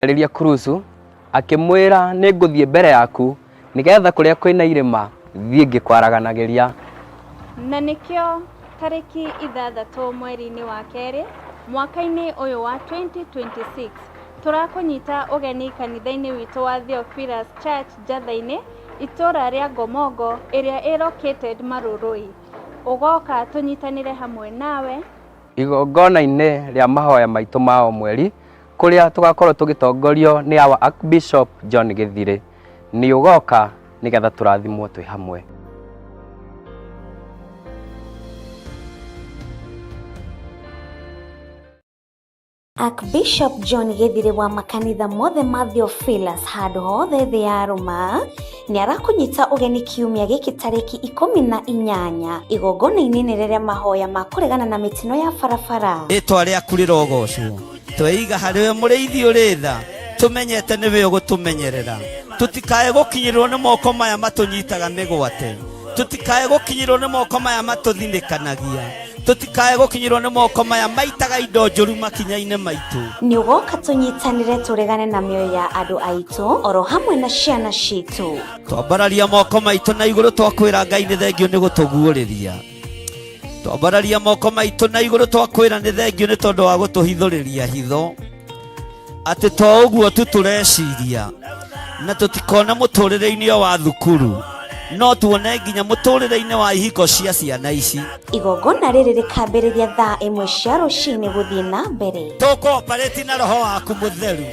Rĩria kurusu akĩmwĩra nĩ ngũthiĩ mbere yaku nĩgetha kũrĩa kwĩna irĩma thiĩ ngĩkwaraganagĩria. Na nĩkĩo tarĩki 6 mweri-inĩ wa kerĩ mwaka-inĩ ũyũ wa 2026 tũrakũnyita ũgeni kanitha-inĩ witũ wa Theophilus Church Njatha-inĩ itũra rĩa Ngomongo ĩrĩa ĩ located Marurui. Ũgoka tũnyitanĩre hamwe nawe. Igongona-inĩ rĩa mahoya maitũ ma o mweri kũrĩa tũgakorwo tũgĩtongorio nĩ our Archbishop John Gĩthirĩ. Nĩ ũgoka nĩgetha tũrathimwo twĩ hamwe. Archbishop John Gĩthirĩ wa makanitha mothe ma Theophilus handũ hothe thĩ ya Roma nĩ arakũnyita ũgeni kiumia gĩkĩ tarĩki 18 igongona-inĩ inene rĩa mahoya ma kũregana na mĩtino ya barabara. Rĩtwa rĩaku rĩrogocwo. Tweiga harĩ we mũrĩithi ũrĩ tha, tũmenyete nĩwe ũgũtũmenyerera. Tũtikae gũkinyĩrĩrwo nĩ moko maya matũnyitaga mĩgwate. Tũtikae gũkinyĩrĩrwo nĩ moko maya matũthinĩkanagia. Tũtikae gũkinyĩrĩrwo nĩ moko maya maitaga indo njũru makinya-inĩ maitũ. Nĩ ũgoka tũnyitanĩre tũregane na mĩoyo ya andũ aitũ oro hamwe na ciana citũ. Twambararia moko maitũ na igũrũ twakwĩra Ngai nĩ thengio nĩ gũtũguũrĩria. Twambararia moko maitũ na igũrũ twakwĩra nĩ thengio nĩ tondũ wa gũtũhithũrĩria hitho. Atĩ to ũguo tu tũreciria na tũtikona mũtũrĩre-inĩ o wa thukuru no tuone nginya mũtũrĩre-inĩ wa ihiko cia ciana ici. Igongona rĩrĩ rĩkambĩrĩria thaa 1 cia rũcinĩ gũthiĩ na mbere. Tũkooparĩti na roho waku mũtheru.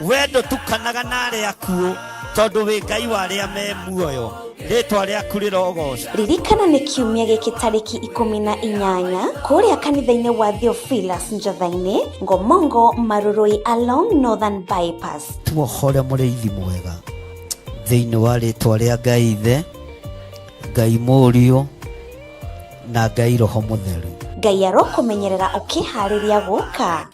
We ndũtukanaga na arĩa akuũ tondũ wĩ Ngai wa arĩa me muoyo. Rĩtwa rĩaku rĩrogocwo. Ririkana nĩ kiumia gĩkĩ tarĩki 18 kũrĩa kanitha-inĩ wa Theophilus Njatha-inĩ, Ngomongo, Marurui along Northern Bypass. Tuohore mũrĩithi mwega thĩinĩ wa rĩtwa rĩa Ngai Ithe, Ngai Mũriũ na Ngai Roho Mũtheru. Ngai arokũmenyerera ũkĩharĩria gũka.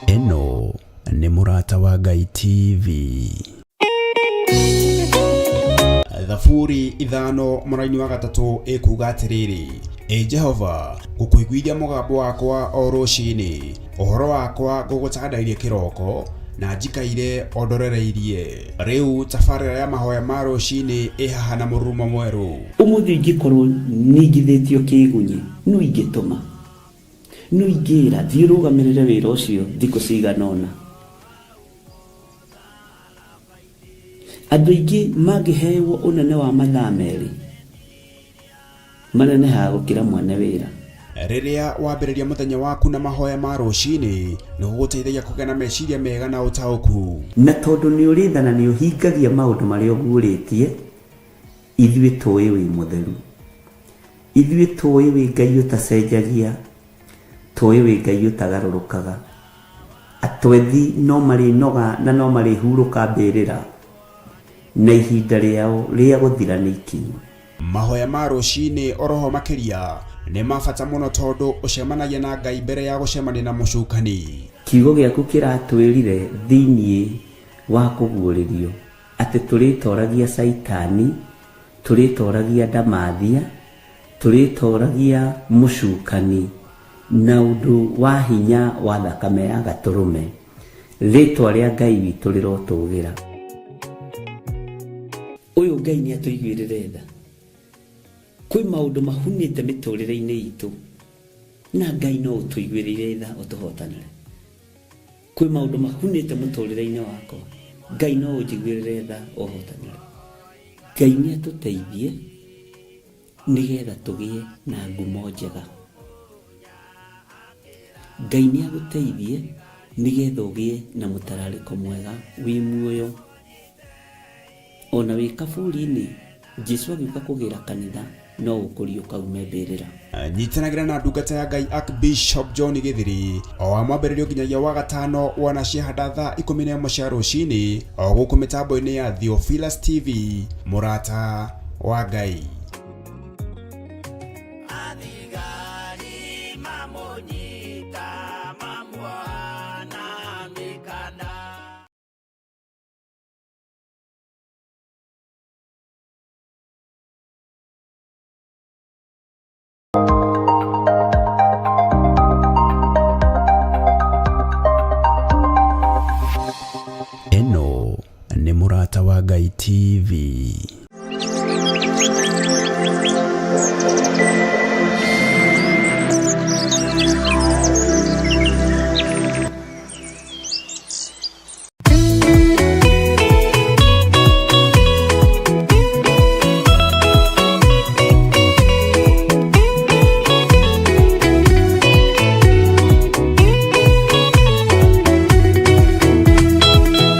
Ĩno nĩ Mũrata wa Ngai TV. Thaburi 5 mũraini wa 3 ĩkuuga atĩrĩrĩ, Ĩ Jehova, ngũkũiguithia mũgambo wakwa o rũcinĩ, ũhoro wakwa ngũgũtandairie kĩroko, na njikaire o ndorereirie. Rĩu tabarĩra ya mahoya ma rũcinĩ ĩ haha na mũrurumo mwerũ. Ũmũthĩ ingĩkorwo ningithĩtio kĩĩgunyĩ, nũ ingĩtũma? Nũ ingĩĩra, 'Thiĩ ũrũgamĩrĩre wĩra ũcio thikũ cigana ũna'? Andũ aingĩ mangĩheeo ũnene wa mathaa merĩ, manenehaga gũkĩra mwene wĩra. Rĩrĩa wambĩrĩria mũthenya waku na mahoya ma rũcinĩ, nĩ gũgũteithagia kũgĩa na meciria mega na ũtaũku. Na tondũ nĩ ũrĩ tha na nĩ ũhingagia maũndũ marĩa ũguũrĩtie, ithuĩ tũũĩ wĩ mũtheru. Ithuĩ tũũĩ wĩ Ngai ũtacenjagia, tũũĩ wĩ Ngai ũtagarũrũkaga. Atwethi no marĩnoga na no marĩhurũka mbĩrĩra, na ihinda rĩao rĩa gũthira nĩ ikinyu. Mahoya ma rũcinĩ oroho makĩria nĩ ma bata mũno tondũ ũcemanagia na Ngai mbere ya gũcemania na mũcukani. Kiugo gĩaku kĩratwĩrire thĩinĩ wa kũguũrĩrio atĩ tũrĩtoragia Caitani, tũrĩtoragia ndamathia, tũrĩtoragia mũcukani na ũndũ wa hinya wa thakame ya Gatũrũme. Rĩtwa rĩa Ngai witũ rĩrotũgĩra. Ũyũ Ngai nĩ atũiguĩrĩre tha. Kwĩ maũndũ mahunĩte mĩtũrĩre-inĩ itũ na Ngai no ũtũiguĩrĩire tha ũtũhotanĩre. Kwĩ maũndũ mahunĩte mũtũrĩre-inĩ wakwa, Ngai no ũnjiguĩrĩre tha ũhotanĩre. Ngai nĩ atũteithie nĩgetha tũgĩe na ngumo njega. Ngai nĩ agũteithie nĩgetha ũgĩe na mũtararĩko mwega wĩ muoyo. Ona wĩ kaburi-inĩ, Jesu agĩũka kũgĩra kanitha no ũkũriũka ume mbĩrĩra. Nyitanagĩra na ndungata ya Ngai Archbishop John Gĩthiri o wa mwambĩrĩrio nginyagia wa gatano wona ciahanda thaa 11 cia rũcinĩ o gũkũ mĩtambo-inĩ ya Theophilus TV, mũrata wa Ngai. TV.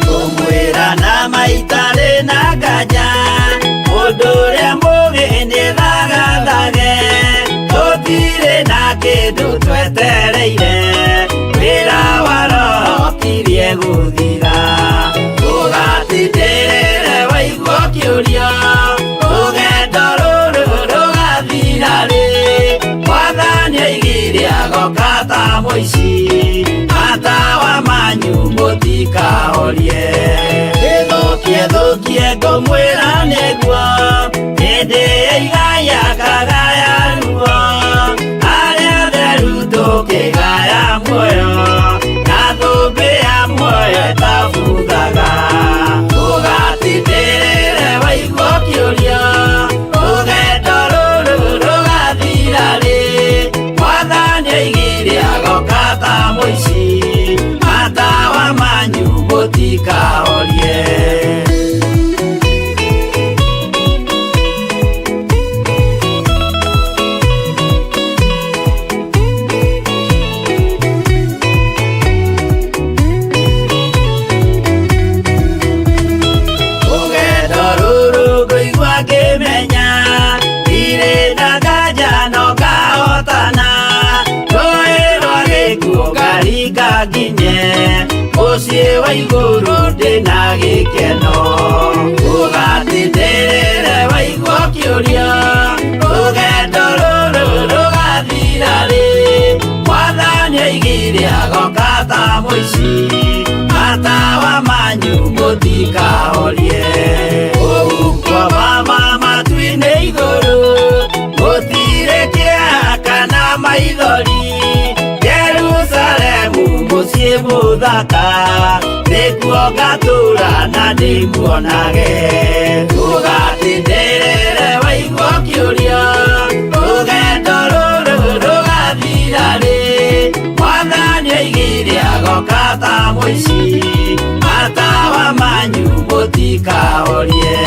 Ngũmwĩra na maitarĩ na nganja mũndũ ũrĩa mũgĩ nĩ thagathage tũtirĩ na kĩndũ twetereire wĩra wa roho kirie gũthira ũgatindĩrĩre waigua ũkĩũria rũgendo rũrũ rũgathira rĩ mwathani aigire agoka ta mũici matawa manyu mũtikahorie ĩthũkie thũkie ngũmwĩra nĩguo hĩndĩ ĩigaya kagaya ruo arĩa theru tũkĩgaya muoyo na thũmbĩ ya muoyo ĩtabuthaga ũgatindĩrĩre waigua ũkĩũria rũgendo rũrũ rũgathira rĩ mwathani aigire agoka ta mũici matawa manyu mũtikahorie. Rũgendo rũrũ ngũigua ngĩmenya ndirĩ na nganja no ngahotana rũĩ rwa gĩkuũ ngaringa nginye mũciĩ wa igũrũ ndĩna gĩkeno ũgatindĩrĩre waigua ũkĩũria rũgendo rũrũ rũgathira rĩ mwathani aigire agoka ta mũici matawa manyu mũtikahorie kũu kwa mama matu-inĩ igũrũ gũtirĩ kĩeha kana maithori Jerusalemu mũciĩ mũthaka nĩkuo ngatũũra na ndĩmuonage ũgatindĩrĩre waigua ũkĩũria rũgendo rũrũ rũgathira rĩ mwathani aigire agoka ta mũici matawa manyu mũtikahorie.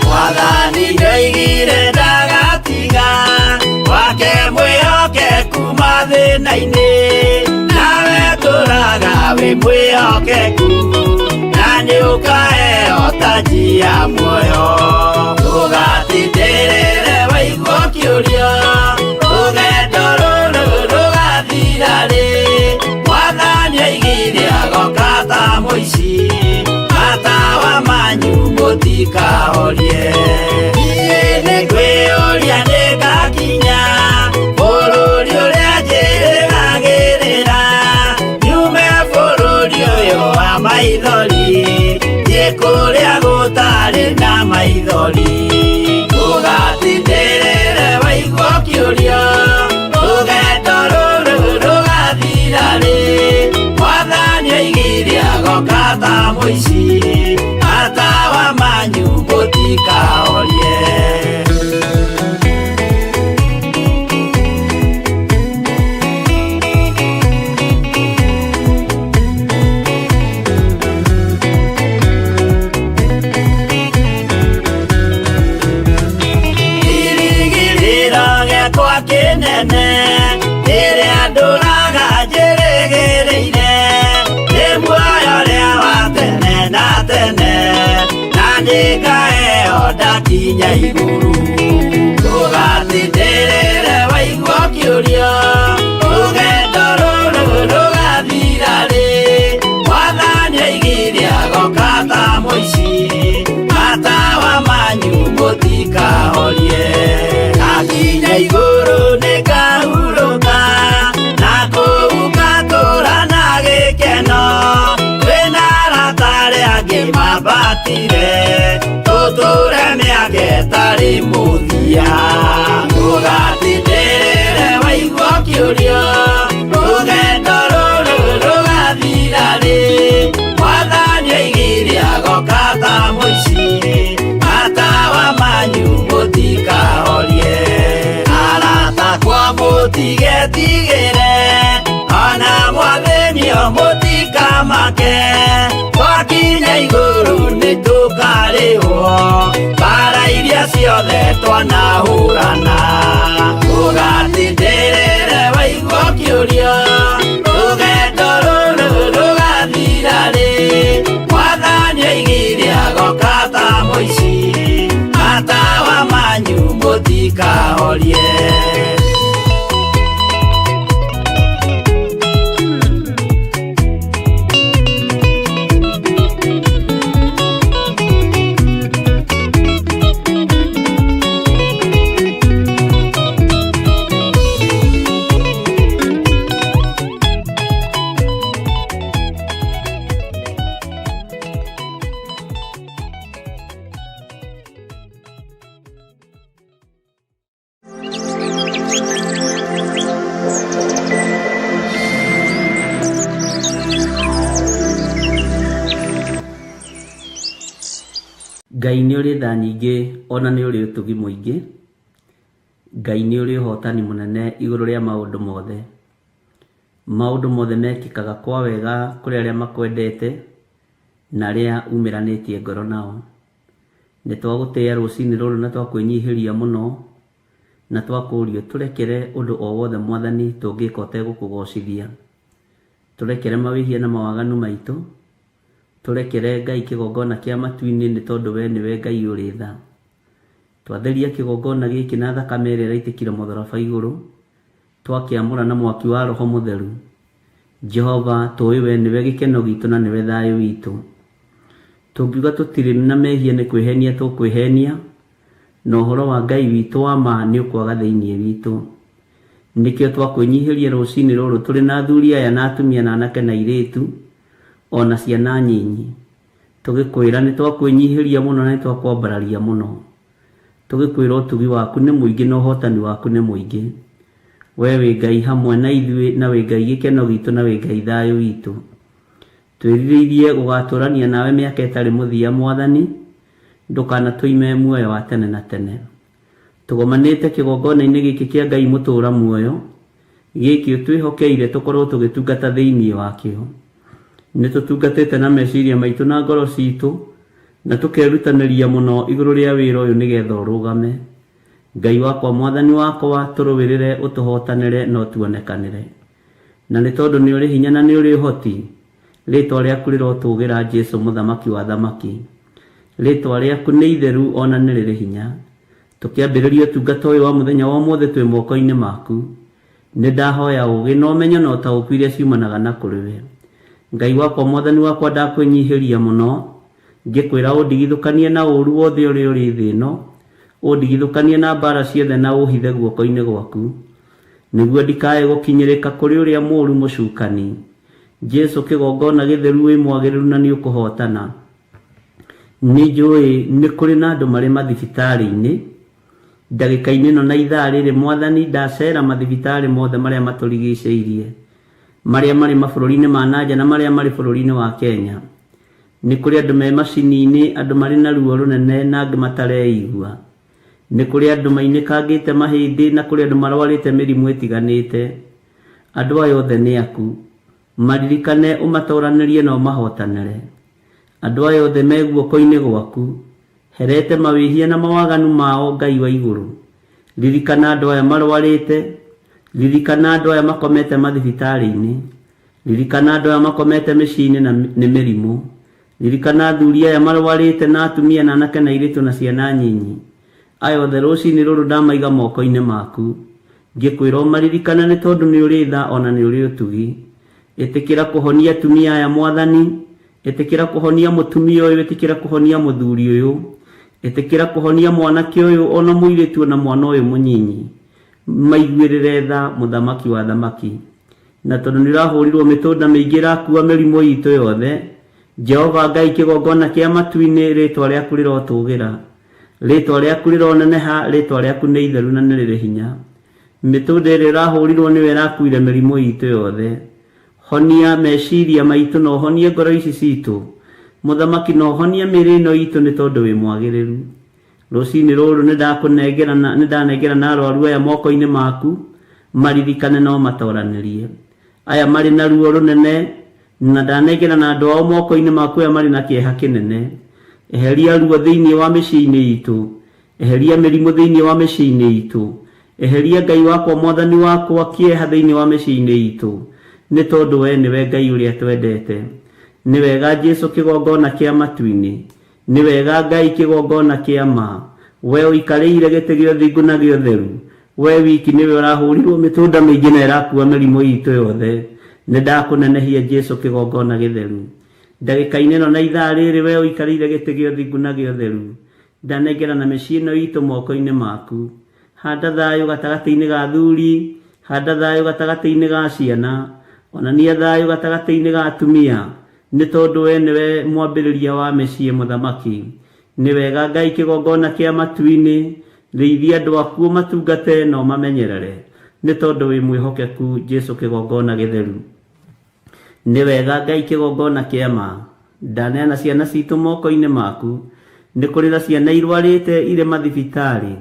Mwathani nĩoigire ndagatiga wake mwĩhokeku mathĩna-inĩ nawe tũraga wĩ mwĩhokeku na nĩũkaheo taji ya muoyo ũgatindĩrĩre waigua ũkĩũria rũgendo rũrũ rũgathira rĩ mwathani aigire agoka ta mũici matawa manyu mũtikahorie niĩ nĩngwĩyũria nĩngakinya bũrũri ũrĩa njĩrĩgagĩrĩra nyume bũrũri ũyũ wa maithori thiĩ kũrĩa gũtarĩ na maithori ũgatindĩrĩre waigua ũkĩũria rũgendo rũrũ rũgathira rĩ mwathani aigire agoka ta mũici matawa manyu mũtikahorie. Kĩrĩgĩrĩro gĩakwa kĩnene rĩrĩa ndũraga njĩrĩgĩrĩire nĩ muoyo ũrĩa wa tene na tene na nĩngaheo ndakinya igũrũ ũgatindĩrĩre waigua ũkĩũria rũgendo rũrũ rũgathira rĩ mwathani aigire agoka ta mũici matawa manyu mũtikahorie ndakinya igũrũ nĩngahurũka na kũu ngatũũra na gĩkeno twĩna arata arĩa angĩ mambatire. Tũtũre mĩaka ĩtarĩ mũthia. Ũgatindĩrĩre waigua ũkĩũrio, rũgendo rũrũ rũgathira rĩ? Mwathani oigire agoka ta mũici, matawa manyu mũtikahorie. Arata akwa mũtigetigĩre, ona mwathĩnio mũtikamake, twakinya igũrũ nĩtũkarĩhwo mbara iria ciothe twanahũrana. Ũgatindĩrĩre waigua ũkĩũrio, rũgendo rũrũ rũgathira rĩ? Mwathani oigire agoka ta mũici, matawa manyu mũtikahorie. Ngai nĩ ũrĩ tha nyingĩ ona nĩ ũrĩ ũtugi mũingĩ. Ngai nĩ ũrĩ ũhotani mũnene igũrũ rĩa maũndũ mothe. Maũndũ mothe mekĩkaga kwa wega kũrĩ arĩa makwendete na arĩa umĩranĩtie ngoro nao. Nĩ twagũtĩĩa rũcinĩ rũrũ na twakwĩnyihĩria mũno na twakũria ũtũrekere ũndũ o wothe Mwathani tũngĩka ũtegũkũgocithia. Tũrekere mawĩhia na mawaganu maitũ. Tũrekere Ngai kĩgongona kĩa matu-inĩ nĩ tondũ we nĩwe Ngai ũrĩ tha. Twatheria kĩgongona gĩkĩ na thakame ĩrĩa ĩraitĩkire mũtharaba igũrũ, twakĩamũra na mwaki wa Roho Mũtheru. Jehova, tũĩ we nĩwe gĩkeno gitũ na nĩwe thayũ witũ. Tũngiuga tũtirĩ na mehia nĩ kwĩhenia tũkwĩhenia, na ũhoro wa Ngai witũ wa ma nĩ ũkwaga thĩinĩ witũ. Nĩkĩo twakwĩnyihĩria rũcinĩ rũrũ tũrĩ na athuri aya na atumia na anake na airĩtu, o na ciana nyinyi, tũgĩkwĩra nĩ twakwĩnyihĩria mũno na nĩ twakwambararia mũno. Tũgĩkwĩra ũtugi waku nĩ mũingĩ na ũhotani waku nĩ mũingĩ. We wĩ Ngai hamwe na ithuĩ na wĩ Ngai gĩkeno gitũ na wĩ Ngai thayũ witũ. Twĩrirĩirie gũgatũrania nawe mĩaka ĩtarĩ mũthia Mwathani, ndũkanatũime muoyo wa tene na tene. Tũgomanĩte kĩgongona-inĩ gĩkĩ kĩa Ngai mũtũũra muoyo, gĩkĩ ũtwĩhokeire tũkorwo tũgĩtungata thĩinĩ wakĩo. Nĩ tũtungatĩte na meciria maitũ na ngoro citũ, na tũkerutanĩria mũno igũrũ rĩa wĩra ũyũ nĩgetha ũrũgame. Ngai wakwa, Mwathani wakwa, tũrũĩrĩre, ũtũhotanĩre na ũtuonekanĩre. Na nĩ tondũ nĩ ũrĩ hinya na nĩ ũrĩ ũhoti, rĩtwa rĩaku rĩrotũgĩra Jesu mũthamaki wa athamaki. Rĩtwa rĩaku nĩ itheru o na nĩ rĩrĩ hinya. Tũkĩambĩrĩria ũtungata ũyũ wa mũthenya wa ũmũthĩ twĩ moko-inĩ maku. Nĩ ndahoya ũũgĩ na ũmenyo na ũtaũku iria ciumanaga na kũrĩ we. Ngai wakwa Mwathani wakwa ndakwĩnyihĩria mũno, ngĩkwĩra ũndigithũkanie na ũũru wothe ũrĩa ũrĩ thĩ ĩno, ũndigithũkanie na mbaara ciothe na ũũhithe guoko-inĩ gwaku, nĩguo ndikae gũkinyĩrĩka kũrĩ ũrĩa mũũru mũcukani. Jesu kĩgongona gĩtheru wĩ mwagĩrĩru na nĩ ũkũhotana. Nĩ njũĩ nĩ kũrĩ na andũ marĩ mathibitarĩ-inĩ, ndagĩka-inĩ ĩno na ithaa rĩrĩ Mwathani ndacera mathibitarĩ mothe marĩa matũrigicĩirie, marĩa marĩ mabũrũri-inĩ ma nanja na marĩa marĩ bũrũri-inĩ wa Kenya. Nĩ kũrĩ andũ me macini-inĩ, andũ marĩ na ruo rũnene na angĩ matareigua. Nĩ kũrĩ andũ mainĩkangĩte mahĩndĩ na kũrĩ andũ marwarĩte mĩrimũ ĩtiganĩte. Andũ aya othe nĩ aku. Maririkane ũmatoranĩrie na ũmahotanĩre. Andũ aya othe me guoko-inĩ gwaku. Herete mawĩhia na mawaganu mao, Ngai wa igũrũ. Ririkana andũ aya marwarĩte. Ririkana andũ aya makomete mathibitarĩ-inĩ. Ririkana andũ aya makomete mĩciĩ-inĩ na nĩ mĩrimũ. Ririkana athuri aya marwarĩte na atumia na anake na airĩtu na ciana nyinyi. Aya othe rũcinĩ rũrũ ndamaiga moko-inĩ maku. Ngĩkwĩra ũmaririkane nĩ tondũ nĩ ũrĩ tha o na nĩ ũrĩ ũtugi. Ĩtĩkĩra kũhonia atumia aya Mwathani. Ĩtĩkĩra kũhonia mũtumia ũyũ, ĩtĩkĩra kũhonia mũthuri ũyũ. Ĩtĩkĩra kũhonia mwanake ũyũ o na mũirĩtu o na mwana ũyũ mũnyinyi. Maiguĩrĩre tha Mũthamaki wa athamaki. Na tondũ nĩ ũrahũrirwo mĩtũnda mĩingĩ ĩrakua mĩrimũ itũ yothe, Jehova Ngai kĩgongona kĩa matu-inĩ, rĩtwa rĩaku rĩrotũgĩra. Rĩtwa rĩaku rĩroneneha, rĩtwa rĩaku nĩ itheru na nĩ rĩrĩ hinya. Mĩtũnda ĩrĩa ũrahũrirwo nĩyo ĩrakuire mĩrimũ itũ yothe. Honia meciria maitũ na ũhonie ngoro ici citũ. Mũthamaki na ũhonie mĩĩrĩ ĩno itũ nĩ tondũ wĩ mwagĩrĩru. Rũcinĩ rũrũ nĩndakũnengerana nĩndanengerana arwaru aya moko-inĩ maku, maririkane na ũmatoranĩrie. Aya marĩ na ruo rũnene, na ndanengerana andũ ao moko-inĩ maku aya marĩ na kĩeha kĩnene. Eheria ruo thĩinĩ wa mĩciĩ-inĩ itũ. Eheria mĩrimũ thĩinĩ wa mĩciĩ-inĩ itũ. Eheria Ngai wakwa Mwathani wakwa kĩeha thĩinĩ wa mĩciĩ-inĩ itũ, nĩ tondũ wee nĩwe Ngai ũrĩa twendete. Nĩ wega Jesu kĩgongona kĩa matu-inĩ. Nĩ wega Ngai kĩgongona kĩa ma. Wee ũikarĩire gĩtĩ gĩa ũthingu na gĩa ũtheru. Wee wiki nĩwe ũrahũrirwo mĩtũnda mĩingĩ na ĩrakua mĩrimũ itũ yothe. Nĩ ndakũnenehia Jesu kĩgongona gĩtheru. Ndagĩka-inĩ ĩno na ithaa rĩrĩ wee ũikarĩire gĩtĩ gĩa ũthingu na gĩa ũtheru. Ndanengerana mĩciĩ ĩno itũ moko-inĩ maku. Handa thayũ gatagatĩ-inĩ ga athuri, handa thayũ gatagatĩ-inĩ ga ciana, onania thayũ gatagatĩ-inĩ ga atumia, nĩ tondũ wee nĩwe mwambĩrĩria wa mĩciĩ mũthamaki. Nĩ wega Ngai kĩgongona kĩa matu-inĩ, rĩithia andũ aku ũmatungate na ũmamenyerere, nĩ tondũ wĩ mwĩhokeku Jesu kĩgongona gĩtheru. Nĩ wega Ngai kĩgongona kĩa ma. Ndaneana ciana citũ moko-inĩ maku. Nĩ kũrĩ na ciana irwarĩte irĩ mathibitarĩ.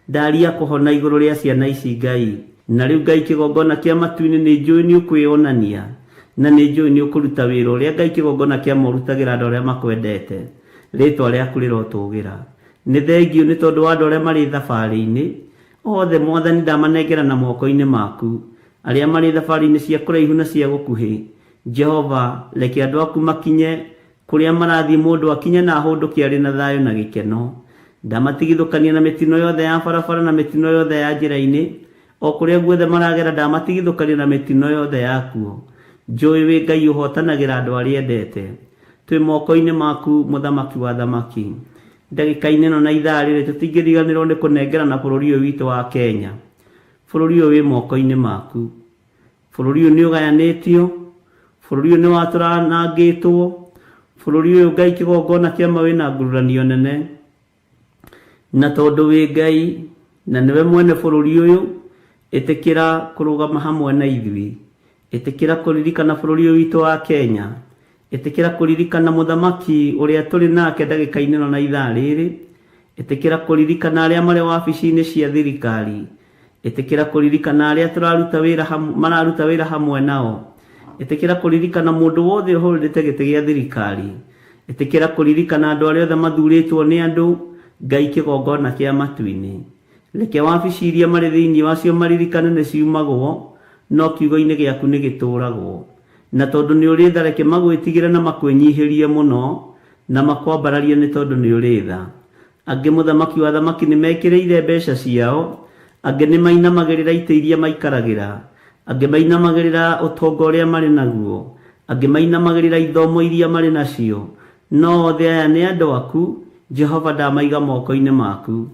Ndaria kũhona igũrũ rĩa ciana ici Ngai. Na rĩu Ngai kĩgongona kĩa matu-inĩ nĩ njũĩ nĩ ũkwĩyonania. Na nĩ njũĩ nĩ ũkũruta wĩra ũrĩa Ngai kĩgongona kĩa ma ũrutagĩra andũ arĩa makwendete. Rĩtwa rĩaku rĩrotũgĩra. Nĩ thengiũ nĩ tondũ wa andũ arĩa marĩ thabarĩ-inĩ. Othe Mwathani ndamanengerana moko-inĩ maku. Arĩa marĩ thabarĩ-inĩ cia kũraihu na cia gũkuhĩ. Jehova, reke andũ aku makinye kũrĩa marathiĩ mũndũ akinye na ahũndũke arĩ na thayũ na gĩkeno. Ndamatigithũkania na mĩtino yothe ya barabara na mĩtino yothe ya njĩra-inĩ, o kũrĩa guothe maragera ndamatigithũkania na mĩtino yothe yakuo. Njũĩ wĩ Ngai ũhootanagĩra andũ arĩa endete. Twĩ moko-inĩ maku, Mũthamaki wa athamaki. Ndagĩka-inĩ ĩno na ithaa rĩrĩ tũtingĩriganĩrwo nĩ kũnengerana bũrũri ũyũ witũ wa Kenya. Bũrũri ũyũ wĩ moko-inĩ maku. Bũrũri ũyũ nĩ ũgayanĩtio, bũrũri ũyũ nĩ watũranangĩtwo, bũrũri ũyũ Ngai kĩgongona kĩa ma wĩna ngururanio nene. Na tondũ wĩ Ngai na nĩwe mwene bũrũri ũyũ, ĩtĩkĩra kũrũgama hamwe na ithuĩ. Ĩtĩkĩra kũririkana bũrũri ũyũ witũ wa Kenya. Ĩtĩkĩra kũririkana mũthamaki ũrĩa tũrĩ nake ndagĩka-inĩ ĩno na ithaa rĩrĩ. Ĩtĩkĩra kũririkana arĩa marĩ wabici-inĩ cia thirikari. Ĩtĩkĩra kũririkana arĩa tũraruta wĩra hamwe, mararuta wĩra hamwe nao. Ĩtĩkĩra kũririkana mũndũ wothe ũhũrĩte gĩtĩ gĩa thirikari. Ĩtĩkĩra kũririkana andũ arĩa othe mathurĩtwo nĩ andũ, Ngai kĩgongona kĩa matu-inĩ. Reke wabici iria marĩ thĩinĩ wacio maririkane nĩ ciumagwo, no kiugo-inĩ gĩaku nĩ gĩtũũragwo. Na tondũ nĩ ũrĩ tha reke magwĩtigĩre na makwĩnyihĩrie mũno, na makwambararie nĩ tondũ nĩ ũrĩ tha. Angĩ mũthamaki wa athamaki nĩ mekĩrĩire mbeca ciao, angĩ nĩ mainamagĩrĩra itĩ iria maikaragĩra, angĩ mainamagĩrĩra ũtonga ũrĩa marĩ naguo, angĩ mainamagĩrĩra ithomo iria marĩ nacio. No othe aya nĩ andũ aku, Jehova ndamaiga moko-inĩ maku.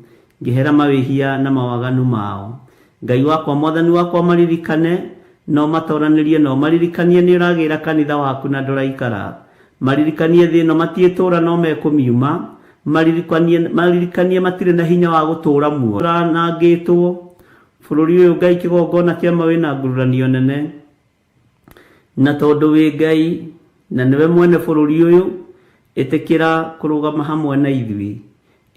Ngĩhera mawĩhia na mawaganu mao. Ngai wakwa Mwathani wakwa maririkane, na ũmatoranĩrie na ũmaririkanie nĩ ũragĩra kanitha waku na ndũraikara. Maririkanie thĩ ĩno matiĩtũũra no mekũmiuma, maririkanie, maririkanie matirĩ na hinya wa gũtũũra muoyo. Ũranangĩtwo. Bũrũri ũyũ Ngai kĩgongona kĩa ma wĩna ngururanio nene. Na tondũ wĩ Ngai na nĩwe mwene bũrũri ũyũ, ĩtĩkĩra kũrũgama hamwe na ithuĩ.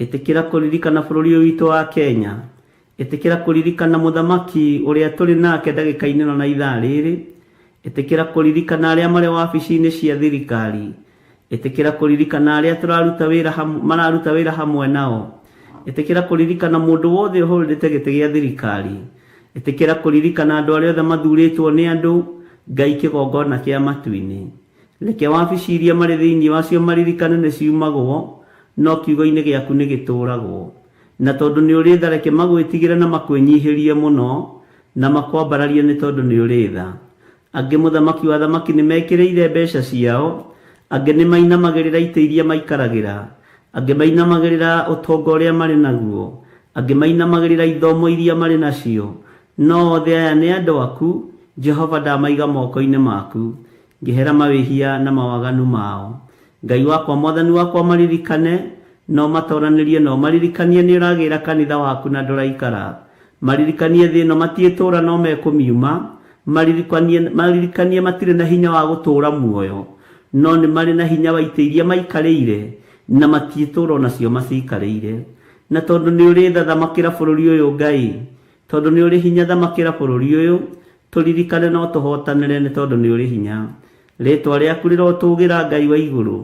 Ĩtĩkĩra kũririkana bũrũri ũyũ witũ wa Kenya. Ĩtĩkĩra kũririkana mũthamaki ũrĩa tũrĩ nake ndagĩka-inĩ ĩno na ithaa rĩrĩ. Ĩtĩkĩra kũririkana arĩa marĩ wabici-inĩ cia thirikari. Ĩtĩkĩra kũririkana arĩa tũraruta wĩra hamwe, mararuta wĩra hamwe nao. Ĩtĩkĩra kũririkana mũndũ wothe ũhũrĩte gĩtĩ gĩa thirikari. Ĩtĩkĩra kũririkana andũ arĩa othe mathurĩtwo nĩ andũ, Ngai kĩgongona kĩa matu-inĩ. Reke wabici iria marĩ thĩinĩ wacio maririkane nĩ ciumagwo, no kiugo-inĩ gĩaku nĩ gĩtũũragwo. Na tondũ nĩ ũrĩ tha reke magwĩtigĩre na makwĩnyihĩrie mũno, na makwambararie nĩ tondũ nĩ ũrĩ tha. Angĩ mũthamaki wa athamaki nĩ mekĩrĩire mbeca ciao, angĩ nĩ mainamagĩrĩra itĩ iria maikaragĩra, angĩ mainamagĩrĩra ũtonga ũrĩa marĩ naguo, angĩ mainamagĩrĩra ithomo iria marĩ nacio. No othe aya nĩ andũ aku, Jehova ndamaiga moko-inĩ maku. Ngĩhera mawĩhia na mawaganu mao. Ngai wakwa Mwathani wakwa maririkane, No matoranĩrie, no maririkanie nĩ ũragĩra kanitha waku na ndũraikara. Maririkanie thĩ ĩno matiĩtũra no mekũmiuma. Maririkanie, maririkanie matirĩ na hinya wa gũtũũra muoyo, no nĩ marĩ na hinya wa itĩ iria maikarĩire na matiĩtũra onacio macikarĩire. Na tondũ nĩ ũrĩ tha, thamakĩra bũrũri ũyũ Ngai. Tondũ nĩ ũrĩ hinya, thamakĩra bũrũri ũyũ. Tũririkane no tũhotanĩre nĩ tondũ nĩ ũrĩ hinya. Rĩtwa rĩaku rĩrotũgĩra Ngai wa igũrũ.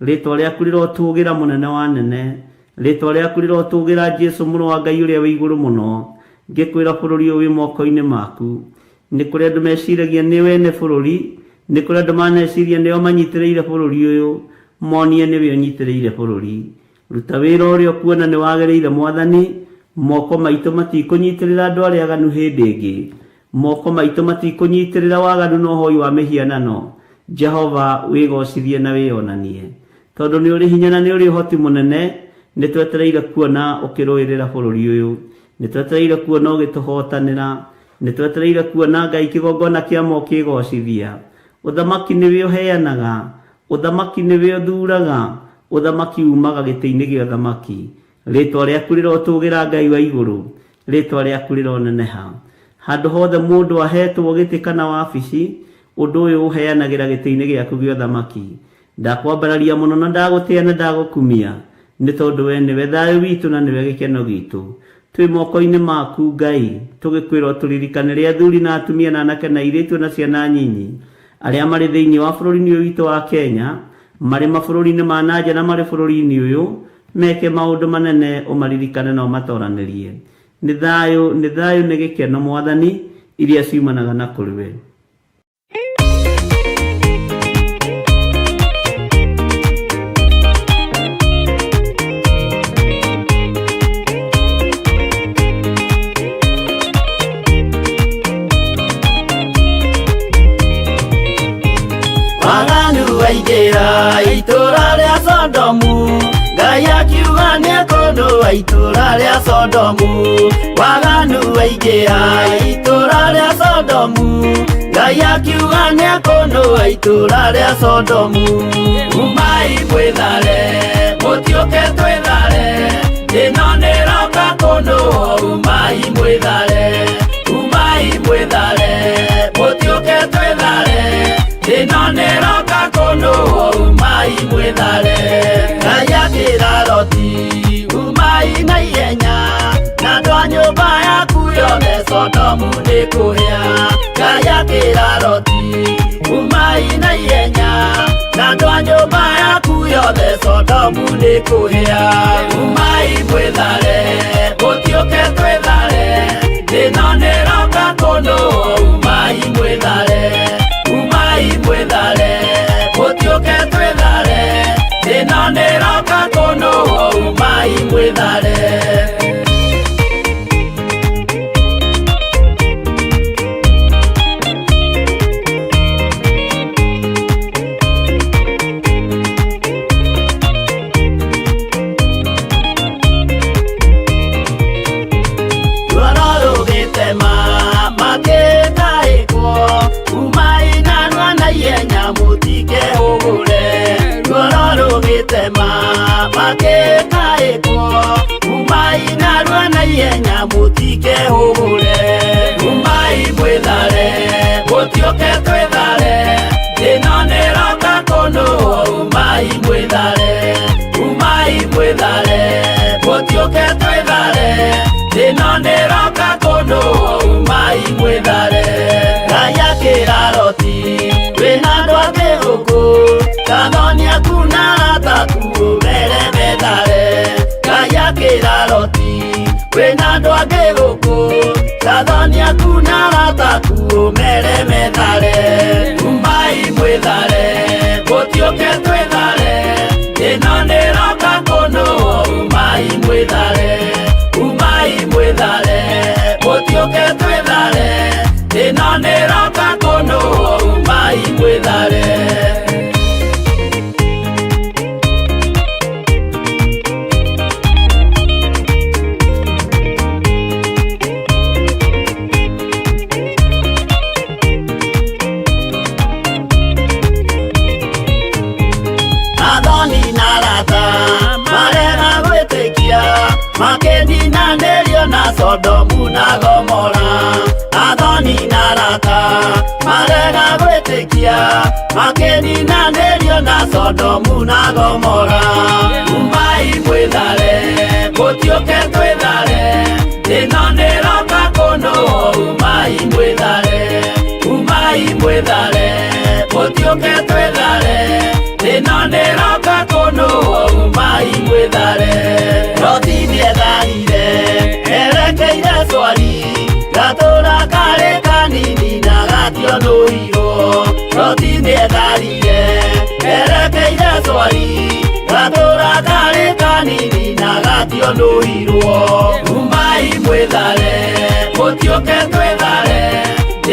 Rĩtwa rĩaku rĩrotũgĩra mũnene wa nene. Rĩtwa rĩaku rĩrotũgĩra Jesu mũrũ wa Ngai ũrĩa wĩ igũrũ mũno. Ngĩkwĩra bũrũri ũyũ wĩ moko-inĩ maku. Nĩ kũrĩ andũ meciragia nĩ wene bũrũri, nĩ kũrĩ andũ maneciria nĩo manyitĩrĩire bũrũri ũyũ, monie nĩwe ũnyitĩrĩire bũrũri. Ruta wĩra ũrĩa ũkuona nĩ wagĩrĩire Mwathani, moko maitũ matikũnyitĩrĩra andũ arĩa aganu hĩndĩ ĩngĩ. Moko maitũ matikũnyitĩrĩra waganu na ũhoi wa mĩhianano. Jehova, wĩgocithie na wĩonanie. Tondũ nĩ ũrĩ hinya na nĩ ũrĩ ũhoti mũnene, nĩ twetereire kuona ũkĩrũĩrĩra bũrũri ũyũ. Nĩ twetereire kuona ũgĩtũhotanĩra. Nĩ twetereire kuona Ngai kĩgongona kĩa ma ũkĩgocithia. Ũthamaki nĩwe ũheanaga, ũthamaki nĩwe ũthuraga, ũthamaki umaga gĩtĩ-inĩ gĩa ũthamaki. Rĩtwa rĩaku rĩrotũgĩra Ngai wa igũrũ, rĩtwa rĩaku rĩroneneha. Handũ hothe mũndũ ahetwo gĩtĩ kana wabici, ũndũ ũyũ ũheanagĩra gĩtĩ-inĩ gĩaku gĩa ũthamaki. Ndakwambararia mũno na ndagũtĩa na ndagũkumia, nĩ tondũ we nĩwe thayũ witũ na nĩwe gĩkeno gitũ. Twĩ moko-inĩ maku Ngai, tũgĩkwĩra ũtũririkanĩre athuri na atumia na anake na airĩtu na ciana nyinyi, arĩa marĩ thĩinĩ wa bũrũri-inĩ ũyũ witũ wa Kenya, marĩ mabũrũri-inĩ ma na nja na marĩ bũrũri-inĩ ũyũ, meke maũndũ manene ũmaririkane na ũmatoranĩrie. Nĩ thayũ, nĩ thayũ, nĩ gĩkeno Mwathani, iria ciumanaga na kũrĩ we. Waganu waingĩra itũra rĩa Sodomu, Ngai akiuga nĩekũnũa itũra rĩa Sodomu. Waganu waingĩra itũra rĩa Sodomu, Ngai akiuga nĩekũnũa itũra rĩa Sodomu. Umai mwĩthare, mũtiũke twĩthare, ĩno nĩroka kũnũo. Umai mwĩthare, umai mwĩthare, mũtiũke twĩthare, ĩno nĩroka kũnũo. Umai mwĩthare. Ngai akĩra Loti, umai na ihenya, na andũ a nyũmba yaku yothe Sodomu nĩ kũhĩa. Ngai akĩra Loti, umai na ihenya, na andũ a nyũmba yaku yothe Sodomu nĩ kũhĩa. Umai mwĩthare, mũtiũke twĩthare, ĩno nĩroka kũnũo. Umai mwĩthare, umai mwĩthare, mũtiũke twĩthare, ĩno nĩroka kũnũo. Umai mwĩthare. Ruoro rũgĩtema makĩtaĩkwo, umai narua na ihenya mũtikehũgũre. Ruoro rũgĩtema makĩtaĩkwo, umai narua na ihenya mũtikehũgũre. Umai mwĩthare, mũtiũke twĩthare, ĩno nĩroka kũnũo. Umai mwĩthare, umai mwĩthare, mũtiũke twĩthare, ĩno nĩroka kũnũo. Umai mwĩthare. Ngai akĩra Loti, wĩna andũ angĩ gũkũ, kathoni aku na arata aku ũmere methare. Ngai akĩra Loti, wĩna andũ angĩ gũkũ, kathoni aku na arata aku ũmere methare. Umai mwĩthare, mũtiũke twĩthare, ĩno nĩroka kũnũo. Umai mwĩthare, umai mwĩthare, mũtiũke twĩthare, ĩno nĩroka kũnũo. Umai mwĩthare. Athoni na arata marega na arata marega gwĩtĩkia makĩninanĩrio na Sodomu na Gomora. Umai mwĩthare, mũtiũke twĩthare, ĩno nĩroka kũnũ. Umai mwĩthare, umai mwĩthare, mũtiũke twĩthare, ĩno nĩroka kũnũ. Umai mwĩthare. Loti nĩetharire erekeire Swari, gatũra karĩ kanini na gationũirwo. Loti nĩetharire erekeire Swari, gatũra karĩ kanini na gationũirwo. Umai mwĩthare, mũtiũke twĩthare,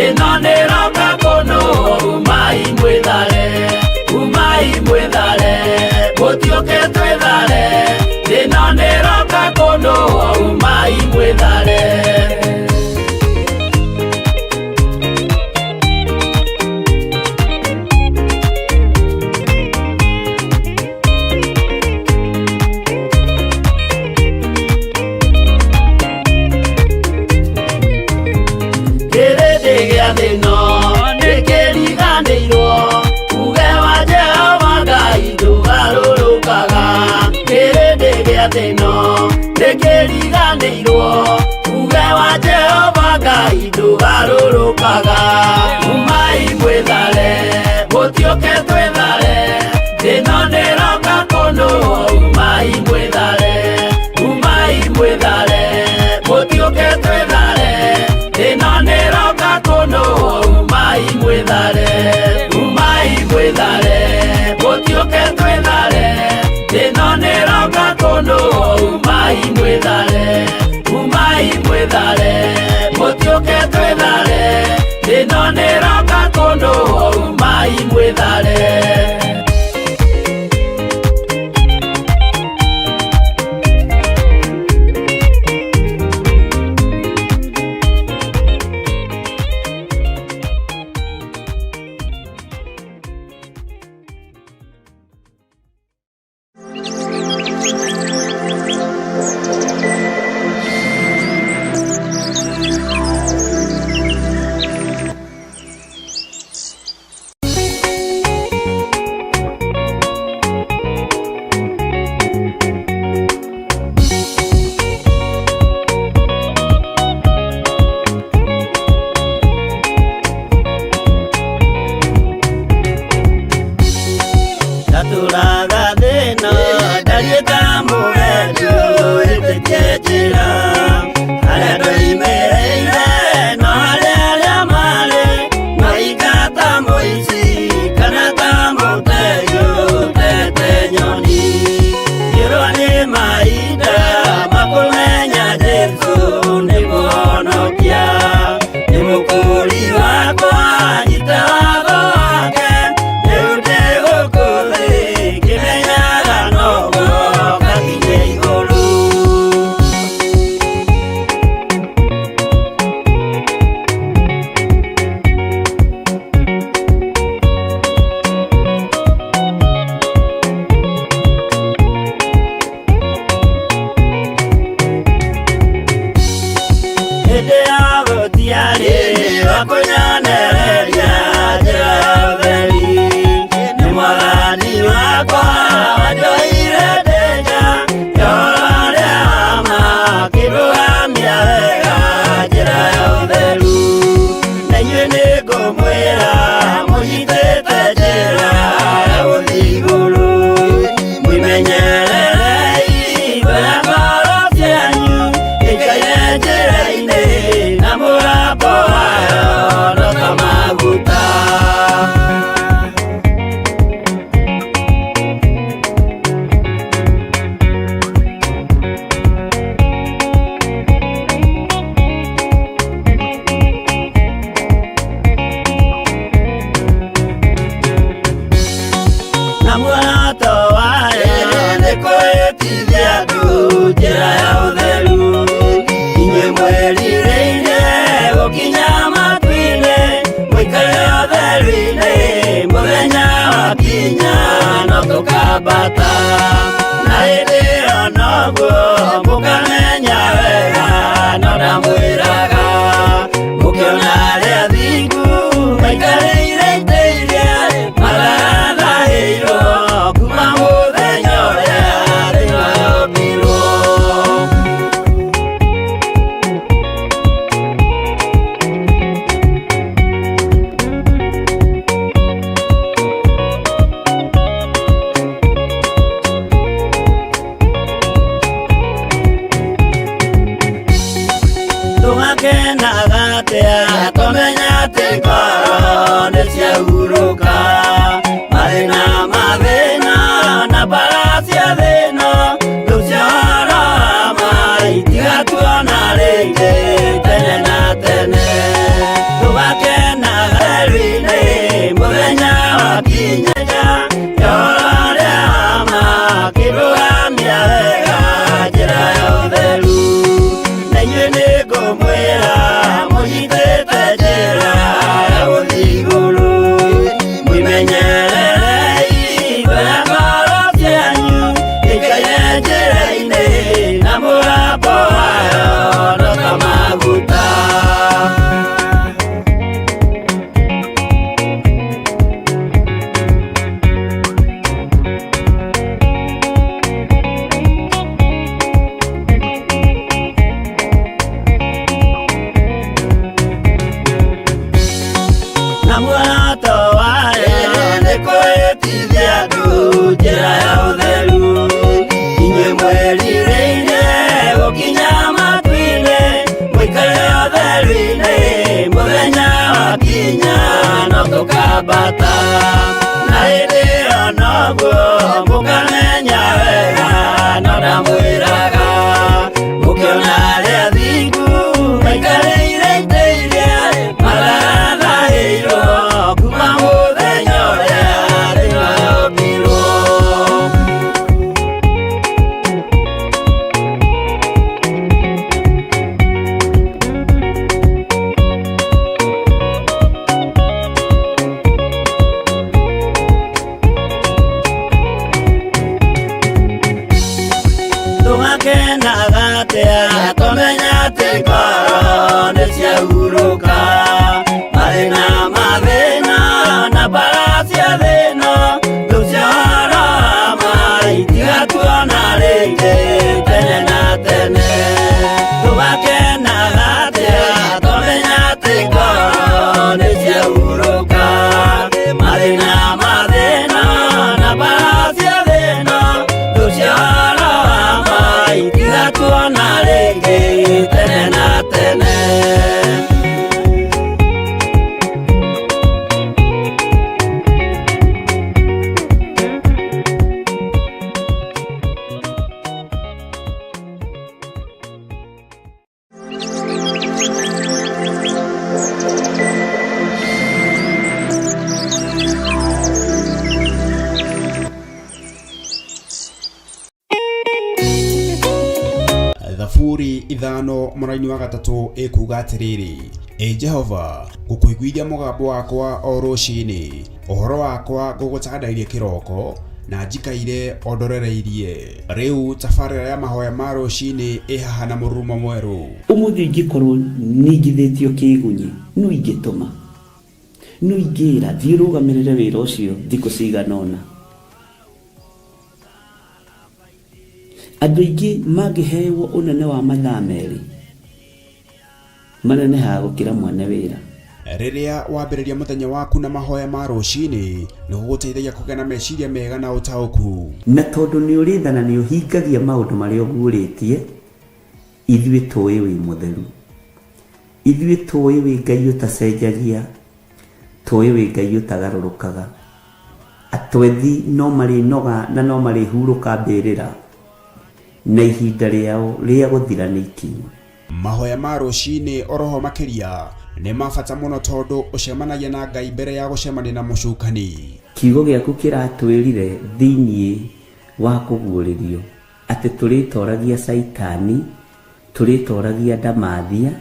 ĩno nĩroka kũnũ. Umai mwĩthare, umai mwĩthare, mũtiũke twĩthare, ĩno nĩroka kũnũ. Umai mwĩthare. Kĩrĩndĩ gĩa thĩno nĩkĩriganĩirwo, uge wa Jehova Ngai ndũgarũrũkaga. Kĩrĩndĩ gĩa thĩno nĩkĩriganĩirwo, uge wa Jehova Ngai ndũgarũrũkaga. Umai mwĩthare, mũtiũke twĩthare, ĩno nĩroka kũnũ. Umai mwĩthare, umai mwĩthare, mũtiũke twĩthare, ĩno nĩroka kũnũ. Umai mwĩthare, umai mwĩthare, mũtiũke twĩthare, ĩno nĩroka kũnũ. Umai mwĩthare, umai mwĩthare, mũtiũke twĩthare, ĩno nĩroka kũnũ. Umai mwĩthare. Ndatũraga thĩna ndariĩ ta mũgendi ũhĩtĩtie njĩra, harĩa ndoimĩrĩire no harĩa arĩa marĩ mahinga ta mũici kana ta mũtegi ũtete nyoni. Ngĩrwo nĩ mahinda makũmenya Jesũ nĩ mũhonokia, nĩ mũkũũri wakwa, nyita watho wake, rĩu ndĩ gũkũ thĩ ngĩmenyaga noguo ngakinye igũrũ. Hĩndĩ ya gũtiarĩ wa kũnyonereria njĩra ya ũtheri, nĩ mwathani wakwa wanjoire ndĩ nja ya ũhoro ũrĩa wa ma, akĩndũgamia wega njĩra ya ũtheru. Na inyuĩ nĩngũmwĩra mũnyitĩte njĩra ya gũthiĩ igũrũ, mwĩmenyererei wega ngoro cianyu ikaire njĩra-inĩ, na mũgambo wayo no ta maguta. Na muoroto wayo nĩ kwĩtithia andũ njĩra ya ũtheru, inyuĩ mwĩrirĩirie gũkinya matu-inĩ, mũikare ũtheru-inĩ, mũthenya wakinya no tũkambata. Na hĩndĩ ĩyo noguo mũkamenya wega, no ndamwĩraga mũkĩona arĩa Tũgakenaga werũ-inĩ mũthenya wakinya, yora ma kĩrũgamia wega njĩra ya ũtheru. Na inyuĩ nĩngũmwĩra mũnyitĩte njĩra ya gũthiĩ igũrũ, mwĩmenyererei mbere ngoro cianyu ikaire njĩra-inĩ na mũgambo wayo no ta maguta. Na muoroto wayo nĩ kwĩtithia andũ njĩra ya ũtheru. Inyuĩ mwĩrirĩirie gũkinya matu-inĩ, mũikare ũtheru-inĩ mũthenya wakinya no tũkambata. Na hĩndĩ ĩyo noguo mũkamenya wega no ndamwĩraga, mũkĩona arĩa athingu maikarĩire itĩ iria mathathahĩirwo kuma mũthenya ũrĩa thĩ yombirwo. Tũgakenaga atĩa tũmenya atĩ ngoro nĩ ciahurũka, mathĩna mathĩna na mbara cia thĩna rĩu ciahoro ma itigatuona rĩngĩ tene na tene. Tũgakenaga atĩa tũmenya atĩ ngoro nĩ ciahurũka, mathĩna mathĩna na mbara cia thĩna rĩu ciahoro ma itigatuona rĩngĩ tene na tene. Thaburi 5 mũraini wa 3 ĩkuga atĩrĩrĩ, Ĩ Jehova, ngũkũiguithia mũgambo wakwa o rũcinĩ, ũhoro wakwa ngũgũtandairie kĩroko, na njikaire o ndorereirie. Rĩu tabarĩra ya mahoya ma rũcinĩ ĩ haha na mũrurumo mwerũ. Ũmũthĩ ingĩkorwo ningithĩtio kĩgunyi, no ingĩtũma, no ingĩra thiĩ ũrũgamĩrĩre wĩra ũcio thikũ cigana ũna. Andũ aingĩ mangĩhewo ũnene wa mathaa 2 manenehaga gũkĩra mwene wĩra. Rĩrĩa wambĩrĩria mũthenya waku na mahoya ma rũcinĩ, nĩ gũgũteithagia kũgĩa na meciria mega na ũtaũku. Na tondũ nĩ ũrĩ tha na nĩ ũhingagia maũndũ marĩa ũguũrĩtie, ithuĩ tũĩ wĩ mũtheru. Ithuĩ tũĩ wĩ Ngai ũtacenjagia, tũĩ wĩ Ngai ũtagarũrũkaga. Atwethi no marĩnoga na no marĩhurũka mbĩrĩra, na ihinda rĩao rĩa gũthira nĩ ikinyu. Mahoya ma rũcinĩ oroho makĩria nĩ ma bata mũno tondũ ũcemanagia na Ngai mbere ya gũcemania na mũcukani. Kiugo gĩaku kĩratwĩrire thĩinĩ wa kũguũrĩrio atĩ tũrĩtoragia Caitani, tũrĩtoragia ndamathia,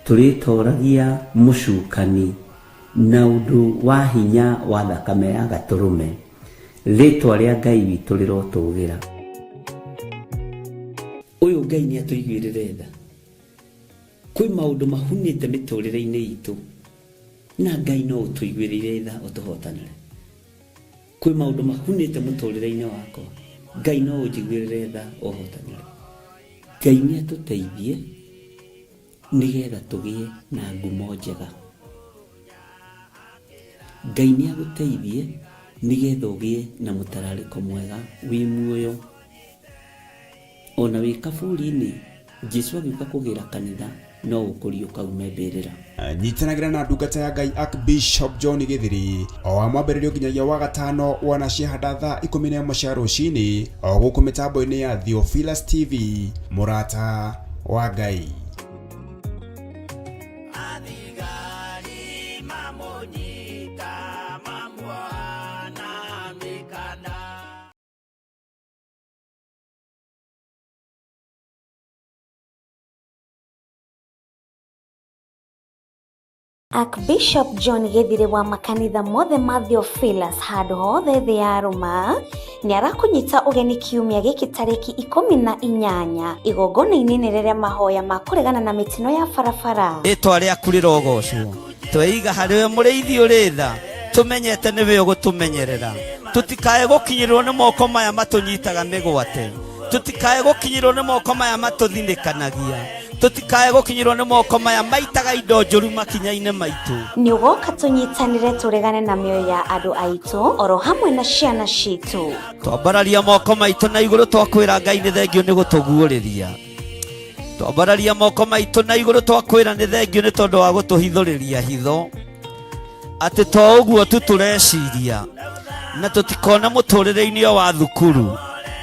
tũrĩtoragia mũcukani na ũndũ wa hinya wa thakame ya gatũrũme. Rĩtwa rĩa Ngai witũ rĩrotũgĩra. Ũyũ Ngai nĩ atũiguĩrĩre tha. Kwĩ maũndũ mahunĩte mĩtũrĩre-inĩ itũ, na Ngai no ũtũiguĩrĩire tha ũtũhotanĩre. Kwĩ maũndũ mahunĩte mũtũrĩre-inĩ wakwa, Ngai no ũnjiguĩrĩre tha ũhotanĩre. Ngai nĩ atũteithie nĩgetha tũgĩe na ngumo njega. Ngai nĩ agũteithie nĩgetha ũgĩe na mũtararĩko mwega wĩ muoyo. Ona wĩ kaburi-inĩ, Jesu agĩũka kũgĩra kanitha no ũkũriũka ume mbĩrĩra. Nyitanagĩra na ndungata ya Ngai Archbishop John Gĩthiri o wa mwambĩrĩrio nginyagia wa gatano wona ciahanda thaa 11 cia rũcinĩ o gũkũ mĩtambo-inĩ ya Theophilus TV, mũrata wa Ngai. Athigari. Archbishop John Gĩthirĩ wa makanitha mothe ma Theophilus handũ hothe thĩ ya rũma nĩ arakũnyita ũgeni kiumia gĩkĩ tarĩki 18 igongona-inĩ inene rĩa mahoya ma kũregana na mĩtino ya barabara. Rĩtwa rĩaku rĩrogocwo. Tweiga harĩ we mũrĩithi ũrĩ tha, tũmenyete nĩwe ũgũtũmenyerera. Tũtikae gũkinyĩrwo nĩ moko maya matũnyitaga mĩgwate. Tũtikae gũkinyĩrwo nĩ moko maya matũthinĩkanagia. Tũtikae gũkinyĩrwo nĩ moko maya maitaga indo njũru makinya-inĩ maitũ. Nĩ ũgoka tũnyitanĩre tũregane na mĩoyo ya andũ aitũ oro hamwe na ciana citũ. Twambararia moko maitũ na igũrũ twakwĩra Ngai nĩ thengio nĩ gũtũguũrĩria. Twambararia moko maitũ na igũrũ twakwĩra nĩ thengio nĩ tondũ wa gũtũhithũrĩria hitho. Atĩ to ũguo tu tũreciria na tũtikona mũtũrĩre-inĩ o wa thukuru,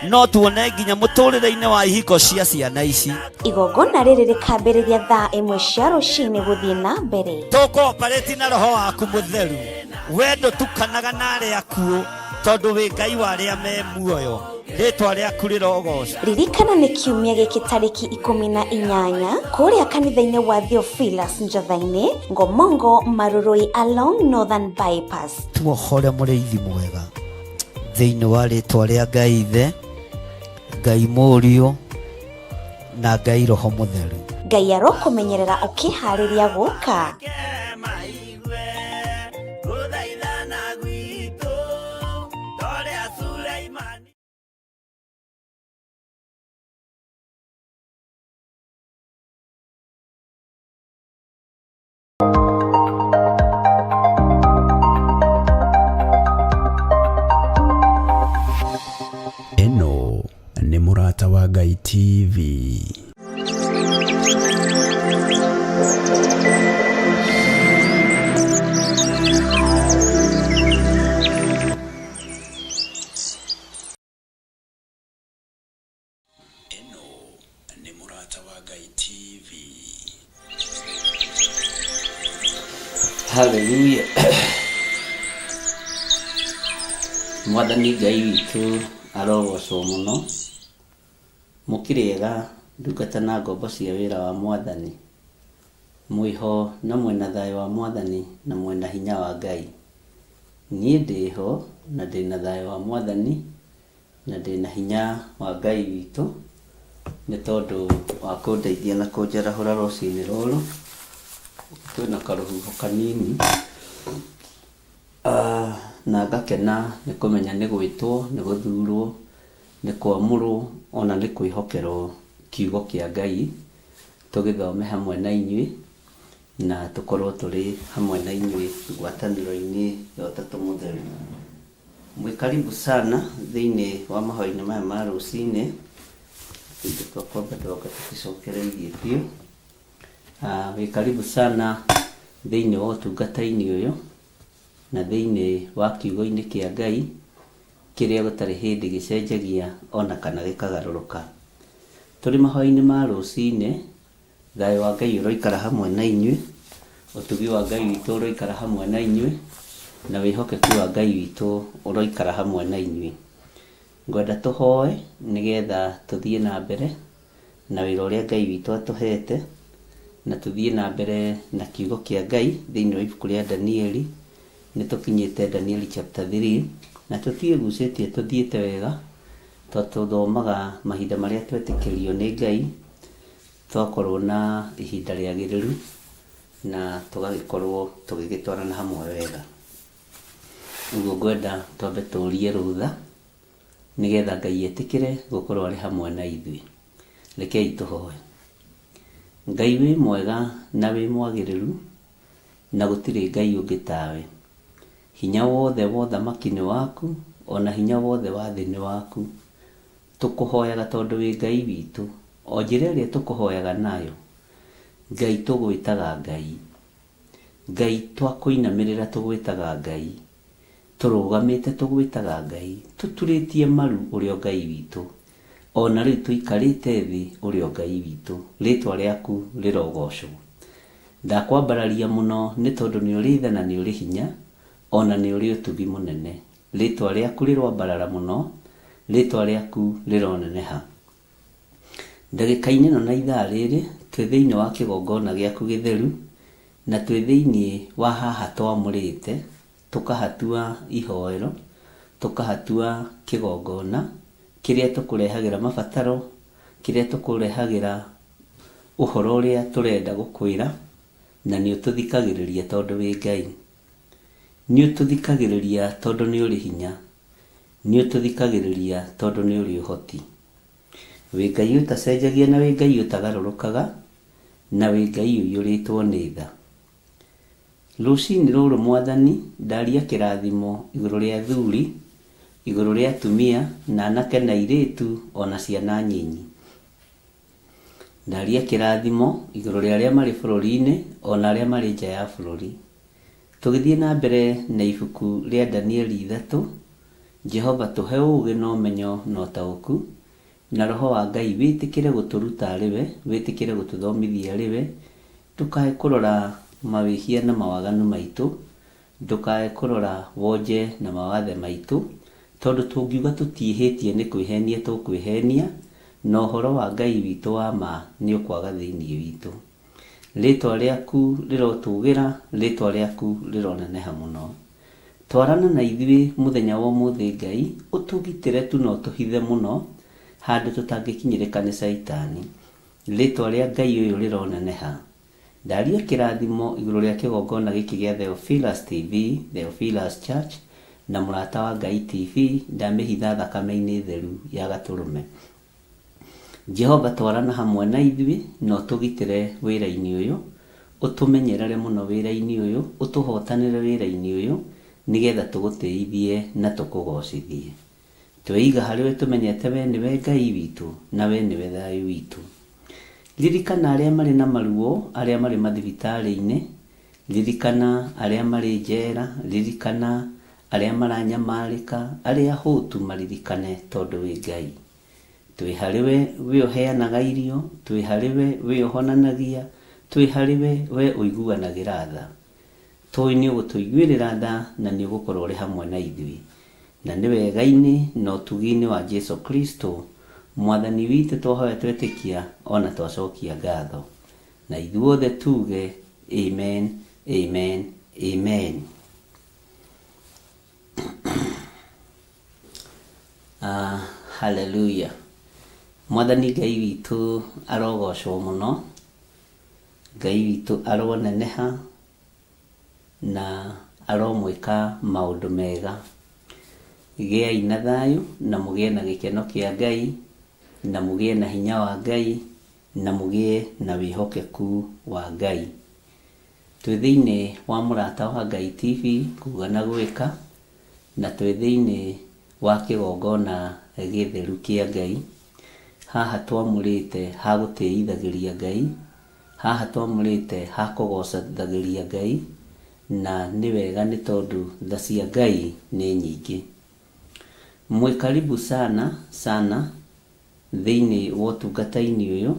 no tuone nginya mũtũrĩre-inĩ wa ihiko cia ciana ici. Igongona rĩrĩ rĩkambĩrĩria thaa 1 cia rũcinĩ gũthiĩ na mbere. Tũkooparĩti na roho waku mũtheru, we ndũtukanaga na arĩa akuũ, tondũ wĩ Ngai wa arĩa me muoyo. Rĩtwa rĩaku rĩrogocwo. Ririkana nĩ kiumia gĩkĩ tarĩki 18 kũrĩa kanitha-inĩ wa Theophilus Njotha-inĩ, Ngomongo, Marurui along Northern Bypass. Tuohore mũrĩithi mwega thĩinĩ wa rĩtwa rĩa Ngai Ithe, Ngai Mũriũ na Ngai Roho Mũtheru. Ngai arokũmenyerera ũkĩharĩria gũka. Ĩno nĩ Mũrata wa Ngai TV. Ĩno nĩ Mũrata wa Ngai TV. Haleluya. Mwathani Ngai witũ arogocwo mũno. Mũkĩrĩega ndungata na ngombo cia wĩra wa Mwathani. Mwĩho na mwĩna thayũ wa Mwathani na mwĩna hinya wa Ngai. Niĩ ndĩho na ndĩna thayũ wa Mwathani na ndĩna hinya wa Ngai witũ nĩ tondũ wa kũndeithia na kũnjarahũra rũcinĩ rũrũ. Kwĩna karũhuho kanini na ngakena nĩ kũmenya nĩ gwĩtwo, nĩ gũthurwo, nĩ kwamũrwo ona nĩ kwĩhokerwo kiugo kĩa Ngai tũgĩthome hamwe na inyuĩ na tũkorwo tũrĩ hamwe na inyuĩ ngwatanĩro-inĩ ya Ũtatũ Mũtheru. Mwĩ karibu sana thĩinĩ wa mahoya-inĩ maya ma rũcinĩ. Ithuĩ twakwamba twoka tũticokereirie biũ. Wĩ karibu sana thĩinĩ wa ũtungata-inĩ ũyũ na thĩinĩ wa kiugo-inĩ kĩa Ngai kĩrĩa gũtarĩ hĩndĩ gĩcenjagia ona kana gĩkagarũrũka. Tũrĩ mahoya-inĩ ma rũcinĩ, thayũ wa Ngai ũroikara hamwe na inyuĩ, ũtugi wa Ngai witũ ũroikara hamwe na inyuĩ, na wĩhokeku wa Ngai witũ ũroikara hamwe na inyuĩ. Ngwenda tũhoe nĩgetha tũthiĩ na mbere na wĩra ũrĩa Ngai witũ atũhete, na tũthiĩ na mbere na kiugo kĩa Ngai thĩinĩ wa ibuku rĩa Danieli. Nĩ tũkinyĩte Danieli chapter 3 na tũtiĩgucĩtie tũthiĩte wega tondũ tũthomaga mahinda marĩa twetĩkĩrio nĩ Ngai, twakorwo na ihinda rĩagĩrĩru na tũgagĩkorwo tũgĩgĩtwarana hamwe wega. Ũguo ngwenda twambe tũrie rũtha nĩgetha Ngai etĩkĩre gũkorwo arĩ hamwe na ithuĩ. Rekei tũhoe. Ngai wĩ mwega na wĩ mwagĩrĩru na gũtirĩ Ngai ũngĩ tawe. Hinya wothe wa ũthamaki nĩ waku ona hinya wothe wa thĩ nĩ waku. Tũkũhoyaga tondũ wĩ Ngai witũ, o njĩra ĩrĩa tũkũhoyaga nayo. Ngai tũgwĩtaga Ngai. Ngai twakũinamĩrĩra tũgwĩtaga Ngai. Tũrũgamĩte tũgwĩtaga Ngai. Tũturĩtie maru ũrĩ o Ngai witũ. Ona rĩu tũikarĩte thĩ ũrĩ o Ngai witũ. Rĩtwa rĩaku rĩrogocwo. Ndakwambararia mũno nĩ tondũ nĩ ũrĩ tha na nĩ ũrĩ hinya, ona nĩ ũrĩ ũtugi mũnene. Rĩtwa rĩaku rĩroambarara mũno, rĩtwa rĩaku rĩroneneha. Ndagĩka-inĩ ĩno na ithaa rĩrĩ, twĩ thĩinĩ wa kĩgongona gĩaku gĩtheru, Na twĩ thĩinĩ wa haha twamũrĩte, tũkahatua ihoero, tũkahatua kĩgongona, kĩrĩa tũkũrehagĩra mabataro, kĩrĩa tũkũrehagĩra ũhoro ũrĩa tũrenda gũkwĩra, na nĩ ũtũthikagĩrĩria tondũ wĩ Ngai. Nĩ ũtũthikagĩrĩria tondũ nĩ ũrĩ hinya. Nĩ ũtũthikagĩrĩria tondũ nĩ ũrĩ ũhoti. Wĩ Ngai ũtacenjagia na wĩ Ngai ũtagarũrũkaga, na wĩ Ngai ũiyũrĩtwo nĩ tha. Rũcinĩ rũrũ Mwathani, ndaria kĩrathimo igũrũ rĩa athuri, igũrũ rĩa atumia, na anake na airĩtu, ona ciana nyinyi. Ndaria kĩrathimo igũrũ rĩa arĩa marĩ bũrũri-inĩ, ona arĩa marĩ nja ya bũrũri. Tũgĩthiĩ na mbere na ibuku rĩa Danieli 3, Jehova tũhe ũũgĩ na ũmenyo na ũtaũku, na Roho wa Ngai wĩtĩkĩre gũtũruta arĩ we, wĩtĩkĩre gũtũthomithia arĩ we, ndũkae kũrora mawĩhia na mawaganu maitũ, ndũkae kũrora wonje na mawathe maitũ, tondũ tũngiuga tũtiĩhĩtie nĩ kwĩhenia tũkwĩhenia, na ũhoro wa Ngai witũ wa ma nĩ ũkwaga thĩinĩ witũ. Rĩtwa rĩaku rĩrotũgĩra, rĩtwa rĩaku rĩroneneha mũno. Twarana na ithuĩ mũthenya wa ũmũthĩ Ngai, ũtũgitĩre tu na ũtũhithe mũno, handũ tũtangĩkinyĩrĩka nĩ Caitani. Rĩtwa rĩa Ngai ũyũ rĩroneneha. Ndaria kĩrathimo igũrũ rĩa kĩgongona gĩkĩ gĩa Theophilus TV, Theophilus Church, na Mũrata wa Ngai TV, ndamĩhitha thakame-inĩ theru ya Gatũrũme. Jehova twarana hamwe na ithuĩ na ũtũgitĩre wĩra-inĩ ũyũ, ũtũmenyerere mũno wĩra-inĩ ũyũ, ũtũhotanĩre wĩra-inĩ ũyũ, nĩgetha tũgũtĩithie na tũkũgocithie. Tweiga harĩ we tũmenyete we nĩwe Ngai witũ na we nĩwe thayũ witũ. Ririkana arĩa marĩ na maruo, arĩa marĩ mathibitarĩ-inĩ, ririkana arĩa marĩ njera, ririkana arĩa maranyamarĩka, arĩa ahũtu maririkane tondũ wĩ Ngai. Twĩ harĩ we, we ũheanaga irio, twĩ harĩ we, we ũhonanagia, twĩ harĩ we, we ũiguanagĩra tha. Tũĩ nĩ ũgũtũiguĩrĩra tha na nĩ ũgũkorwo ũrĩ hamwe na ithuĩ. Na nĩ wega-inĩ na ũtugi-inĩ wa Jesu Kristo, Mwathani witũ twahoya twetĩkia ona twacokia ngatho. Na ithuothe tuge, Amen, Amen, Amen. Ah, hallelujah. Mwathani Ngai witũ arogocwo mũno, Ngai witũ aroneneha na aromwĩka maũndũ mega. Gĩai na thayũ na mũgĩe na gĩkeno kĩa Ngai na mũgĩe na hinya wa Ngai na mũgĩe na wĩhokeku wa Ngai. Twĩ thĩinĩ wa Mũrata wa Ngai TV kuga na gwĩka, na twĩ thĩinĩ wa kĩgongona gĩtheru kĩa Ngai. Haha twamũrĩte ha gũtĩithagĩria Ngai, haha twamũrĩte ha kũgocithagĩria Ngai, na nĩ wega nĩ tondũ tha cia Ngai nĩ nyingĩ. Mwĩ karibu sana sana thĩinĩ wa ũtungata-inĩ ũyũ,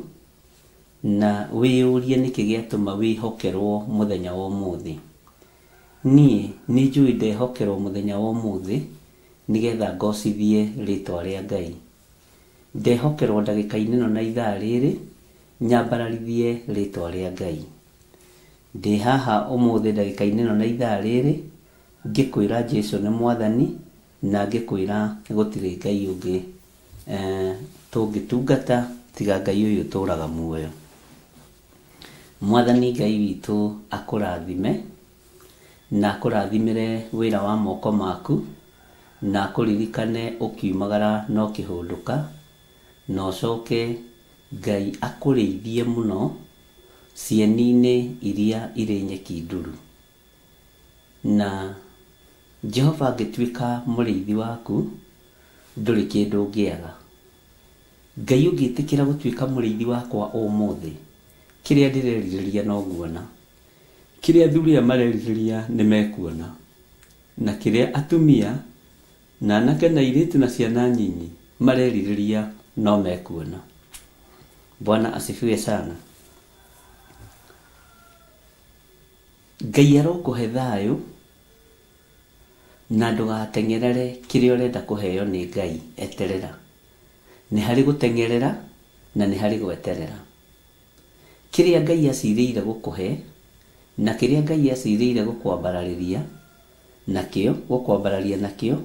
na wĩyũrie nĩkĩ gĩatũma wĩhokerwo mũthenya wa ũmũthĩ. Niĩ nĩ njũĩ ndehokerwo mũthenya wa ũmũthĩ nĩgetha ngocithie rĩtwa rĩa Ngai. Ndehokerwo ndagĩka-inĩ ĩno na ithaa rĩrĩ nyambararithie rĩtwa rĩa Ngai. Ndĩ haha ũmũthĩ ndagĩka-inĩ ĩno na ithaa rĩrĩ ngĩkwĩra Jesu nĩ Mwathani na ngĩkwĩra gũtirĩ Ngai ũngĩ tũngĩtungata tiga Ngai ũyũ ũtũraga muoyo. Mwathani Ngai witũ akũrathime na akũrathimĩre wĩra wa moko maku na akũririkane ũkiumagara na ũkĩhũndũka na ũcoke Ngai akũrĩithie mũno cieni-inĩ iria irĩ nyeki nduru. Na Jehova angĩtuĩka mũrĩithi waku, ndũrĩ kĩndũ ũngĩaga. Ngai ũngĩtĩkĩra gũtuĩka mũrĩithi wakwa ũmũthĩ, kĩrĩa ndĩrerirĩria no nguona. Kĩrĩa athuri aya marerirĩria nĩ mekuona. Na kĩrĩa atumia na anake na airĩtu na ciana nyinyi marerirĩria no mekuona. Bwana asifiwe sana. Ngai arokũhe thayũ na ndũgateng'erere kĩrĩa ũrenda kũheo nĩ Ngai, eterera. Nĩ harĩ gũteng'erera na nĩ harĩ gweterera. Kĩrĩa Ngai acirĩire gũkũhe Na kĩrĩa Ngai acirĩire gũkwambararĩria nakĩo, gũkwambararia nakĩo,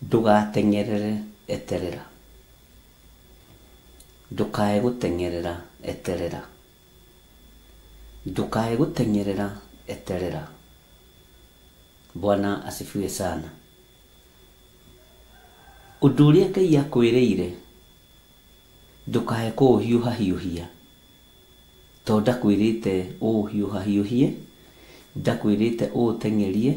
ndũgateng'erere, eterera. Ndũkae gũteng'erera, eterera. Ndũkae gũteng'erera, eterera. Bwana asifiwe sana. Ũndũ ũrĩa Ngai akwĩrĩire ndũkae kũũhiũhahiũhia, tondũ ndakwĩrĩte ũũhiũhahiũhie, ndakwĩrĩte ũũteng'erie,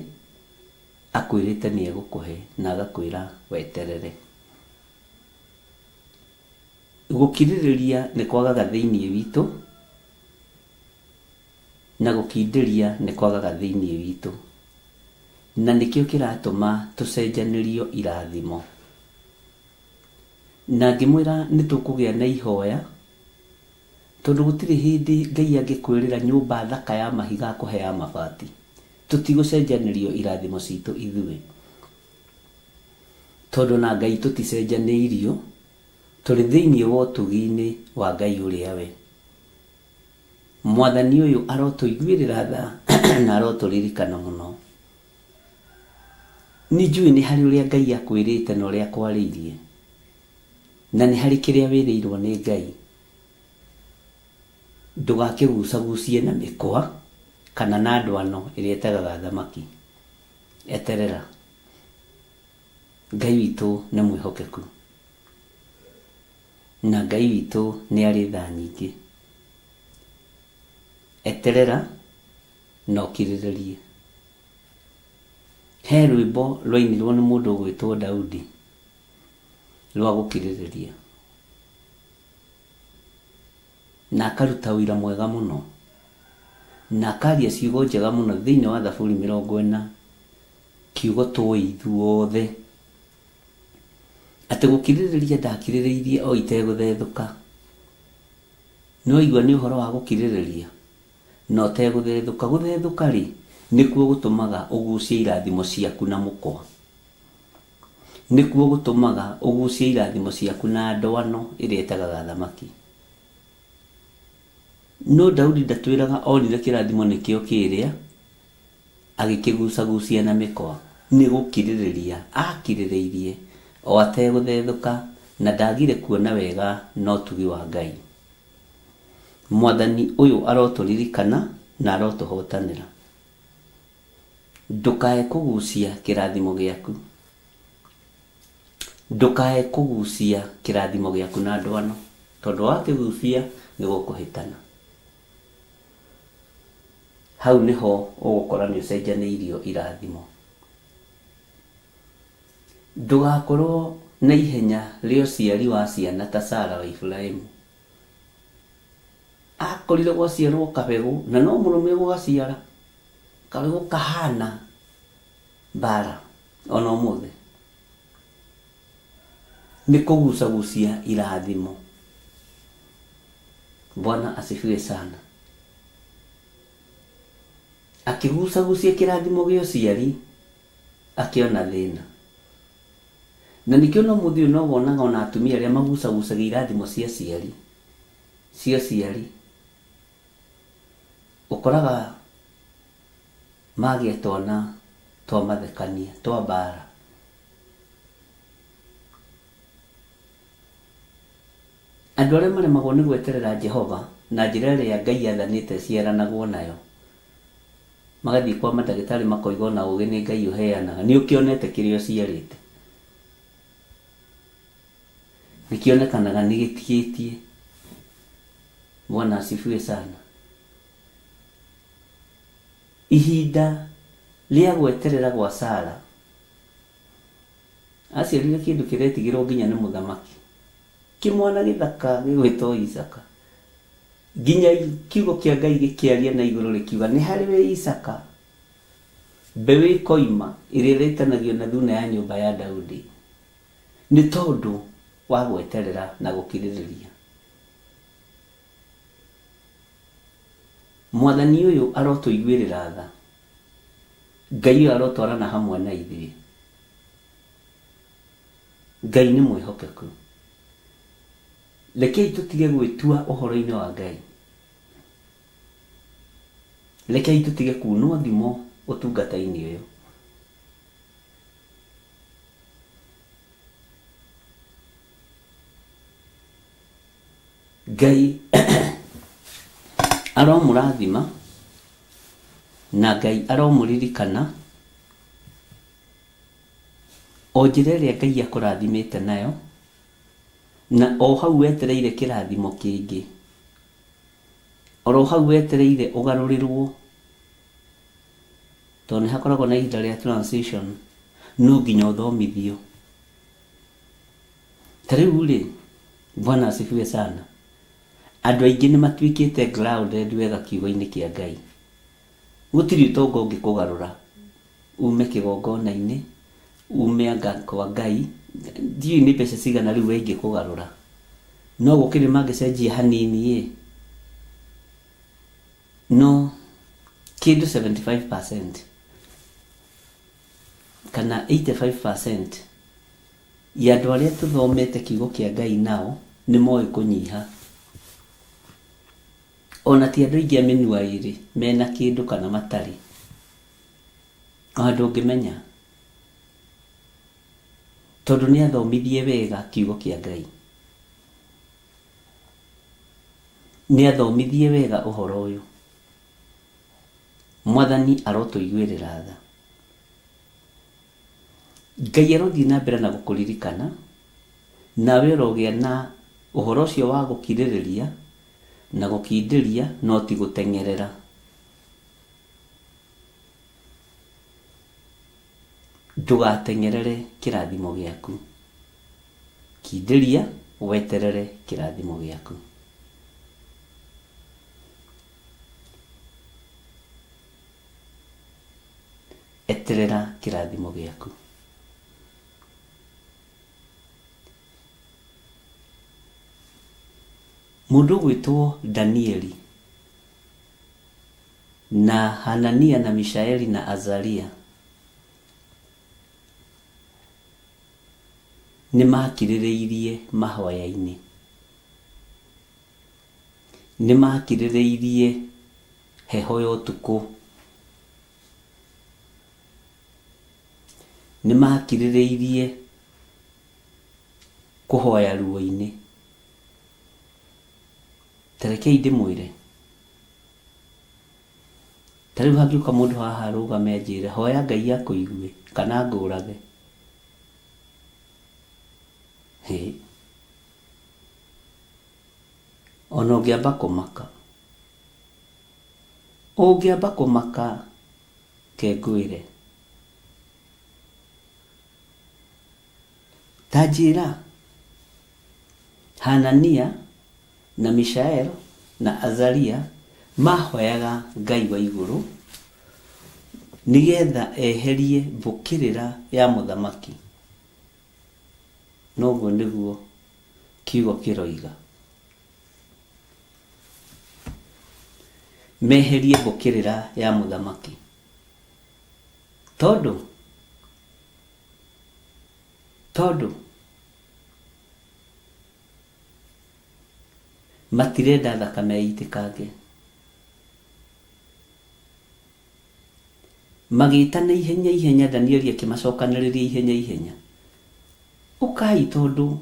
akwĩrĩte nĩ egũkũhe na agakwĩra weterere. Gũkirĩrĩria nĩ kwagaga thĩinĩ witũ, na gũkindĩria nĩ kwagaga thĩinĩ witũ, na nĩkĩo kĩratũma tũcenjanĩrio irathimo. Na ngĩmwĩra nĩ tũkũgĩa na ihoya, tondũ gũtirĩ hĩndĩ Ngai angĩkwĩrĩra nyũmba thaka ya mahiga akũhe ya mabati. Tũtigũcenjanĩrio irathimo citũ ithuĩ, tondũ na Ngai tũticenjanĩirio, tũrĩ thĩinĩ wa ũtugi-inĩ wa Ngai ũrĩa we. Mwathani ũyũ arotũiguĩrĩra tha na arotũririkana mũno. Nĩ njũĩ nĩ harĩ ũrĩa Ngai akwĩrĩte na ũrĩa akwarĩirie, na nĩ harĩ kĩrĩa wĩrĩirwo nĩ Ngai. Ndũgakĩgucagucie na mĩkwa kana na ndwano ĩrĩa ĩtegaga thamaki. Eterera. Ngai witũ nĩ mwĩhokeku, na Ngai witũ nĩ arĩ tha nyingĩ. Eterera na ũkirĩrĩrie. He rwĩmbo rwainirwo nĩ mũndũ ũgwĩtwo Daudi rwa gũkirĩrĩria, na akaruta ũira mwega mũno, na akaria ciugo njega mũno thĩinĩ wa Thaburi 40, kiugo tũĩ ithuothe, atĩ gũkirĩrĩria ndakirĩrĩirie o itegũthethũka. Nĩ waigua nĩ ũhoro wa gũkirĩrĩria na ũtegũthethũka. Gũthethũka rĩ, nĩkuo gũtũmaga ũgucie irathimo ciaku na mũkwa, nĩkuo gũtũmaga ũgucie irathimo ciaku na ndwano ĩrĩa ĩtegaga thamaki. No Daudi ndatwĩraga onire kĩrathimo nĩkĩo kĩrĩa, agĩkĩgucagucia na mĩkwa. Nĩ gũkirĩrĩria akirĩrĩirie o ategũthethũka, na ndagire kuona wega na ũtugi wa Ngai. Mwathani ũyũ arotũririkana na arotũhotanĩra. Ndũkae kũgucia kĩrathimo gĩaku, ndũkae kũgucia kĩrathimo gĩaku na ndwano, tondũ wakĩgucia nĩ gũkũhĩtana. Hau nĩho ũgũkora nĩ ũcenjanĩirio irathimo. Ndũgakorwo na ihenya rĩa ũciari wa ciana ta Sara wa Iburahĩmu. Akorire gwaciarwo kabegũ na no mũrũme ũgũgaciara, kabegũ kahana mbara ona ũmũthĩ. Nĩ kũgucagucia irathimo. Bwana asifiwe sana. Akĩgucagucia kĩrathimo gĩa ũciari, akĩona thĩna. Na nĩkĩo no mũthĩ ũyũ no wonaga ona atumia arĩa magucagucagia irathimo cia aciari, cia ũciari, ũkoraga magĩa twana twa mathekania, twa mbara. Andũ arĩa maremagwo nĩ gweterera Jehova na njĩra ĩrĩa Ngai athanĩte ciaranagwo nayo, magathiĩ kwa mandagĩtarĩ makoiga ona ũgĩ nĩ Ngai ũheanaga, nĩ ũkĩonete kĩrĩa ũciarĩte, nĩkĩonekanaga nĩ gĩtigĩtie. Bwana asifiwe sana. Ihinda rĩa gweterera gwa Sara, aciarire kĩndũ kĩretigĩrwo nginya nĩ mũthamaki, kĩmwana gĩthaka gĩgwĩtwo Isaka. Nginya kiugo kĩa Ngai gĩkĩaria na igũrũ rĩkiuga nĩ harĩ we Isaka mbeũ ĩkoima ĩrĩa ĩrĩtanagio na thuna ya nyũmba ya Daudi, nĩ tondũ wa gweterera na gũkirĩrĩria. Mwathani ũyũ arotũiguĩrĩra tha, Ngai ũyũ arotwarana hamwe na ithuĩ. Ngai nĩ mwĩhokeku. Rekei tũtige gwĩtua ũhoro-inĩ wa Ngai. Rekei tũtige kunwo thimo ũtungata-inĩ ũyũ. Ngai aromũrathima na Ngai aromũririkana o njĩra ĩrĩa Ngai akũrathimĩte nayo, na o hau wetereire kĩrathimo kĩngĩ, oro hau wetereire ũgarũrĩrwo, tondũ nĩ hakoragwo na ihinda rĩa transition, no nginya ũthomithio. Ta rĩu rĩ, Bwana asifiwe sana, andũ aingĩ nĩ matuĩkĩte grounded wega kiugo-inĩ kĩa Ngai. Gũtirĩ ũtonga ũngĩkũgarũra ume kĩgongona-inĩ, ume anga kwa Ngai, ndiũĩ nĩ mbeca cigana rĩu we ingĩkũgarũra, no gũkĩrĩ mangĩcenjia hanini ĩ, no kĩndũ 75% kana 85% ya andũ arĩa tũthomete kiugo kĩa Ngai nao nĩ moĩ kũnyiha. Ona ti andũ aingĩ a mĩnua ĩrĩ mena kĩndũ kana matarĩ. Ona ndũngĩmenya. Tondũ nĩ athomithie wega kiugo kĩa Ngai. Nĩ athomithie wega ũhoro ũyũ. Mwathani arotũiguĩrĩra tha. Ngai arothiĩ na mbere na gũkũririkana, nawe ũrogĩa na ũhoro ũcio wa gũkirĩrĩria na gũkindĩria no ti gũteng'erera. Ndũgateng'erere kĩrathimo gĩaku. Kindĩria weterere kĩrathimo gĩaku. Eterera kĩrathimo gĩaku. Mũndũ ũgwĩtwo Danieli na Hanania na Mishaeli na Azaria nĩ maakirĩrĩirie mahoya-inĩ. Nĩ maakirĩrĩirie heho ya ũtukũ. Nĩ maakirĩrĩirie kũhoya ruo-inĩ. Ta rekei ndĩmwĩre, ta rĩu hangĩũka mũndũ haha arũgame anjĩre hoya Ngai akũigue kana angũrage, hĩ, ona ũngĩamba kũmaka, ũngĩamba kũmaka ke ngwĩre. Ta njĩra, Hanania na Mishael na Azaria maahoyaga Ngai wa igũrũ nĩgetha eherie mbũkĩrĩra ya mũthamaki. Na ũguo nĩguo kiugo kĩroiga. Meherie mbũkĩrĩra ya mũthamaki. Tondũ Tondũ matirenda thakame ĩitĩkange. Magĩtana ihenya ihenya, Danieli akĩmacokanĩrĩria ihenya ihenya. Ũkai tondũ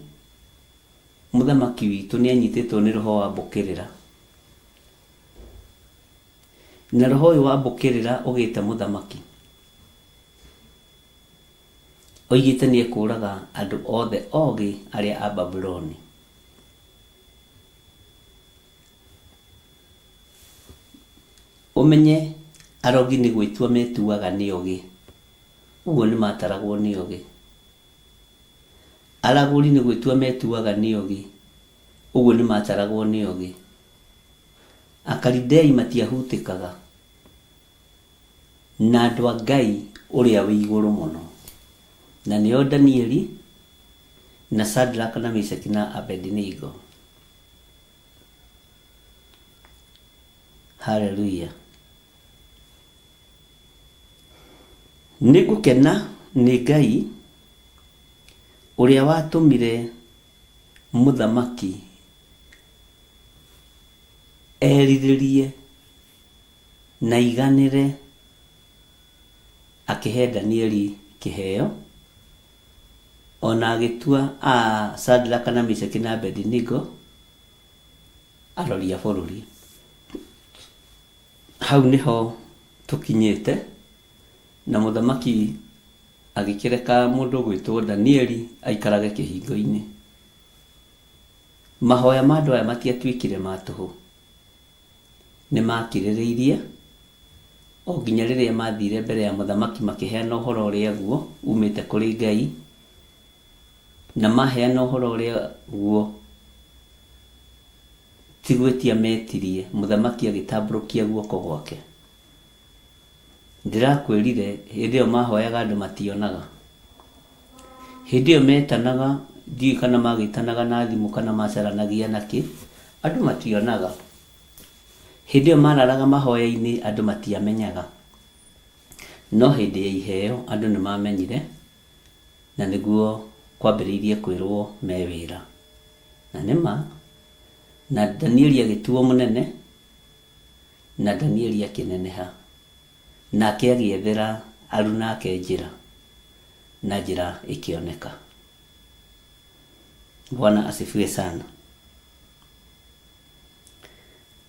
mũthamaki witũ nĩ anyitĩtwo nĩ roho wa mbũkĩrĩra. Na roho ũyũ wa mbũkĩrĩra ũgĩte mũthamaki. Oigĩte nĩ ekũũraga andũ othe ogĩ arĩa a Babuloni. Ũmenye arogi nĩ gwĩtua metuaga nĩ ogĩ, ũguo nĩ mataragwo nĩ ogĩ. Aragũri nĩ gwĩtua metuaga nĩ ogĩ, ũguo nĩ mataragwo nĩ ogĩ. Akalidei matiahutĩkaga. Na andũ a Ngai ũrĩa wĩ igũrũ mũno, na nĩo Danieli, na Shadraka, na Meshaki, na Abedinego. Haleluya! Nĩ ngũkena nĩ Ngai ũrĩa watũmire mũthamaki erirĩrie. Na aiganĩre akĩhe Danieli kĩheo, o na agĩtua a Shadraka na Meshaki na Abednego arori a bũrũri. Hau nĩho tũkinyĩte, na mũthamaki agĩkĩreka mũndũ ũgwĩtwo Danieli aikarage kĩhingo-inĩ. Mahoya ma andũ aya matiatuĩkire ma tũhũ. Nĩ maakirĩrĩirie o nginya rĩrĩa maathiire mbere ya mũthamaki makĩheana ũhoro ũrĩa guo uumĩte kũrĩ Ngai, na maheana ũhoro ũrĩa guo ti gwĩtia meetirie, mũthamaki agĩtambũrũkia guoko gwake. Ndĩrakwĩrire hĩndĩ ĩyo mahoyaga andũ mationaga. Hĩndĩ ĩyo metanaga, ndiũĩ kana magĩtanaga na thimũ kana macaranagia na kĩ, andũ mationaga. Hĩndĩ ĩyo mararaga mahoya-inĩ andũ matiamenyaga. No hĩndĩ ya iheo andũ nĩ mamenyire na nĩguo kwambĩrĩirie kwĩrwo me wĩra. Na nĩ ma, na Danieli agĩtuo mũnene, na Danieli akĩneneha. Nake agĩethera aruna ake njĩra, na njĩra ĩkĩoneka. Bwana asifiwe sana.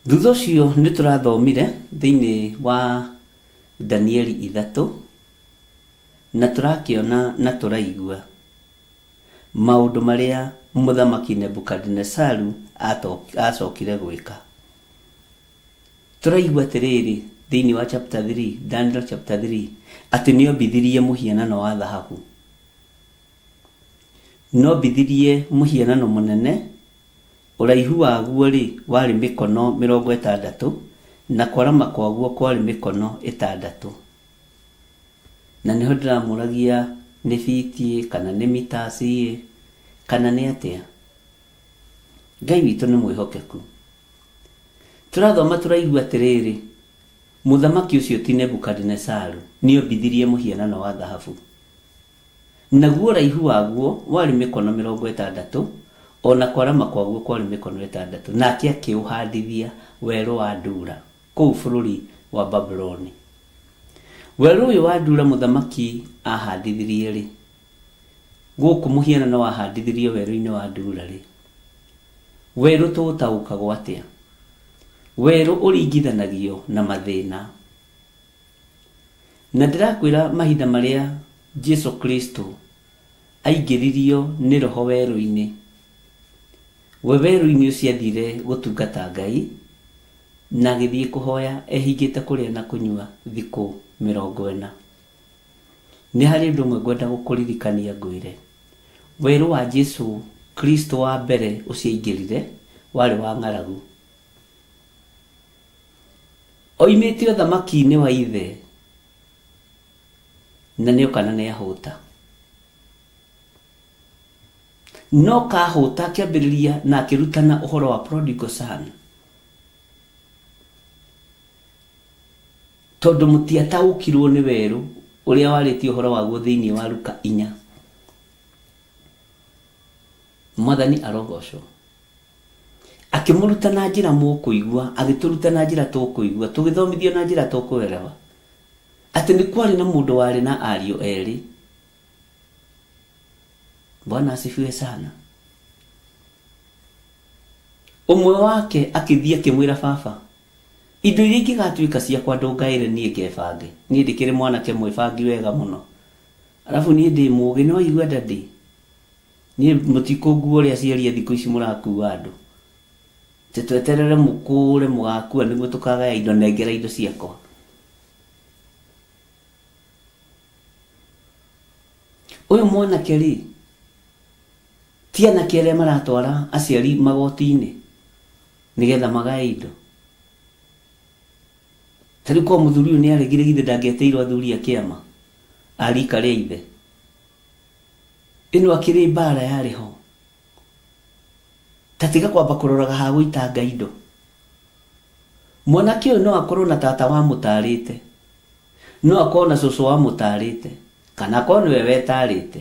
Thutha ũcio nĩ tũrathomire thĩinĩ wa Danieli ithatũ, na tũrakĩona na tũraigua maũndũ marĩa Mũthamaki Nebukadinesaru acokire gwĩka. Tũraigua atĩrĩrĩ thĩinĩ wa chapter 3, Daniel chapter 3, atĩ nĩombithirie mũhianano wa thahabu. Nĩombithirie mũhianano mũnene, ũraihu waguo-rĩ, warĩ mĩkono mĩrongo ĩtandatũ, na kwarama kwaguo kwarĩ mĩkono ĩtandatũ. Na nĩho ndĩramũragia nĩ feet kana nĩ meters kana nĩ atĩa. Ngai witũ nĩ mwĩhokeku. Tũrathoma tũraigua atĩrĩrĩ, mũthamaki ũcio ti Nebukadinesaru nĩombithirie mũhianano wa thahabu. Naguo ũraihu waguo warĩ mĩkono mĩrongo ĩtandatũ, o na kwarama kwaguo kwarĩ mĩkono ĩtandatũ, nake akĩũhandithia werũ wa Dura, kũu bũrũri wa Babuloni. Werũ ũyũ wa Dura mũthamaki aahandithirie-rĩ, gũkũ mũhianano wahandithirio werũ-inĩ wa Dura-rĩ, werũ tũũtaũkagwo atĩa? Werũ ũringithanagio na mathĩna. Na ndĩrakwĩra mahinda marĩa Jesu Kristo aingĩririo nĩ Roho werũ-inĩ, we werũ-inĩ ũcio athire gũtungata Ngai, na agĩthiĩ kũhoya ehingĩte kũrĩa na kũnyua thikũ mĩrongo ĩna. Nĩ harĩ ũndũ ũmwe ngwenda gũkũririkania ngwĩre. Werũ wa Jesu Kristo wa mbere ũcio aingĩrire warĩ wa ng'aragu. Oimĩte ũthamaki-inĩ wa ithe na nĩoka na nĩahũta. No kahũta akĩambĩrĩria na akĩrutana ũhoro wa prodigal son. Tondũ mũtiataũkirwo nĩ werũ ũrĩa warĩtie ũhoro waguo thĩinĩ wa Luka inya. Mwathani arogocwo. Akĩmũruta na njĩra mũkũigua, agĩtũruta na njĩra tũkũigua, tũgĩthomithio na njĩra tũkũerewa, atĩ nĩ kwarĩ na mũndũ warĩ na ariũ erĩ. Bwana asifiwe sana. Ũmwe wake akĩthiĩ akĩmwĩra baba, indo iria ingĩgatuĩka ciakwa ndũngaĩre niĩ ngebange. Niĩ ndĩkĩrĩ mwanake mwĩbangi wega mũno. Arabu niĩ ndĩ mũgĩ, nĩ waigua daddy? Niĩ mũtikũngua ũrĩa aciari a thikũ ici mũrakua andũ. Atĩ tweterere mũkũre mũgakua nĩguo tũkagaya indo, nengera indo ciakwa. Ũyũ mwanake rĩ, ti anake arĩa maratwara aciari magoti-inĩ nĩgetha magae indo. Ta rĩu korwo mũthuri ũyũ nĩ aregire githĩ ndangĩetĩirwo athuri a kĩama a rika rĩa ithe. Ĩno akĩrĩ mbara yarĩ ho. Ta tiga kwamba kũroraga ha gũitanga indo. Mwanake ũyũ no akorwo na tata wamũtarĩte, no akorwo na cũcũ wamũtarĩte, kana akorwo nĩwe wetarĩte.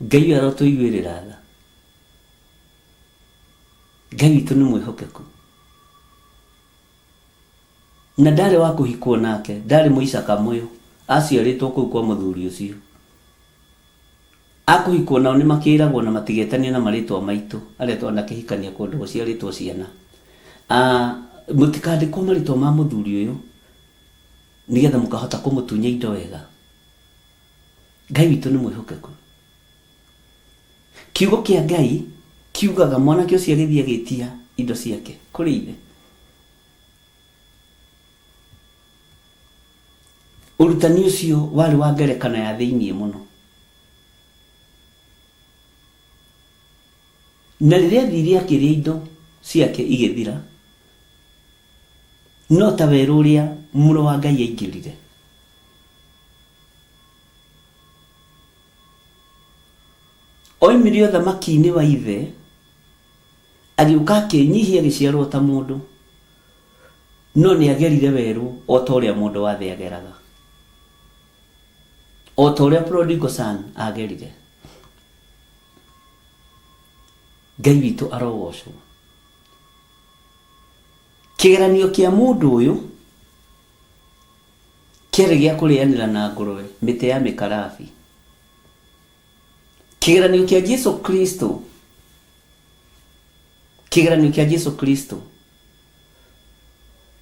Ngai ũyũ arotũiguĩrĩra tha. Ngai witũ nĩ mwĩhokeku. Na ndarĩ wa kũhikwo nake, ndarĩ mũicaka mũyũ, aciarĩtwo kũu kwa mũthuri ũcio. Akũhikwo nao nĩ makĩragwo na matigetanio na marĩtwa maitũ arĩa twanakĩhikania kũndũ gũciarĩtwo ciana. Ah, mũtikandĩkwo marĩtwa ma mũthuri ũyũ nĩgetha mũkahota kũmũtunya indo wega. Ngai witũ nĩ mwĩhokeku. Kiugo kĩa Ngai kiugaga mwanake ũcio agĩthiĩ agĩtia indo ciake kũrĩ ithe. Ũrutani ũcio warĩ wa ngerekano ya thĩinĩ mũno. Na rĩrĩa athire akĩrĩa indo ciake igĩthira, no ta werũ ũrĩa mũrũ wa Ngai aingĩrire. Oimire ũthamaki-inĩ wa ithe, agĩũka akĩĩnyihia agĩciarwo ta mũndũ, no nĩ agerire werũ o ta ũrĩa mũndũ wa thĩ ageraga, o ta ũrĩa prodigal son agerire. Ngai witũ arogocwo. Kĩgeranio kĩa mũndũ ũyũ kĩarĩ gĩa kũrĩanĩra na ngũrwe mĩtĩ ya mĩkarabi. Kĩgeranio kĩa Jesu Kristo, kĩgeranio kĩa Jesu Kristo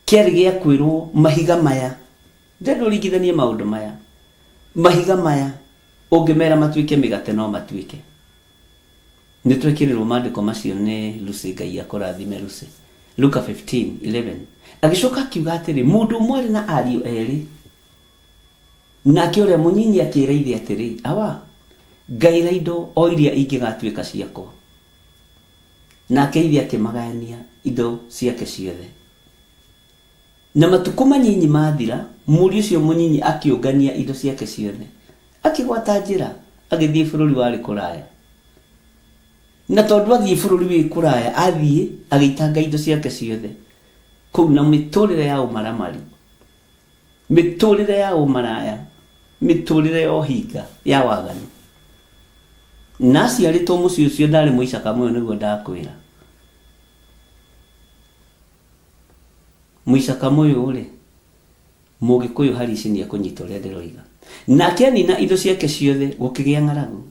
kĩarĩ gĩa kwĩrwo mahiga maya, ndĩrenda ũringithanie maũndũ maya, mahiga maya ũngĩmera matuĩke mĩgate no matuĩke. Nĩ twekĩrĩrwo maandĩko macio nĩ Lucy, Ngai akũrathime Lucy. Luka 15:11 Agĩcoka akiuga atĩrĩ, mũndũ ũmwe arĩ na ariũ erĩ. Nake ũrĩa mũnyinyi akĩĩra ithe atĩrĩ, 'Awa, ngaĩra indo o iria ingĩgatuĩka ciakwa. Nake ithe akĩmagayania indo ciake ciothe. Na matukũ manyinyi maathira, mũriũ ũcio mũnyinyi akĩũngania indo ciake ciothe, akĩgwata njĩra, agĩthiĩ bũrũri warĩ kũraya. Na tondũ athiĩ bũrũri wĩ kũraya, athiĩ agĩitanga indo ciake ciothe kũu na mĩtũrĩre ya ũmaramari, mĩtũrĩre ya ũmaraya, mĩtũrĩre ya ũhinga, ya waganu. Na aciarĩtwo mũciĩ ũcio ndarĩ mũicaka mũyũ nĩguo ndakwĩra. Mũicaka mũyũ-rĩ, Mũgĩkũyũ Harici nĩekũnyita ũrĩa ndĩroiga. Nake anina indo ciake ciothe, gũkĩgĩa ng'aragu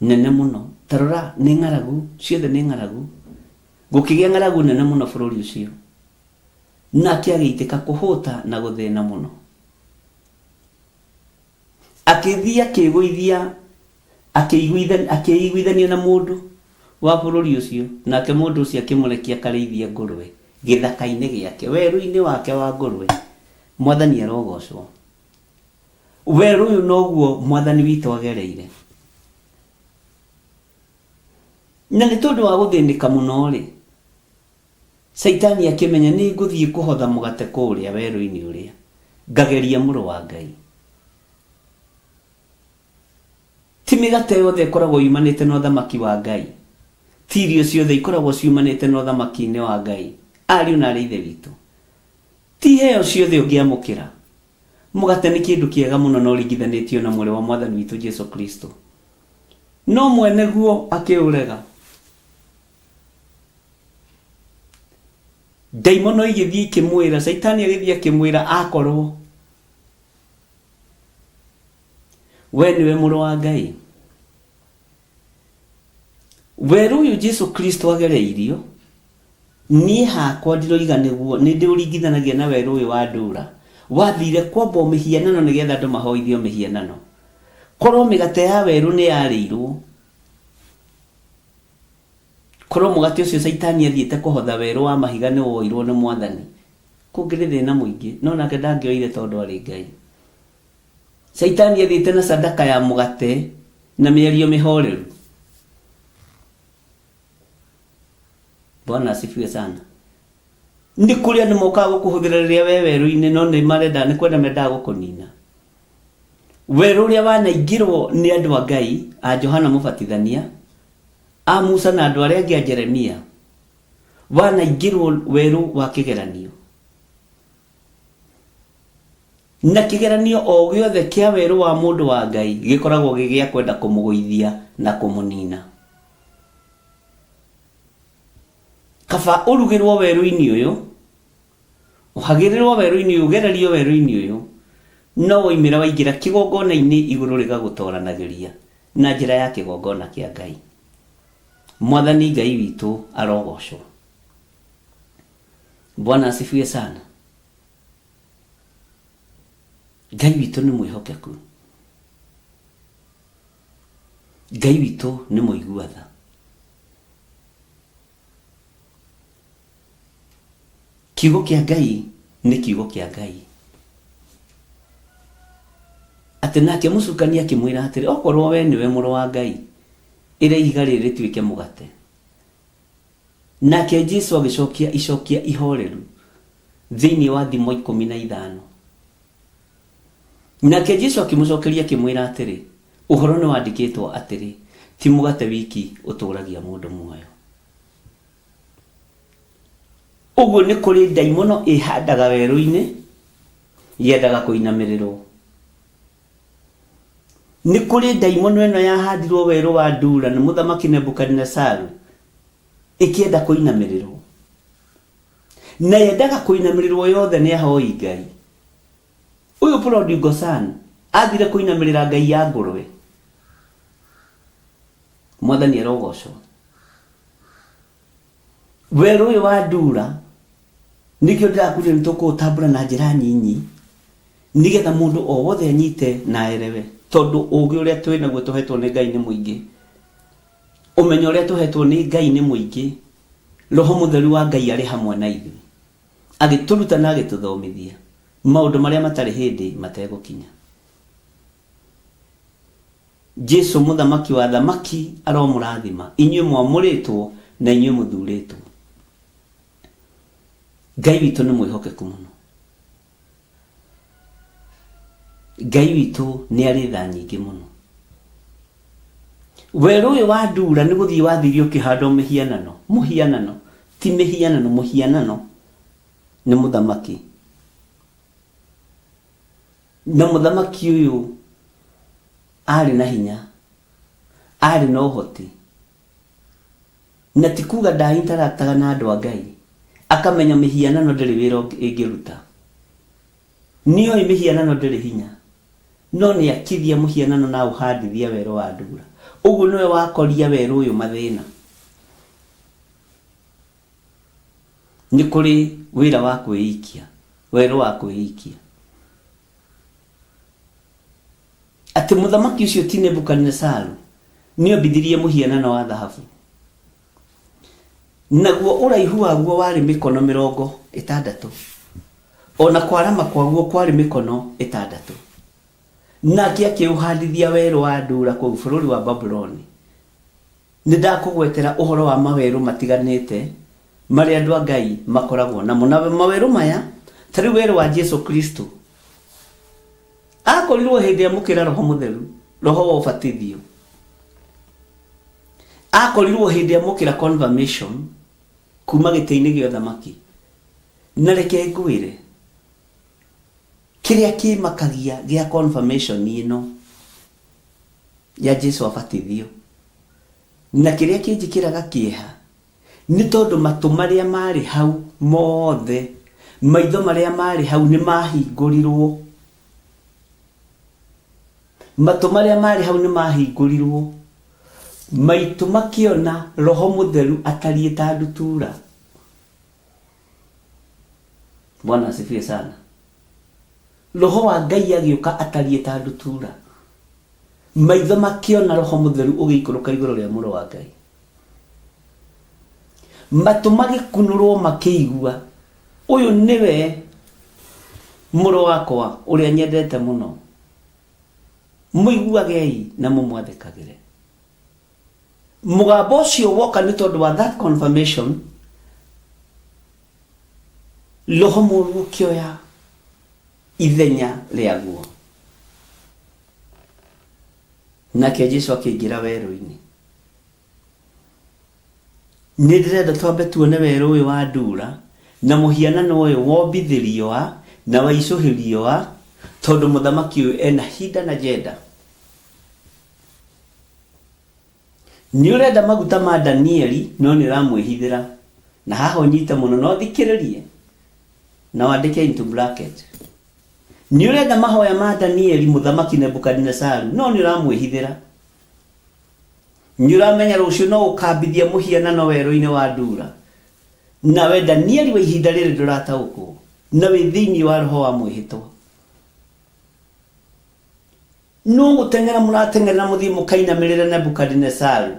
nene mũno. Ta rora, nĩ ng'aragu, ciothe nĩ ng'aragu. Gũkĩgĩa ng'aragu nene mũno bũrũri ũcio. Nake agĩitĩka kũhũta na gũthĩna mũno. Akĩthiĩ akĩĩgũithia, akĩĩiguithania na mũndũ wa bũrũri ũcio, nake mũndũ ũcio akĩmũrekia akarĩithie ngũrwe gĩthaka-inĩ gĩake, werũ-inĩ wake wa ngũrwe. Mwathani arogocwo. Werũ ũyũ noguo Mwathani witũ agereire. Na nĩ tondũ wa gũthĩnĩka mũno-rĩ, Caitani akĩmenya nĩ ngũthiĩ kũhotha mũgate kũrĩa werũ-inĩ ũrĩa, ngageria mũrũ wa Ngai. Ti mĩgate yothe ĩkoragwo yumanĩte na ũthamaki wa Ngai. Ti irio ciothe ikoragwo ciumanĩte na ũthamaki-inĩ wa Ngai. Ariũ na aarĩ a Ithe witũ, ti iheo ciothe ũngĩamũkĩra. Mũgate nĩ kĩndũ kĩega mũno na ũringithanĩtio na mwĩrĩ wa Mwathani witũ Jesu Kristo. No mwene guo akĩũrega. Ndaimono igĩthiĩ ikĩmwĩra, Caitani agĩthiĩ akĩmwĩra akorwo we nĩwe mũrũ wa Ngai. Werũ ũyũ Jesu Kristo agereirio, niĩ hakwa ndiroiga nĩguo, nĩ ndĩũringithanagia na werũ ũyũ wa ndũra. Wathire kwambwo mĩhianano nĩgetha andũ mahoithio mĩhianano. Korwo mĩgate ya werũ nĩ yarĩirwo, Korwo mũgate ũcio Caitani athiĩte kũhotha werũ wa mahiga nĩ woirwo nĩ Mwathani, kũngĩrĩ thĩna mũingĩ. No nake ndangĩoire tondũ arĩ Ngai. Caitani athiĩte na sadaka ya mũgate na mĩario mĩhoreru. Bwana asifiwe sana. Nĩ kũrĩ andũ mokaga gũkũhũthĩra rĩrĩa we werũ-inĩ no nĩ marenda nĩ kwenda mendaga gũkũnina. Werũ ũrĩa wanaingĩrwo nĩ andũ a Ngai a Johana Mũbatithania, a Musa na andũ arĩa angĩ a Jeremia, wanaingĩrwo werũ wa kĩgeranio. Na kĩgeranio o gĩothe kĩa werũ wa mũndũ wa Ngai gĩkoragwo gĩ gĩa kwenda kũmũgũithia na kũmũnina. Kaba ũrugĩrwo werũ-inĩ ũyũ. Ũhagĩrĩrwo werũ-inĩ ũyũ, ũgererio werũ-inĩ ũyũ, no woimĩra waingĩra kĩgongona-inĩ igũrũ rĩgagũtoranagĩria na njĩra ya kĩgongona kĩa Ngai. Mwathani Ngai witũ arogocwo. Bwana asifiwe sana. Ngai witũ nĩ mwĩhokeku. Ngai witũ nĩ mũigua tha. Kiugo kĩa Ngai nĩ kiugo kĩa Ngai. Atĩ nake mũcukani akĩmwĩra atĩrĩ, okorwo we nĩwe mũrũ wa Ngai, ĩra ihiga rĩrĩ rĩtuĩke mũgate. Nake Jesu agĩcokia icokia ihoreru thĩinĩ wa thimo 15. Nake Jesu akĩmũcokeria akĩmwĩra atĩrĩ, ũhoro nĩ wandĩkĩtwo atĩrĩ, ti mũgate wiki ũtũũragia mũndũ muoyo. Ũguo nĩ kũrĩ ndaimono ĩhandaga werũ-inĩ yendaga kũinamĩrĩrwo. Nĩ kũrĩ ndaimono ĩno yahandirwo werũ wa Dura nĩ mũthamaki Nebukadinesaru ĩkĩenda kũinamĩrĩrwo. Na yendaga kũinamĩrĩrwo yothe nĩ ahoi Ngai. Ũyũ prodigal son athire kũinamĩrĩra ngai ya ngũrwe. Mwathani arogocwo. Werũ ũyũ wa Dura nĩkĩo ndĩrakwĩrire nĩ tũkũũtambũra na njĩra nyinyi nĩgetha mũndũ o wothe anyite na erewe, tondũ ũgĩ ũrĩa twĩ naguo tũhetwo nĩ Ngai nĩ mũingĩ, ũmenyo ũrĩa tũhetwo nĩ Ngai nĩ mũingĩ, Roho Mũtheru wa Ngai arĩ hamwe na ithuĩ agĩtũruta na agĩtũthomithia maũndũ marĩa matarĩ hĩndĩ mategũkinya. Jesu mũthamaki wa athamaki aromũrathima inyuĩ mwamũrĩtwo na inyuĩ mũthurĩtwo. Ngai witũ nĩ mwĩhokeku mũno. Ngai witũ nĩ arĩ tha nyingĩ mũno. Werũ ũyũ wa Dura nĩ gũthiĩ wathiire ũkĩhandwo mĩhianano. Mũhianano, ti mĩhianano, mũhianano nĩ mũthamaki. Na mũthamaki ũyũ arĩ na hinya, arĩ na ũhoti. Na ti kuga nda interactaga na andũ a Ngai, akamenya mĩhianano ndĩrĩ wĩra ĩngĩruta. Nĩoĩ mĩhianano ndĩrĩ hinya, no nĩakithia mũhianano na aũhandithia werũ wa Dura. Ũguo nĩwe wakoria werũ ũyũ mathĩna. Nĩ kũrĩ wĩra wa kwĩikia, werũ wa kwĩikia. Atĩ mũthamaki ũcio ti Nebukadinesaru nĩombithirie mũhianano wa thahabu, naguo ũraihu waguo warĩ mĩkono 60, o na kwarama kwaguo kwarĩ mĩkono 6. Nake akĩũhandithia werũ wa Dura kũu bũrũri wa Babuloni. Nĩ ndakũgwetera ũhoro wa mawerũ matiganĩte marĩa andũ a Ngai makoragwo namo. Na mawerũ maya, ta rĩu werũ wa Jesu Kristo, akorirwo hĩndĩ amũkĩra Roho Mũtheru, Roho wa ũbatithio. Akorirwo hĩndĩ amũkĩra confirmation kuma gĩtĩ-inĩ gĩa ũthamaki. Na reke ngwĩre, kĩrĩa kĩmakagia gĩa confirmation ĩno ya Jesu abatithio, na kĩrĩa kĩnjĩkĩraga kĩeha nĩ tondũ matũ marĩa marĩ hau mothe, maitho marĩa marĩ hau nĩ mahingũrirwo. Matũ marĩa marĩ hau nĩ mahingũrirwo, maitũ makĩona Roho Mũtheru atariĩ ta ndutura. Bwana asifiwe sana. Roho wa Ngai agĩũka atariĩ ta ndutura. Maitho makĩona Roho Mũtheru ũgĩikũrũka igũrũ rĩa Mũrũ wa Ngai. Matũ magĩkunũrwo makĩigua, ũyũ nĩwe mũrũ wakwa ũrĩa nyendete mũno, mũiguagei na mũmwathĩkagĩre. Mũgambo ũcio woka nĩ tondũ wa that confirmation, roho mũru ũkĩoya ithenya rĩaguo. Nake Jesu akĩingĩra werũ-inĩ. Nĩ ndĩrenda twambe tuone werũ ũyũ wa Dura na mũhianano ũyũ wombithĩrio a na waicũhĩrio a, tondũ mũthamaki ũyũ ena hidden agenda. Nĩ ũrenda maguta ma Danieli no nĩ ũramwĩhithĩra. Na haha ũnyite mũno na ũthikĩrĩrie. Na wandĩke into bracket. Nĩ ũrenda mahoya ma Danieli mũthamaki Nebukadinesaru, no nĩ ũramwĩhithĩra. Nĩ ũramenya rũciũ no ũkambithia mũhianano werũ-inĩ wa Dura. Nawe Danieli wa ihinda rĩrĩ ndũrataũkwo, na wĩ thĩinĩ wa roho wa mwĩhĩtwa. No gũteng'era mũrateng'era mũthiĩ mũkainamĩrĩre Nebukadinesaru.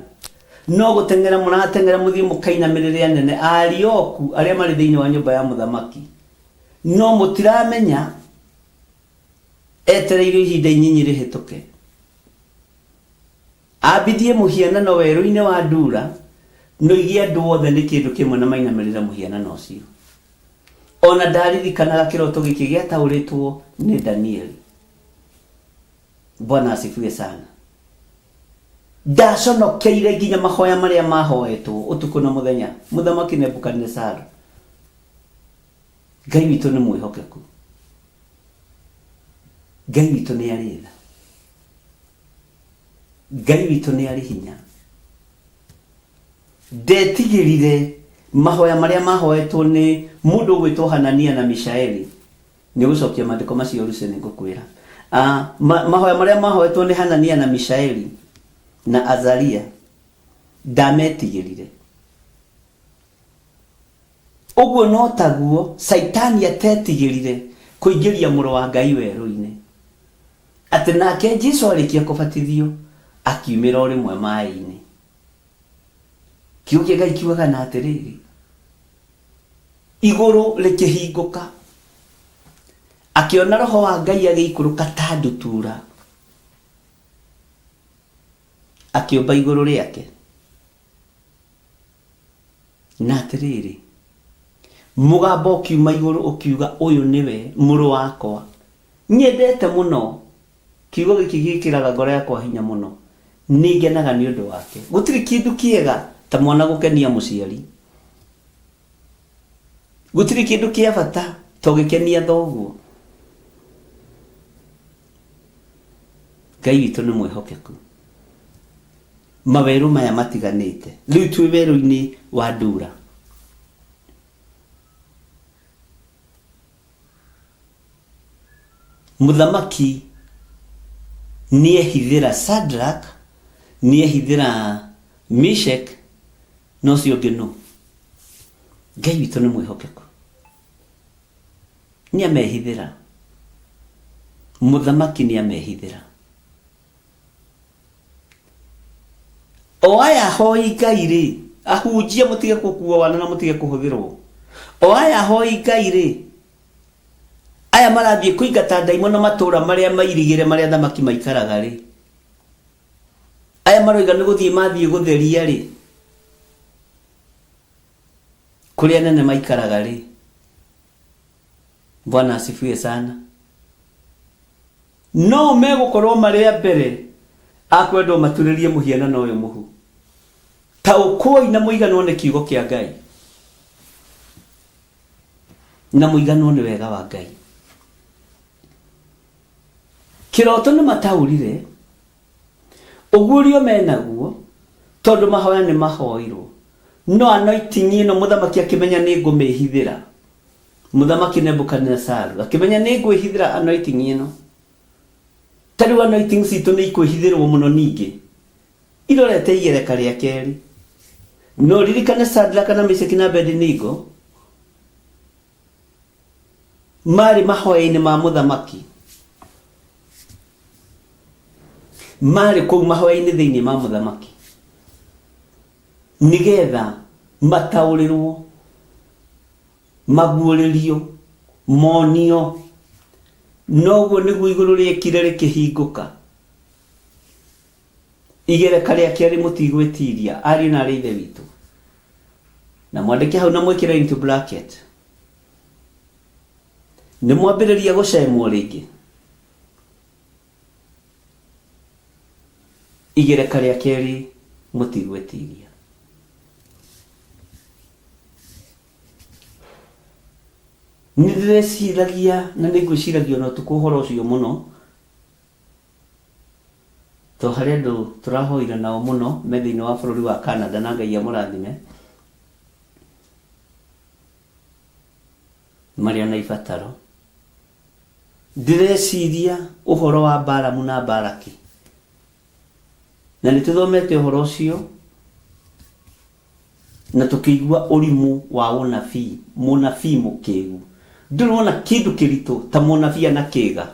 No gũteng'era mũrateng'era mũthiĩ mũkainamĩrĩre anene a Arioku arĩa marĩ thĩinĩ wa nyũmba ya mũthamaki. No mũtiramenya etereire ihinda inyinyi rĩhĩtũke. Ambithie mũhianano werũ-inĩ wa Dura, noige andũ othe nĩ kĩndũ kĩmwe na mainamĩrĩre mũhianano ũcio. O na ndaririkanaga kĩroto gĩkĩ gĩataũrĩtwo nĩ Danieli. Bwana asifiwe sana. Ndaconokeire nginya mahoya marĩa mahoetwo ũtukũ na mũthenya mũthamaki Nebukadinesaru. Ngai witũ nĩ mwĩhokeku. Ngai witũ nĩ arĩ tha. Ngai witũ nĩ arĩ hinya. Ndetigĩrire mahoya marĩa mahoetwo nĩ mũndũ ũgwĩtwo Hanania na Mishaeli. Nĩ gũcokia maandĩko macio Lucy nĩ ngũkwĩra. Ah, ma, mahoya marĩa mahoetwo nĩ Hanania na Mishaeli na Azaria ndametigĩrire. Ũguo no taguo Caitani atetigĩrire kũingĩria Mũrũ wa Ngai werũ-inĩ. Atĩ nake Jesu arĩkia kũbatithio akiumĩra o rĩmwe maĩ-inĩ. Kiugo kĩa Ngai kiugaga na atĩrĩrĩ, igũrũ rĩkĩhingũka, akĩona Roho wa Ngai agĩikũrũka ta ndutura, akĩũmba igũrũ rĩake. Na atĩrĩrĩ, mũgambo ũkiuma igũrũ ũkiuga, ũyũ nĩwe mũrũ wakwa, nyendete mũno. Kiugo gĩkĩ gĩkĩraga ngoro yakwa hinya mũno. Nĩngenaga nĩ ũndũ wake. Gũtirĩ kĩndũ kĩega ta mwana gũkenia mũciari. Gũtirĩ kĩndũ kĩa bata ta ũgĩkenia thoguo. Ngai witũ nĩ mwĩhokeku. Mawerũ maya matiganĩte. Rĩu twĩ werũ-inĩ wa Dura. Mũthamaki nĩehithĩra Shadrach, nĩehithĩra Meshach, na ũcio ũngĩ nũ? Ngai witũ nĩ mwĩhokeku. Nĩamehithĩra. Mũthamaki nĩamehithĩra. O aya ahoi Ngai rĩ, ahunjia mũtige gũkuo wana na mũtige kũhũthĩrwo. O aya ahoi Ngai rĩ, aya marathiĩ kũingata ndaimono matũũra marĩa mairigĩre marĩa athamaki maikaraga rĩ, aya maroiga nĩ gũthiĩ mathiĩ gũtheria rĩ, kũrĩa anene maikaraga rĩ, Bwana asifiwe sana. No megũkorwo marĩ a mbere a kwendwo maturĩrie mũhianano ũyũ mũhu. Taũkũoi na mũiganwo nĩ kiugo kĩa Ngai. Na mũiganwo nĩ wega wa Ngai. Kĩroto nĩ mataũrire, ũguũrio menaguo, tondũ mahoya nĩ mahoirwo. No anointing ĩno mũthamaki akĩmenya nĩ ngũmĩhithĩra. Mũthamaki Nebukadinesaru akĩmenya nĩ ngwĩhithĩra anointing ĩno. Ta rĩu anointing citũ nĩ ikwĩhithĩrwo mũno ningĩ. Irorete igereka rĩa kerĩ. No ririkane Shadraka na Meshaki na Abednego marĩ mahoya-inĩ ma mũthamaki. Marĩ kũu mahoya-inĩ thĩinĩ ma mũthamaki. Nĩgetha mataũrĩrwo maguũrĩrio, monio. Noguo nĩguo igũrũ rĩekire rĩkĩhingũka. Igereka rĩa kerĩ mũtigwĩtiria, ariũ na arĩ ithe witũ. Na mwandĩke hau na mwĩkĩre into bracket. Nĩ mwambĩrĩria gũcemwo rĩngĩ. Igereka rĩa kerĩ mũtigwĩtiria. Nĩ ndĩreciragia na nĩ ngwĩciragia ona ũtukũ ũhoro ũcio mũno, tondũ harĩ andũ tũrahoire nao mũno me thĩinĩ wa bũrũri wa Canada na Ngai amũrathime. Marĩ ona ibataro. Ndĩreciria ũhoro wa Balamu na Balaki. Na nĩ tũthomete ũhoro ũcio na tũkĩigua ũrimũ wa ũnabii, mũnabii mũkĩgu. Ndũrĩ wona kĩndũ kĩritũ ta mũnabii ana kĩga.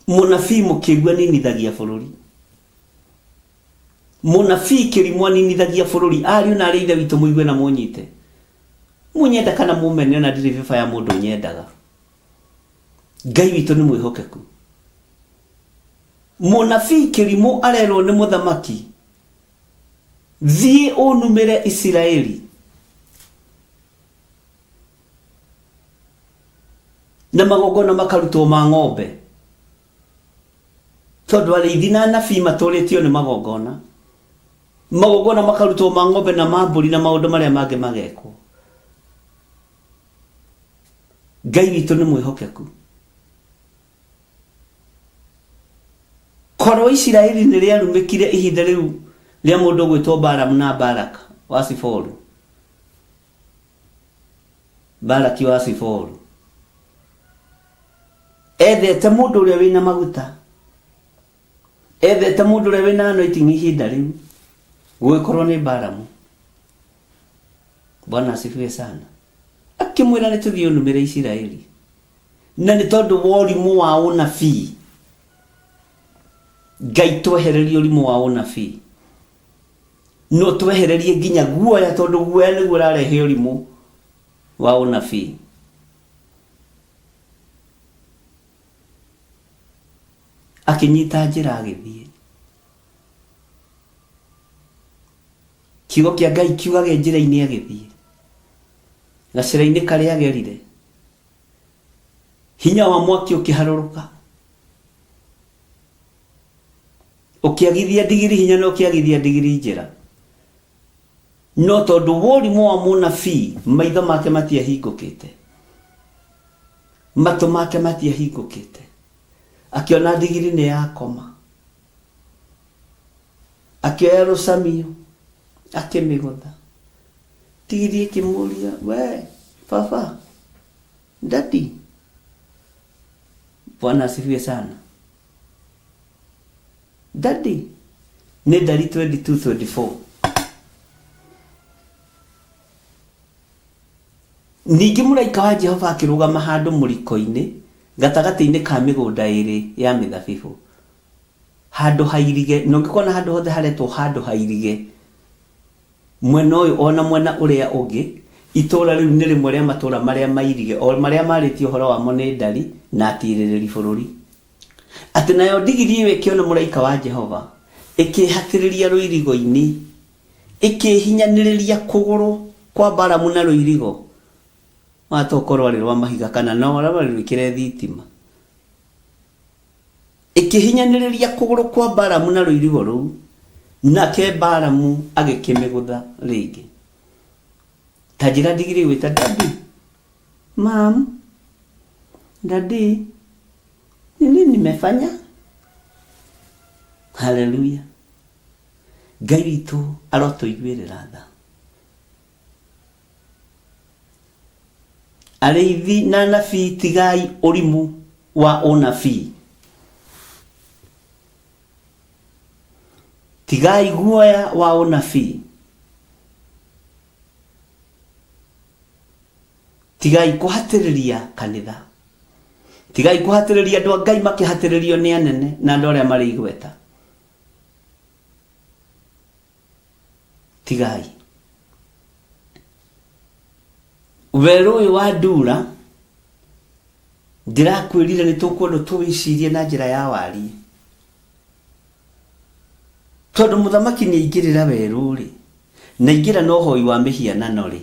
Mũnabii mũkĩgu aninithagia bũrũri. Mũnabii kĩrimũ aninithagia bũrũri. Ariũ na arĩ ithe witũ mũigue na mũnyite. Mũnyenda kana mũmene ona ndirĩ bĩba ya mũndũ nyendaga. Ngai witũ nĩ mwĩhokeku. Mũnabii kĩrimũ arerwo nĩ mũthamaki, thiĩ ũnumĩre Isiraeli. Na magongona makarutwo ma ng'ombe. Tondũ arĩithi na anabii matũrĩtio nĩ magongona. Magongona makarutwo ma ng'ombe na ma mbũri na maũndũ marĩa mangĩ magekwo. Ngai witũ nĩ mwĩhokeku. Korwo Isiraeli nĩ rĩarumĩkire ihinda rĩu rĩa mũndũ ũgwĩtwo Balamu na Balaka wa Siforu. Balaki wa Siforu. Ethete mũndũ ũrĩa wĩna maguta. Ethete mũndũ ũrĩa wĩna anointing ihinda rĩu. Gũgĩkorwo nĩ Balamu. Bwana asifiwe sana. Akĩmwĩra nĩ tũthiĩ ũnumĩre Isiraeli. Na nĩ tondũ wa ũrimũ wa ũnabii. Ngai twehererie ũrimũ wa ũnabii. No twehererie nginya guoya tondũ guoya nĩguo ũrarehe ũrimũ wa ũnabii. Akĩnyita njĩra agĩthiĩ. Kiugo kĩa Ngai kiugaga njĩra-inĩ agĩthiĩ. Gacĩra-inĩ karĩa agerire. Hinya wa mwaki ũkĩharũrũka. Ũkĩagithia ndigiri hinya na ũkĩagithia ndigiri njĩra. No tondũ wa ũrimũ wa mũnabii, maitho make matiahingũkĩte. Matũ make matiahingũkĩte. Akĩona ndigiri nĩ yakoma. Akĩoya rũcamio, akĩmĩgũtha. Ndigiri ĩkĩmũria, we, baba, daddy. Bwana asifiwe sana. Daddy, nĩ ndari 22, 24. Ningĩ mũraika wa Jehova akĩrũgama handũ mũriko-inĩ gatagatĩ-inĩ ka mĩgũnda ĩĩrĩ ya mĩthabibũ, handũ hairige, na ũngĩkona handũ hothe haretwo handũ hairige, mwena ũyũ o na mwena ũrĩa ũngĩ, itũũra rĩu nĩ rĩmwe rĩa matũũra marĩa mairige, o marĩa marĩtio ũhoro wamo nĩ ndari na atiirĩrĩri bũrũri. Atĩ nayo ndigiri ĩyo ĩkĩona mũraika wa Jehova, ĩkĩĩhatĩrĩria rũirigo-inĩ, ĩkĩĩhinyanĩrĩria kũgũrũ kwa Balamu na rũirigo, watokorwo rwarĩ rwa mahiga kana no rwarĩ rwĩkĩre thitima, ĩkĩhinyanĩrĩria kũgũrũ kwa Balamu na rũirigo rũu, nake Balamu agĩkĩmĩgũtha rĩngĩ. Ta njĩra ndigiri ĩgwĩta daddy, mom, daddy, ni nini nimefanya? Haleluya. Ngai witũ arotũiguĩrĩra tha. Arĩithi na anabii tigai ũrimũ wa ũnabii. Tigai guoya wa ũnabii. Tigai kũhatĩrĩria kanitha. Tigai kũhatĩrĩria andũ a Ngai makĩhatĩrĩrio nĩ anene na andũ arĩa marĩ igweta. Tigai. Werũ ũyũ wa ndura ndĩrakwĩrire nĩ tũkwenda tũwĩcirie na njĩra ya wariĩ. Tondũ mũthamaki nĩ aingĩrĩra werũ rĩ, na aingĩra na ũhoi wa mĩhianano rĩ,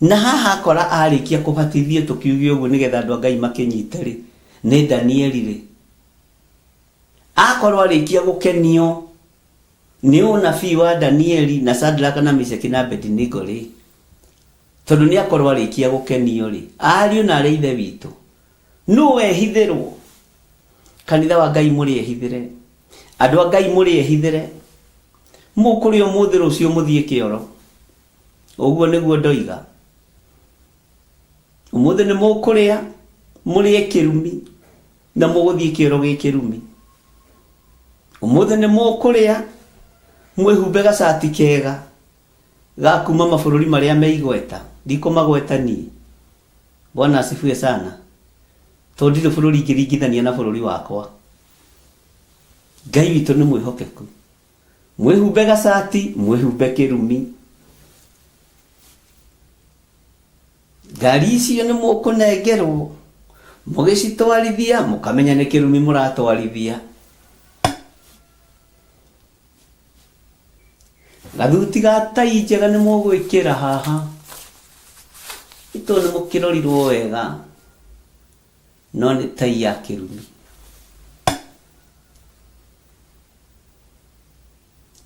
na haha akora arĩkia kũbatithio tũkiuge ũguo nĩgetha andũ a Ngai makĩnyite rĩ, nĩ Danieli rĩ, akorwo arĩkia gũkenio nĩ ũnabii wa Danieli na Shadraka na Meshaki na Abednego rĩ, tondũ nĩ akorwo arĩkia gũkenio rĩ, ariũ na arĩ ithe witũ, nũ wehithĩrwo? Kanitha wa Ngai mũrĩ ehithĩre, andũ a Ngai mũrĩ ehithĩre, mũkũrĩa ũmũthĩ rũciũ mũthiĩ kĩoro. Ũguo nĩguo ndoiga. Ũmũthĩ nĩ mũkũrĩa, mũrĩe kĩrumi, na mũgũthiĩ kĩoro gĩ kĩrumi. Ũmũthĩ nĩ mũkũrĩa, mwĩhumbe gacati kega ga kuma mabũrũri marĩa me igweta. Ndikũmagweta niĩ. Bwana asifiwe sana. Tondũ ndirĩ bũrũri ingĩringithania na bũrũri wakwa. Ngai witũ nĩ mwĩhokeku. Mwĩhumbe gacati, mwĩhumbe kĩrumi. Ngari icio nĩ mũkũnengerwo, mũgĩcitwarithia mũkamenya nĩ kĩrumi mũratwarithia. Gathuti ga tai njega nĩ mũgwĩkĩra haha, nĩ tondũ nĩ mũkĩrorirwo wega, no nĩ tai ya kĩrumi.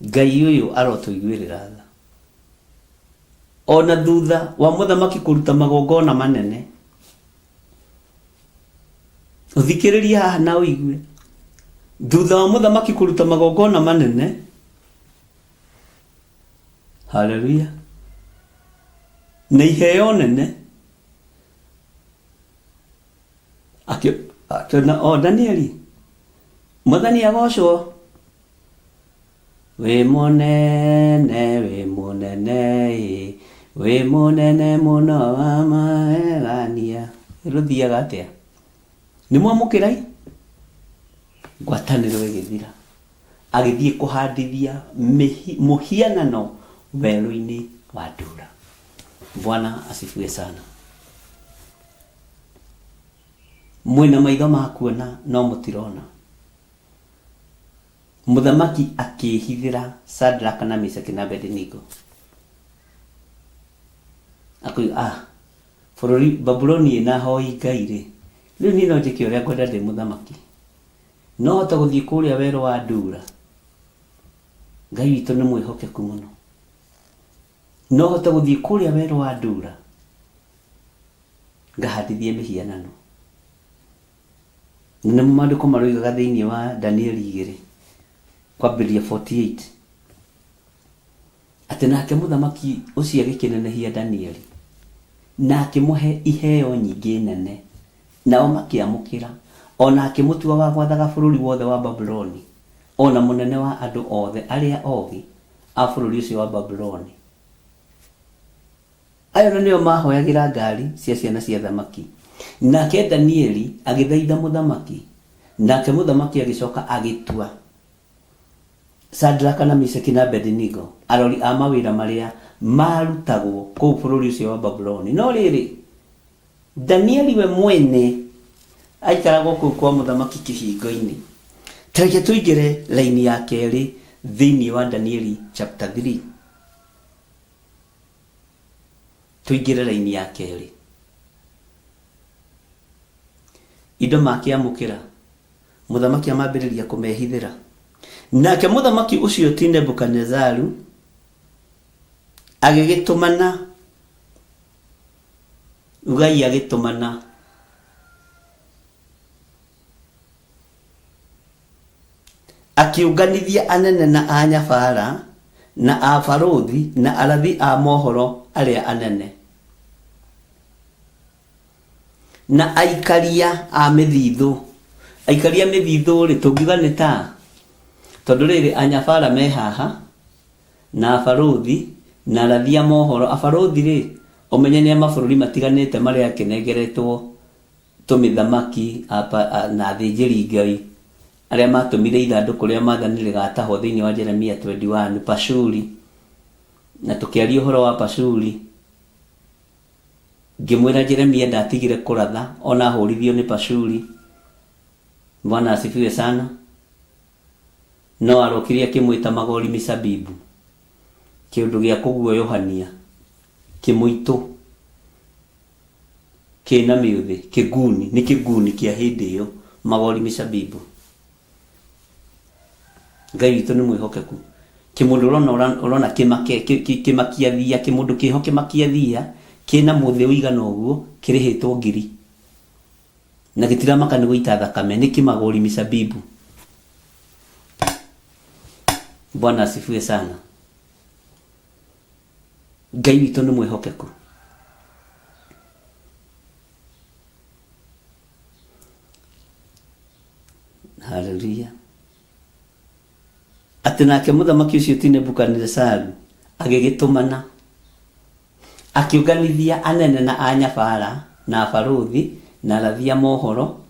Ngai ũyũ arotũiguĩrĩra tha. Ona thutha wa mũthamaki kũruta magongona manene, ũthikĩrĩrie haha na ũigue, thutha wa mũthamaki kũruta magongona manene, haleluya, na iheo nene, akĩona o Danieli, mwathani agocwo. Wĩ mũnene, wĩ mũnene ĩ, wĩ mũnene mũno wa magegania. Rũthiaga atĩa? Nĩ mwamũkĩra ĩ? Ngwatanĩro ĩgĩthira. Agĩthiĩ kũhandithia mũhianano werũ-inĩ wa Dura. Bwana asifiwe sana. Mwĩna maitho ma kuona no mũtirona. Mũthamaki akĩĩhithĩra Shadraka na Meshaki na Abedinego. Akoiga, ah, bũrũri Babuloni ĩna ahoi Ngai rĩ, rĩu niĩ no njĩke ũrĩa ngwenda ndĩ mũthamaki. No hote gũthiĩ kũrĩa werũ wa Dura. Ngai witũ nĩ mwĩhokeku mũno. No hote gũthiĩ kũrĩa werũ wa Dura ngahandithie mĩhianano. Na nĩmo maandĩko maroigaga thĩinĩ wa Danieli igĩrĩ kwambĩrĩria 48 atĩ nake mũthamaki ũcio agĩkĩnenehia Danieli na akĩmũhe iheo nyingĩ nene, nao makĩamũkĩra, o na akĩmũtua wa gwathaga bũrũri wothe wa Babuloni, o na mũnene wa andũ othe arĩa ogĩ a bũrũri ũcio wa Babuloni. Ayo na nĩo maahoyagĩra ngaari cia ciana cia athamaki. Nake Danieli agĩthaitha mũthamaki, nake mũthamaki agĩcoka agĩtua Shadraka na Meshaki na Abedinego arori a mawĩra marĩa maarutagwo kũu bũrũri ũcio wa Babuloni. No rĩrĩ, Danieli we mwene aikaraga o kũu kwa mũthamaki kĩhingo-inĩ. Ta reke tũingĩre raini ya kerĩ thĩinĩ wa Danieli chapter 3. Tũingĩre raini ya kerĩ. Indo makĩamũkĩra, mũthamaki amambĩrĩria kũmehithĩra. Nake mũthamaki ũcio ti Nebukadinezaru agĩgĩtũmana, ugai agĩtũmana. Akĩũnganithia anene na anyabara, na abarũthi, na arathi a mohoro arĩa anene, na aikaria a mĩthithũ. Aikaria a mĩthithũ-rĩ, tũngiuga nĩ ta a? Tondũ rĩrĩ, anyabara me haha, na abarũthi, na arathi a mohoro. Abarũthi-rĩ, ũmenye nĩ a mabũrũri matiganĩte marĩa akĩnengeretwo Tũmĩthamaki na athĩnjĩri-Ngai arĩa maatũmire ithandũkũ rĩa maathani rĩgatahwo thĩinĩ wa Jeremia 21, Pashuri, na tũkĩaria ũhoro wa Pashuri, ngĩmwĩra Jeremia ndatigire kũratha ona ahũrithio nĩ Pashuri. Bwana asifiwe sana. No arokire akĩmwĩta Magori Misabibu, kĩũndũ gĩa kũguoyohania, kĩmũitũ. Kĩna mĩũthĩ, kĩguni, nĩ kĩguni kĩa hĩndĩ ĩyo, magori mĩcabibu. Ngai witũ nĩ mwĩhokeku. Kĩmũndũ ũrona ũrona kĩmake kĩmakia thia, kĩmũndũ kĩho kĩmakia thia, kĩna mũthĩ ũigana ũguo, kĩrĩhĩtwo ngiri. Na gĩtiramaka nĩ gũita thakame, nĩ kĩmagori mĩcabibu. Bwana asifiwe sana. Ngai witũ nĩ mwĩhokeku. Haleluya. Atĩ nake mũthamaki ũcio ti Nebukadinezaru agĩgĩtũmana akĩũnganithia anene na anyabara na abarũthi na arathi a mohoro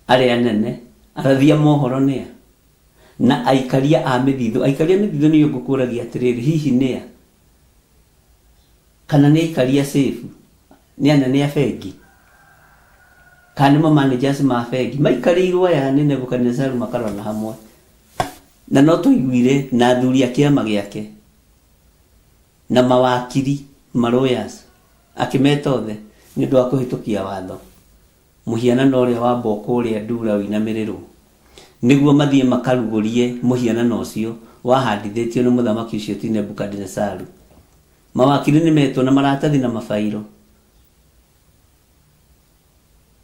arĩa anene. Arathi a mohoro nĩa? Na aikaria a mĩthithũ. Aikaria a mĩthithũ nĩo ngũkũragia atĩrĩrĩ, hihi nĩa? Kana nĩ aikaria safe? Nĩ anene a bengi? Kana nĩ ma managers ma bengi? Maikarĩirwo aya nĩ Nebukadinezaru makarorana hamwe. Na no twaiguire na athuri a kĩama gĩake na mawakiri, ma lawyers, akĩmeta othe nĩ ũndũ wa kũhĩtũkia watho. Mũhianano ũrĩa wambwo kũrĩa Dura ũinamĩrĩrwo, nĩguo mathiĩ makarugũrie mũhianano ũcio wahandithĩtio nĩ mũthamaki ũcio ti Nebukadinezaru. Mawakiri nĩmetwo na maratathi na mabairo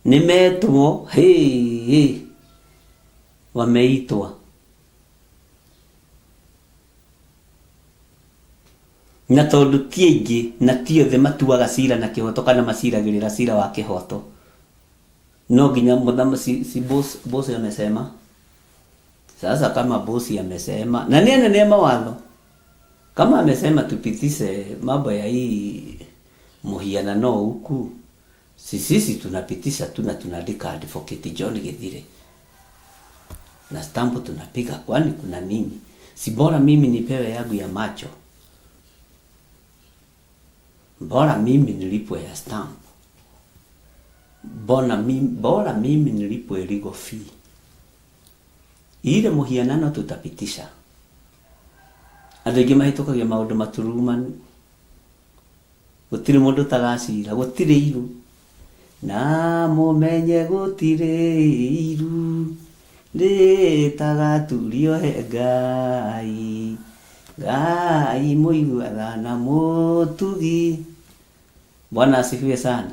nĩmetwo, hĩ, wameitwa. Na tondũ ti aingĩ na ti othe matuaga cira na kĩhoto kana maciragĩrĩra cira wa kĩhoto, no nginya mũthama, si, si boss, boss amesema. Sasa kama boss amesema, na nĩ anene a mawatho, kama amesema tupitishe mambo ya hii mũhianano huku, si sisi tunapitisha tu na tunaandika Advocate John Githire na stamp tunapiga, kwani kuna nini? Si bora mimi nipewe yangu ya macho, bora mimi nilipwe ya stamp, bora mimi, bora mimi nilipwe legal fee. Ile mũhianano tutapitisha. Andũ aingĩ mahĩtũkagia maũndũ maturumanu. Gũtirĩ mũndũ ũtagacira, gũtirĩ iru. Na mũmenye gũtirĩ iru rĩtagaturio he Ngai. Ngai mũigua tha na mũtugi. Bwana asifiwe sana.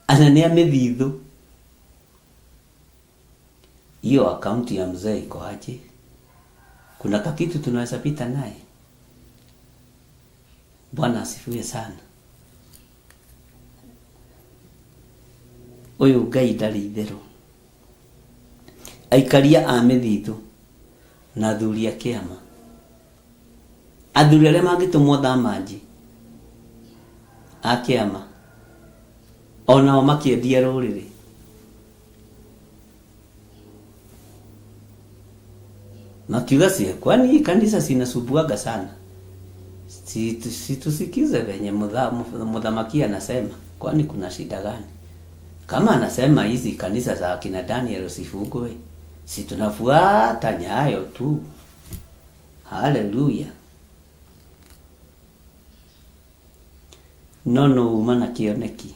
Anene a mĩthithũ. Hiyo akaunti ya mzee iko aje? Kuna kakitu tunaweza pita naye? Bwana asifiwe sana. Ũyũ Ngai ndarĩ itherũ. Aikaria a mĩthithũ na athuri a kĩama. Athuri arĩa mangĩtũmwo thamanji a kĩama onao makĩendia rũrĩrĩ. Makiuga si kwani hii kanisa sinasumbuaga sana. Si, si tusikize venye muthamaki anasema, kwani kuna shida gani? Kama anasema hizi kanisa za akina Daniel sifungwe, si tunafuata nyayo tu. Haleluya. No no uma na kĩoneki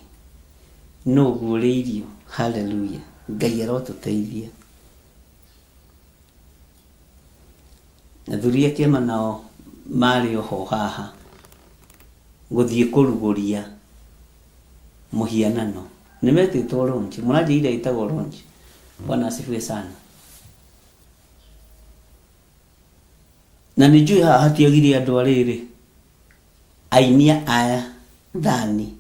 no guũrĩirio. Haleluya. Ngai arotũteithia. Athuri a kĩama nao marĩ oho haha gũthiĩ kũrugũria mũhianano. Nĩ metĩtwo launch. Mũranjĩire ĩtagwo launch. Bwana asifiwe sana. Na nĩ njũĩ haha hatiagire andũ arĩrĩ ainia aya thani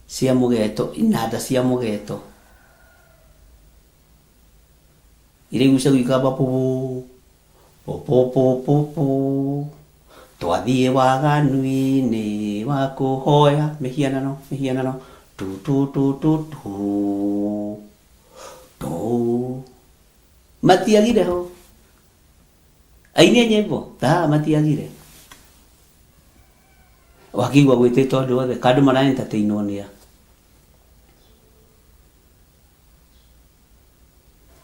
cia mũgeto, inanda cia mũgeto iria igucagio ikamba pũ pũ pũ pũ pũ twathiĩ waganu-inĩ wa kũhoya mĩhianano mĩhianano tu tu tu tu tu tu matiagire ho aini a nyĩmbo ta matiagire wakĩigua gwĩtĩtwo andũ othe kandũ mara entertainwo nĩa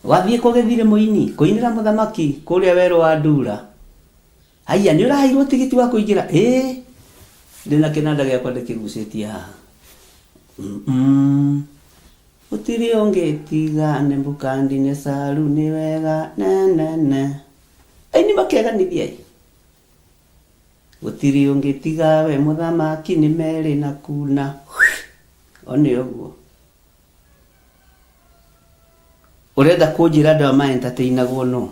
wathiĩ kũgĩthire mũini kũinĩra mũthamaki kũrĩa werũ wa Ndura haiya nĩ ũraheirwo tigiti wa kũingĩra ĩĩ ndĩna kĩnanda gĩakwa ndĩkĩgucĩtie haha gũtirĩ ũngĩ tiga Nebukadinezaru nĩ wega nenene aini makeganithia ĩ gũtirĩ ũngĩ tiga we mũthamaki nĩ merĩ na kuna one ũguo ũrenda kũnjĩra andũ aya ma entertainagwo no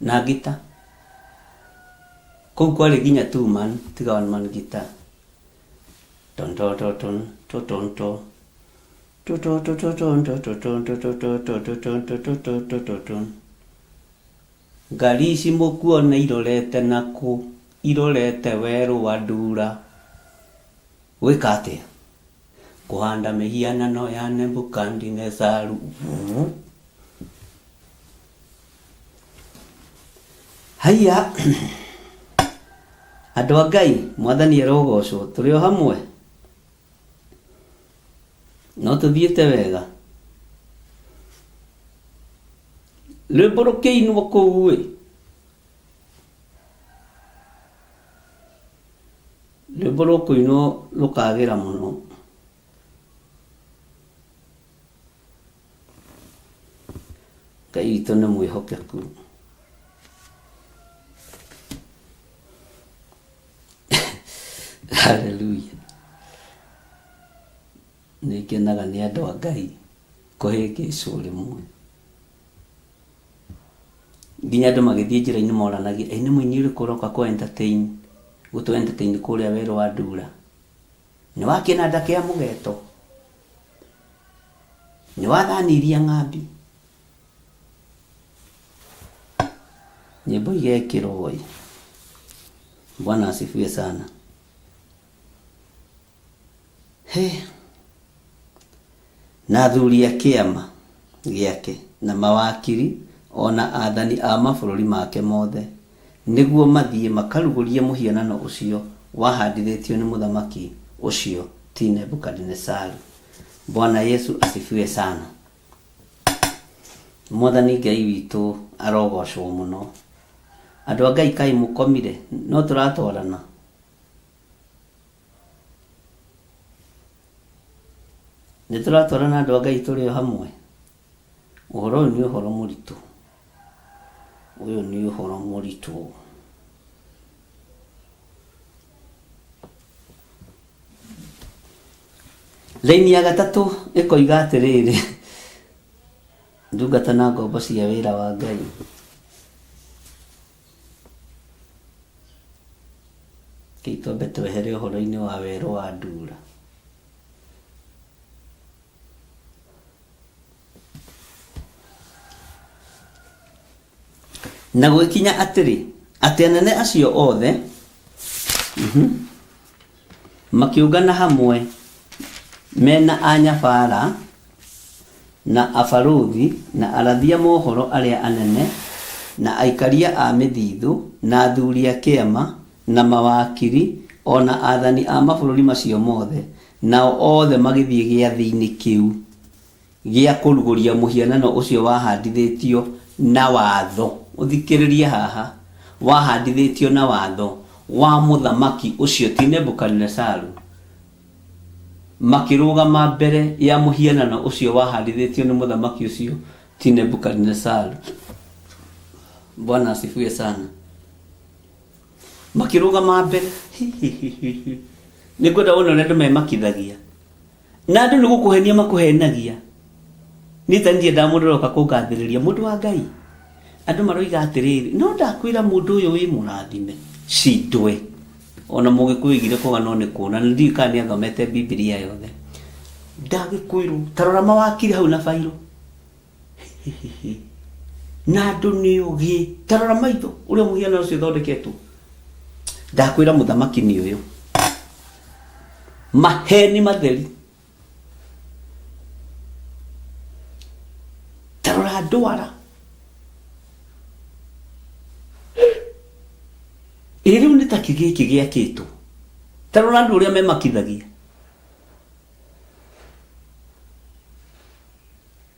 Na ngita. Kũu kwarĩ nginya two man tiga one man guitar. Ton to to ton to ton to. To to to to ton to to ton to to to to to ton to to to to to ton. Ngari ici mũkuona irorete nakũ? Irorete werũ wa Ndura. Gwĩka atĩa? Kũhanda mĩhianano ya Nebukadinezaru. Haiya, andũ a Ngai, Mwathani arogocwo, tũrĩ o hamwe? No tũthiĩte wega? Rwĩmbo rũkĩinwo kũu ĩ, rwĩmbo rũkũinwo rũkagĩra mũno. Ngai witũ nĩ mwĩhokeku. Hallelujah. Nĩ ngenaga nĩ andũ a Ngai kũhĩngĩcwo rĩmwe. Nginya andũ magĩthiĩ njĩra-inĩ moranagia, ĩ nĩ mũini ũrĩkũ ũroka kũ entertain, gũtũ entertain kũrĩa werũ wa Ndura? Nĩ wa kĩnanda kĩa mũgeto? Nĩ wa thani iria ng'ambi? Nyĩmbo igekĩrwo ĩ. Bwana asifiwe sana. He. Na athuri a kĩama gĩake, na mawakiri, o na aathani a mabũrũri make mothe, nĩguo mathiĩ makarugũrie mũhianano ũcio wahandithĩtio nĩ mũthamaki ũcio, ti Nebukadinezaru. Bwana Yesu asifiwe sana. Mwathani Ngai witũ arogocwo mũno. Andũ a Ngai kaĩ mũkomire? No tũratwarana? Nĩ tũratwarana andũ a Ngai tũrĩ o hamwe? Ũhoro ũyũ nĩ ũhoro mũritũ. Ũyũ nĩ ũhoro mũritũ. Raini ya gatatũ ĩkoiga atĩrĩrĩ, ndungata na ngombo cia wĩra wa Ngai. Rekei twambe twehere ũhoro-inĩ wa werũ wa ndura. Na gũgĩkinya atĩrĩ, atĩ anene acio othe makĩũngana hamwe me na anyabara, na abarũthi, na arathi a mohoro arĩa anene, na aikaria a mĩthithũ, na athuri a kĩama, na mawakiri, o na aathani a mabũrũri macio mothe, nao othe magĩthiĩ gĩathĩ-inĩ kĩu gĩa kũrugũria mũhianano ũcio wahandithĩtio na watho, ũthikĩrĩrie haha, wahandithĩtio na watho wa mũthamaki ũcio, ti Nebukadinezaru, makĩrũgama mbere ya mũhianano ũcio wahandithĩtio nĩ mũthamaki ũcio, ti Nebukadinezaru. Bwana asifiwe sana. Makĩrũgama mbere. Nĩngwenda wone ũrĩa andũ memakithagia. Na andũ nĩ gũkũhenia makũhenagia. Niĩ ta ndiendaga mũndũ ũroka kũngathĩrĩria. Mũndũ wa Ngai, andũ maroiga atĩrĩrĩ, no ndakwĩra mũndũ ũyũ wĩ mũrathime. Cindwe. Ona mũgĩkũyũ oigire kũganwo nĩ kũna. Na ndiũĩ kana nĩ athomete Bibilia yothe. Ndagĩkwĩrwo, ta rora mawakiri hau na bairũ. Na andũ nĩ ogĩ. Ta rora maitho ũrĩa mũhianano ũcio ũthondeketwo. Ndakwĩra mũthamaki nĩ ũyũ. Maheni matheri. Ta rora ndwara. Ĩ rĩu nĩ ta kĩ gĩkĩ gĩakĩtwo. Ta rora andũ ũrĩa memakithagia.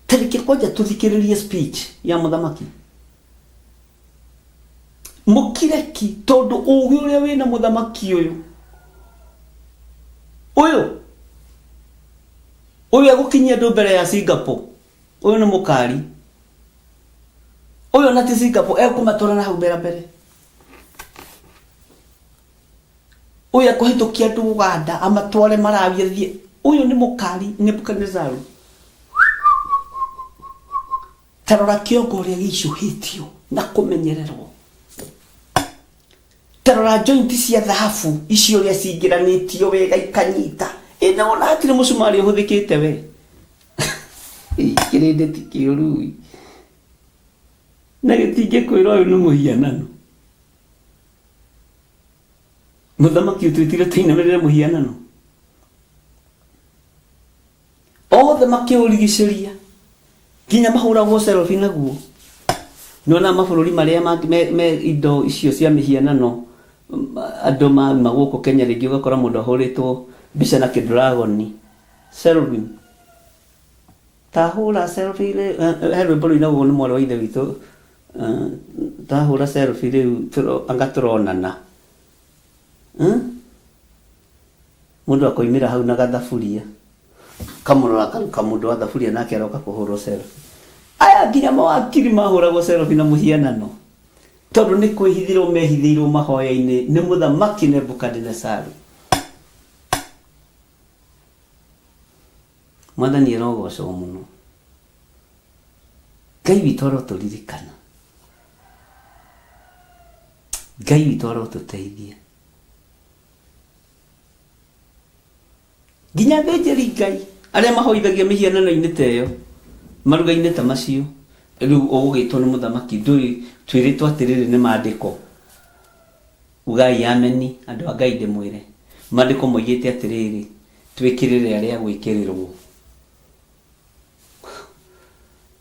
Ta reke kwanja tũthikĩrĩrie speech ya mũthamaki. Mũkire ki tondũ ũgĩ ũrĩa wĩna mũthamaki ũyũ. Ũyũ ũyũ egũkinyia andũ mbere ya Singapore. Ũyũ nĩ mũkari. Ũyũ ona ti Singapore ekũmatwara na hau mbere mbere. Ũyũ ekũhĩtũkia andũ Uganda amatware Malawi athiĩ. Ũyũ nĩ mũkari Nebukadnezaru. Ta rora kĩongo ũrĩa gĩicũhĩtio. Na kũmenyererwo. Ta rora joint cia thahabu icio ũrĩa cingĩranĩtio wega ikanyita. Ĩ na wona hatirĩ mũcumarĩ ũhũthĩkĩte we. Ĩ, kĩrĩndĩ ti kĩũru ĩ. Na gĩtingĩkwĩra ũyũ nĩ mũhianano. Mũthamaki ũtwĩtire tũinamĩrĩre mũhianano. Othe makĩũrigicĩria nginya mahũragwo selfie naguo. Nĩwona mabũrũri marĩa me, me indo icio cia mĩhianano andũ mauma gũkũ Kenya rĩngĩ ũgakora mũndũ ahũrĩtwo mbica na kĩdragoni selfie. Ta hũra selfie rĩ, he rwĩmbo rũinagwo nĩ mwarĩ wa ithe witũ ta hũra selfie rĩu anga tũronana. Mũndũ akoimĩra hau na gathaburia, kamũrora akaruka mũndũ wa thaburia nake aroka kũhũrwo selfie. Aya nginya mawakiri mahũragwo selfie na mũhianano tondũ nĩ kwĩhithĩrwo mehithĩirwo mahoya-inĩ nĩ mũthamaki Nebukadinesaru. Mwathani arogocwo mũno. Ngai witũ arotũririkana. Ngai witũ arotũteithia. Nginya athĩnjĩri Ngai arĩa mahoithagia mĩhianano-inĩ ta ĩyo, maruga-inĩ ta macio, rĩu ũgũgĩtwo nĩ mũthamaki, ndũĩ twĩrĩtwo atĩrĩrĩ nĩ maandĩko. Ugai ameni, andũ a Ngai ndĩmwĩre. Maandĩko moigĩte atĩrĩrĩ, twĩkĩrĩre arĩa a gwĩkĩrĩrwo.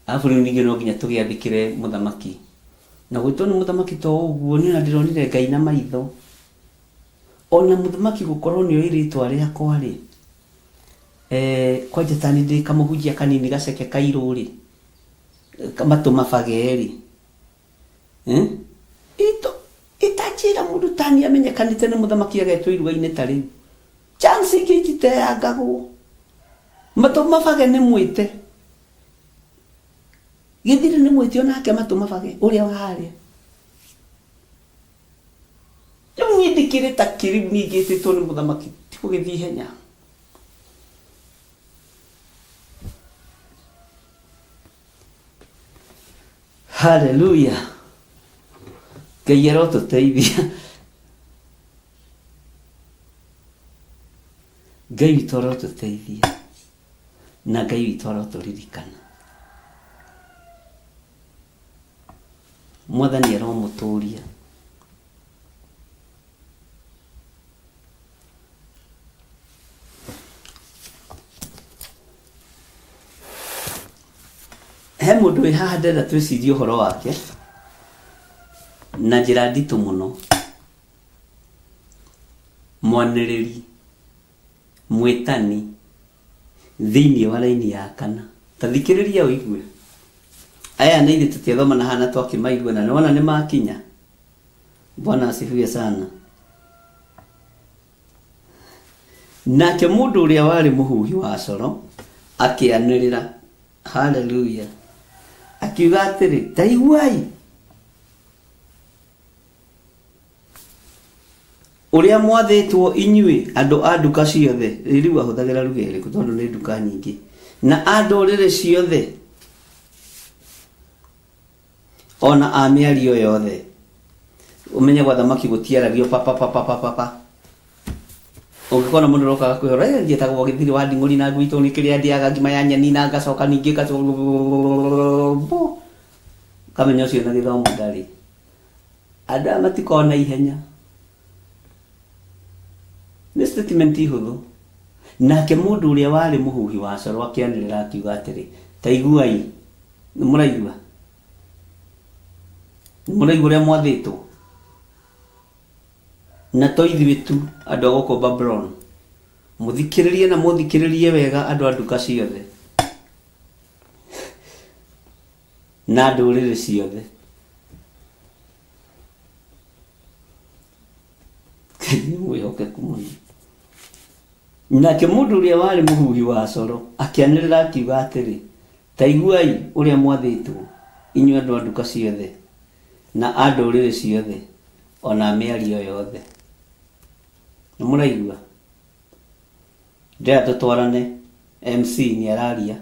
Arabu rĩu ningĩ no nginya tũgĩathĩkĩre mũthamaki. Na gwĩtwo nĩ mũthamaki to ũguo, niĩ ona ndĩronire Ngai na maitho. Ona mũthamaki gũkorwo nĩoĩ rĩtwa rĩakwa-rĩ, kwanja ta niĩ ndĩ kamũhunjia kanini gaceke kairũ-rĩ, matũ mabage-rĩ, ĩtanjĩra mũndũ ta niĩ amenyekanĩte nĩ mũthamaki agetwo iruga-inĩ ta rĩu. Chance ingĩ ititeangagwo. Matũ mabage nĩ mwĩte. Gĩthiri nĩ mwĩte onake matũ mabage ũrĩa wa harĩa. Rĩu niĩ ndĩkĩrĩ ta kĩ rĩu niĩ ngĩtĩtwo nĩ mũthamaki ti gũgĩthiĩ ihenya. Haleluya. Ngai arotũteithia. Ngai witũ arotũteithia na Ngai witũ arotũririkana. Mwathani aromũtũria. He mũndũ wĩ haha ndĩrenda twĩcirie ũhoro wake na njĩra nditũ mũno. Mwanĩrĩri, mwĩtani thĩinĩ wa raini ya kana. Ta thikĩrĩria ũigue. Aya na ithuĩ tũtiathoma na haha na twakĩmaigua na nĩwona nĩ makinya. Bwana asifiwe sana. Nake mũndũ ũrĩa warĩ mũhuhi wa coro akĩanĩrĩra, haleluya, akiuga atĩrĩ, ta iguai ũrĩa mwathĩtwo inyuĩ andũ a nduka ciothe. Rĩu ahũthagĩra ruga ĩrĩkũ tondũ nĩ nduka nyingĩ, na a ndũrĩrĩ ciothe ona a mĩario yothe. Ũmenye gwa thamaki gũtiaragio papapapapapa. Ũngĩkona mũndũ ũroka agakwĩra "Eh, njĩtagwo Gĩthiri wa Nding'ũri na gwitũ nĩ kĩrĩa ndĩaga ngima ya nyeni na ngacoka ningĩ ngacoka", ũkamenya ũcio na gĩthomo ndarĩ. Andũ aya matikoragwo na ihenya. Nĩ statement hũthũ. Nake mũndũ ũrĩa warĩ mũhuhi wa coro akĩanĩrĩra akiuga atĩrĩ, ta iguai, nĩ mũraigua? Nĩ mũraigua ũrĩa mwathĩtwo? Na to ithuĩ tu andũ a gũkũ Babulon. Mũthikĩrĩrie na mũthikĩrĩrie wega andũ a nduka ciothe na ndũrĩrĩ ciothe. Ngai nĩ mwĩhokeku mũno. Nake mũndũ ũrĩa warĩ mũhuhi wa coro akĩanĩrĩra akiuga atĩrĩ, Ta iguai ũrĩa mwathĩtwo, inyuĩ andũ a nduka ciothe, na a ndũrĩrĩ ciothe, o na a mĩario yothe. Nĩ mũraigua? Ndĩrenda tũtwarane, MC nĩ araria.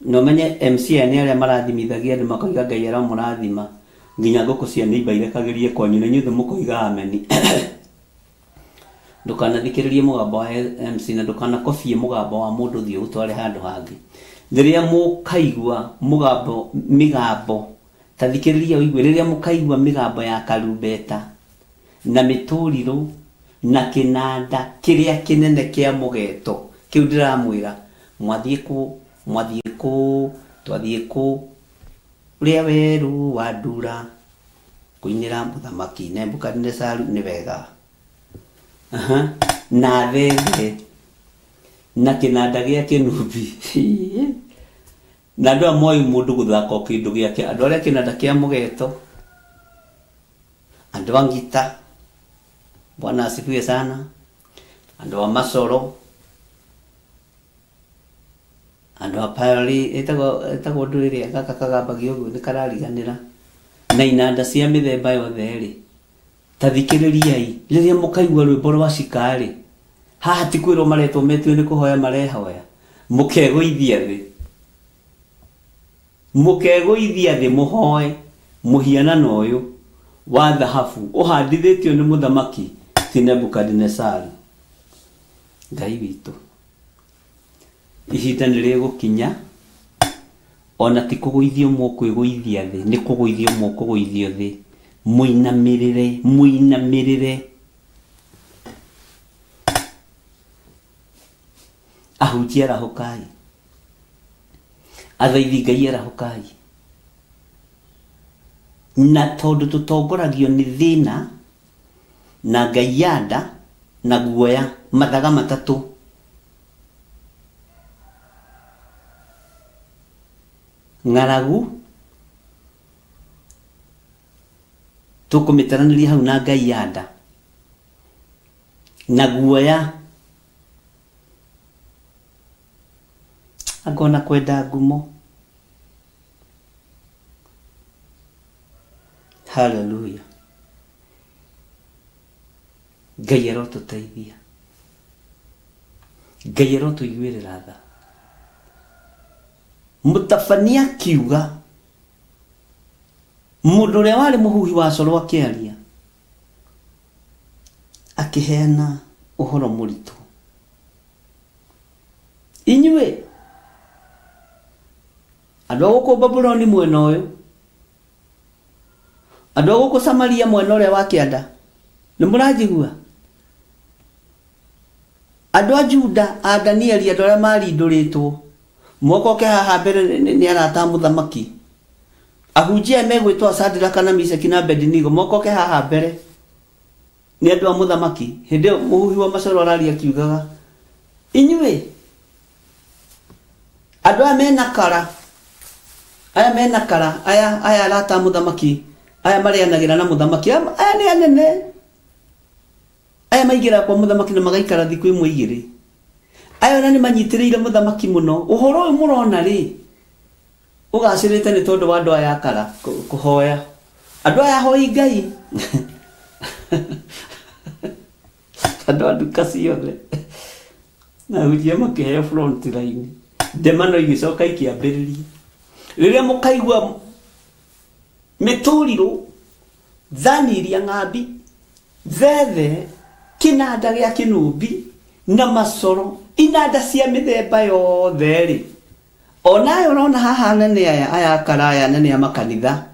Na ũmenye MC aya nĩ arĩa marathimithagia andũ makoiga Ngai aromũrathima nginya ngũkũ cia neighbor irekagĩrie kwanyu na inyuothe mũkoiga ameni. Ndũkanathikĩrĩrie mũgambo wa MC na ndũkanakobie mũgambo wa mũndũ ũthiĩ ũtware handũ hangĩ. Rĩrĩa mũkaigua mũgambo mĩgambo ta thikĩrĩria ũigue rĩrĩa mũkaigua mĩgambo ya karumbeta na mĩtũrirũ na kĩnanda kĩrĩa kĩnene kĩa mũgeto kĩu ndĩramwĩra mwathiĩ kũ mwathiĩ kũ twathiĩ kũ ũrĩa werũ wa ndura kũinĩra mũthamaki Nebukadinesaru nĩ wega. Aha. Na thethe na kĩnanda gĩa kĩnumbi na andũ aya moĩ mũndũ gũthaka o kĩndũ gĩake andũ arĩa kĩnanda kĩa mũgeto andũ a ngita bwana asifiwe sana andũ a macoro andũ a payori ĩtagwo ĩtagwo ndũ ĩrĩa gaka kagambagio ũguo nĩ karariganĩra na inanda cia mĩthemba yothe rĩ ta thikĩrĩriai rĩrĩa mũkaigua rwĩmbo rwa cika-rĩ haha ti kwĩrwo maretwo metio nĩ kũhoya marehoya mũkegũithia thĩ mũkegũithia thĩ mũhoe mũhianano ũyũ wa thahabu ũhandithĩtio nĩ mũthamaki ti Nebukadinesaru Ngai witũ ihinda nĩ rĩgũkinya ona ti kũgũithio mũkwĩgũithia thĩ nĩ kũgũithio mũkũgũithio thĩ mũinamĩrĩre mũinamĩrĩre ahunjia arahũkai athaithi Ngai arahũkai na tondũ tũtongoragio nĩ thĩna na Ngai ya nda na guoya mathaga matatũ ng'aragu tũkũmĩtaranĩria hau na Ngai ya nda na guoya angona kwenda ngumo haleluya Ngai arotũteithia Ngai arotũiguĩrĩra tha mũtabania akiuga mũndũ ũrĩa warĩ mũhuhi wa coro akĩaria akĩheana ũhoro mũritũ inyuĩ andũ a gũkũ Babuloni mwena ũyũ andũ a gũkũ Samaria mwena ũrĩa wa kĩanda nĩ mũranjigua andũ a Juda a Danieli andũ arĩa marindũrĩtwo mokoke haha mbere nĩ arata a mũthamaki ahunjia aya megwĩtwo Sadraka na Mishaki na Abednego mokoke haha mbere nĩ andũ a mũthamaki hĩndĩ ĩyo mũhuhi wa macoro araria akiugaga inyuĩ andũ aya mena kara aya mena kara aya aya arata a mũthamaki aya marĩanagĩra na mũthamaki aya aya nĩ anene aya maingĩraga kwa mũthamaki na magaikara thikũ ĩmwe igĩrĩ aya ona nĩ manyitĩrĩire mũthamaki mũno ũhoro ũyũ mũrona rĩ ũgacĩrĩte nĩ tondũ wa andũ aya akara kũhoya andũ aya ahoi Ngai andũ a nduka ciothe na ahunjia makĩheo front line ndemano igĩcoka ikĩambĩrĩria rĩrĩa mũkaigua mĩtũrirũ thani iria ng'ambi thethe kĩnanda gĩa kĩnũbi na macoro inanda cia mĩthemba yothe rĩ ona aya ũrona haha anene aya aya akara aya anene a makanitha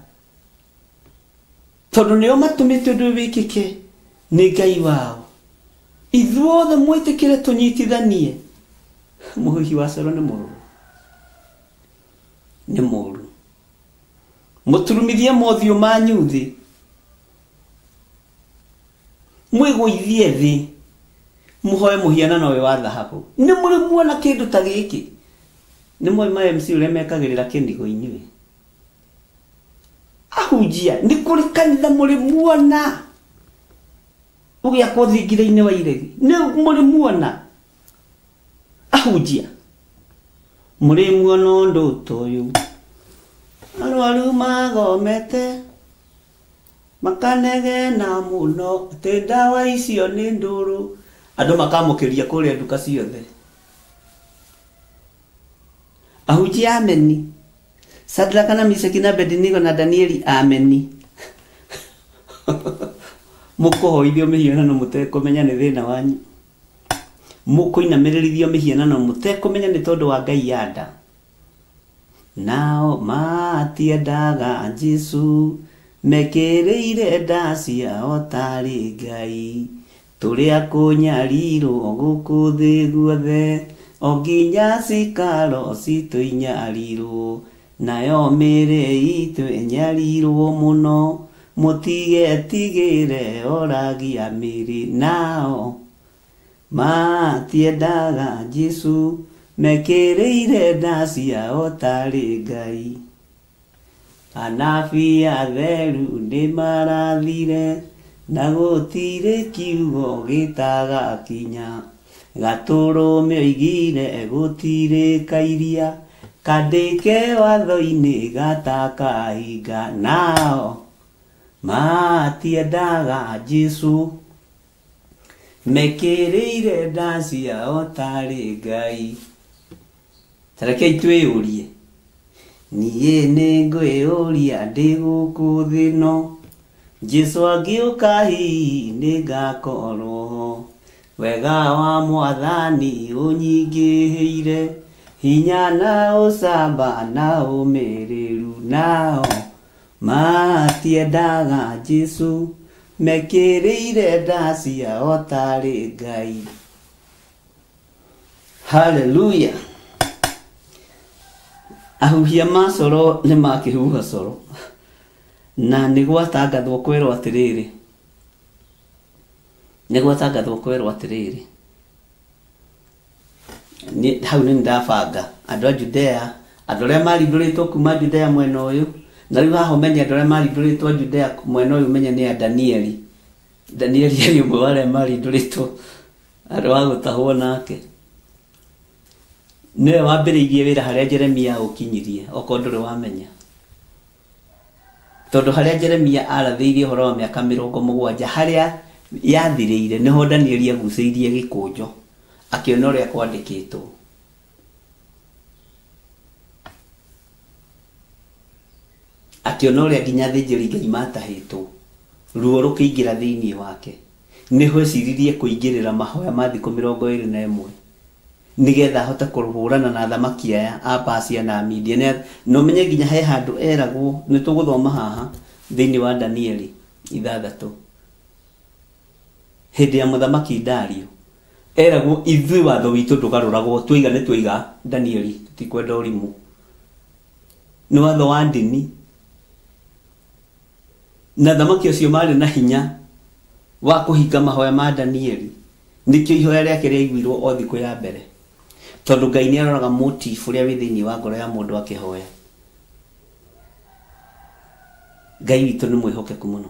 tondũ nĩo matũmĩte ũndũ ũyũ wĩkĩke nĩ Ngai wao ithuothe mwĩtĩkĩre tũnyitithanie mũhuhi wa coro nĩ mũrũrũ nĩ mũru mũturumithie mothiũ manyu thĩ mwĩgũithie thĩ mũhoe mũhianano ũyũ wa thahabu nĩ mũrĩ muona kĩndũ ta gĩkĩ nĩ moĩ ma MC ũrĩa mekagĩrĩra kĩnigo inyuĩ ahunjia nĩ kũrĩ kanitha mũrĩ muona ũgĩakwo thingira-inĩ wa iregi nĩ mũrĩ muona ahunjia mũrĩ muona ũndũ ta ũyũ arwaru magomete makanegena mũno atĩ ndawa icio nĩ ndũrũ andũ makamũkĩria kũrĩa nduka ciothe Ahunjia ameni. Sadraka na Mishaki na Abednego na Danieli ameni. Mũkũhoithio mĩhianano mũtekũmenya nĩ thĩna wanyu. Mũkũinamĩrĩrithio mĩhianano mũtekũmenya nĩ tondũ wa ngai ya nda. Nao matiendaga Jesũ, mekĩrĩire nda ciao tarĩ Ngai. Tũrĩ a kũnyarirwo gũkũ thĩ guothe, o nginya cikaro citũ inyarirwo, nayo mĩĩrĩ itũ ĩnyarirwo mũno. Mũtigetigĩre oragi a mĩĩrĩ, nao matiendaga Jesũ, mekĩrĩire nda ciao tarĩ Ngai. Anabii atheru nĩmarathire, na gũtirĩ kiugo gĩtagakinya. Gatũrũme oigire gũtirĩ kairia, kandĩke watho-inĩ gatakahinga. Nao matiendaga Jesũ, mekĩrĩire nda ciao tarĩ Ngai. Ta rekei twĩyũrie, niĩ nĩ ngwĩyũria ndĩ gũkũ thĩ ĩno, Jesũ angĩũka hihi nĩ ngakorwo ho. Wega wa Mwathani ũnyingĩhĩire, hinya na ũcamba na ũmĩrĩru. Nao matiendaga Jesũ, mekĩrĩire nda ciao tarĩ Ngai. Haleluya! Ahuhia ma coro nĩ makĩhuha coro, na nĩ gwatangathwo kwerwo atĩrĩrĩ, nĩ gwatangathwo kwerwo atĩrĩrĩ, hau nĩ ndabanga andũ a Judea, andũ arĩa marindũrĩtwo kuma Judea mwena ũyũ, na rĩu haha ũmenye andũ arĩa marindũrĩtwo Judea mwena ũyũ ũmenye nĩ a Danieli. Danieli arĩ ũmwe wa arĩa marindũrĩtwo arĩ wa gũtahwo nake. Nĩwe wambĩrĩirie wĩra harĩa Jeremia aũkinyirie, okorwo ndũrĩ wamenya. Tondũ harĩa Jeremia arathĩirie ũhoro wa mĩaka 70, harĩa yathirĩire, nĩho Danieli agucĩirie gĩkũnjo, akĩona ũrĩa kwandĩkĩtwo. Akĩona ũrĩa nginya athĩnjĩri Ngai matahĩtwo, ruo rũkĩingĩra thĩinĩ wake. Nĩho eciririe kũingĩrĩra mahoya ma thikũ 21 nĩgetha ahote kũhũrana na athamaki aya a Persia na Media. Na ũmenye nginya he handũ eragwo, nĩ tũgũthoma haha thĩinĩ wa Danieli 6, hĩndĩ ya mũthamaki Dario, eragwo ithuĩ watho witũ ndũgarũragwo, twaiga nĩ twaiga, Danieli, tũtikwenda ũrimũ. Nĩ watho wa ndini. Na athamaki acio maarĩ na hinya wa kũhinga mahoya ma Danieli. Nĩkĩo ihoya rĩake rĩaiguirwo o thikũ ya mbere. Tondũ Ngai nĩ aroraga motive ũrĩa wĩ thĩinĩ wa ngoro ya mũndũ akĩhoya. Ngai witũ nĩ mwĩhokeku mũno.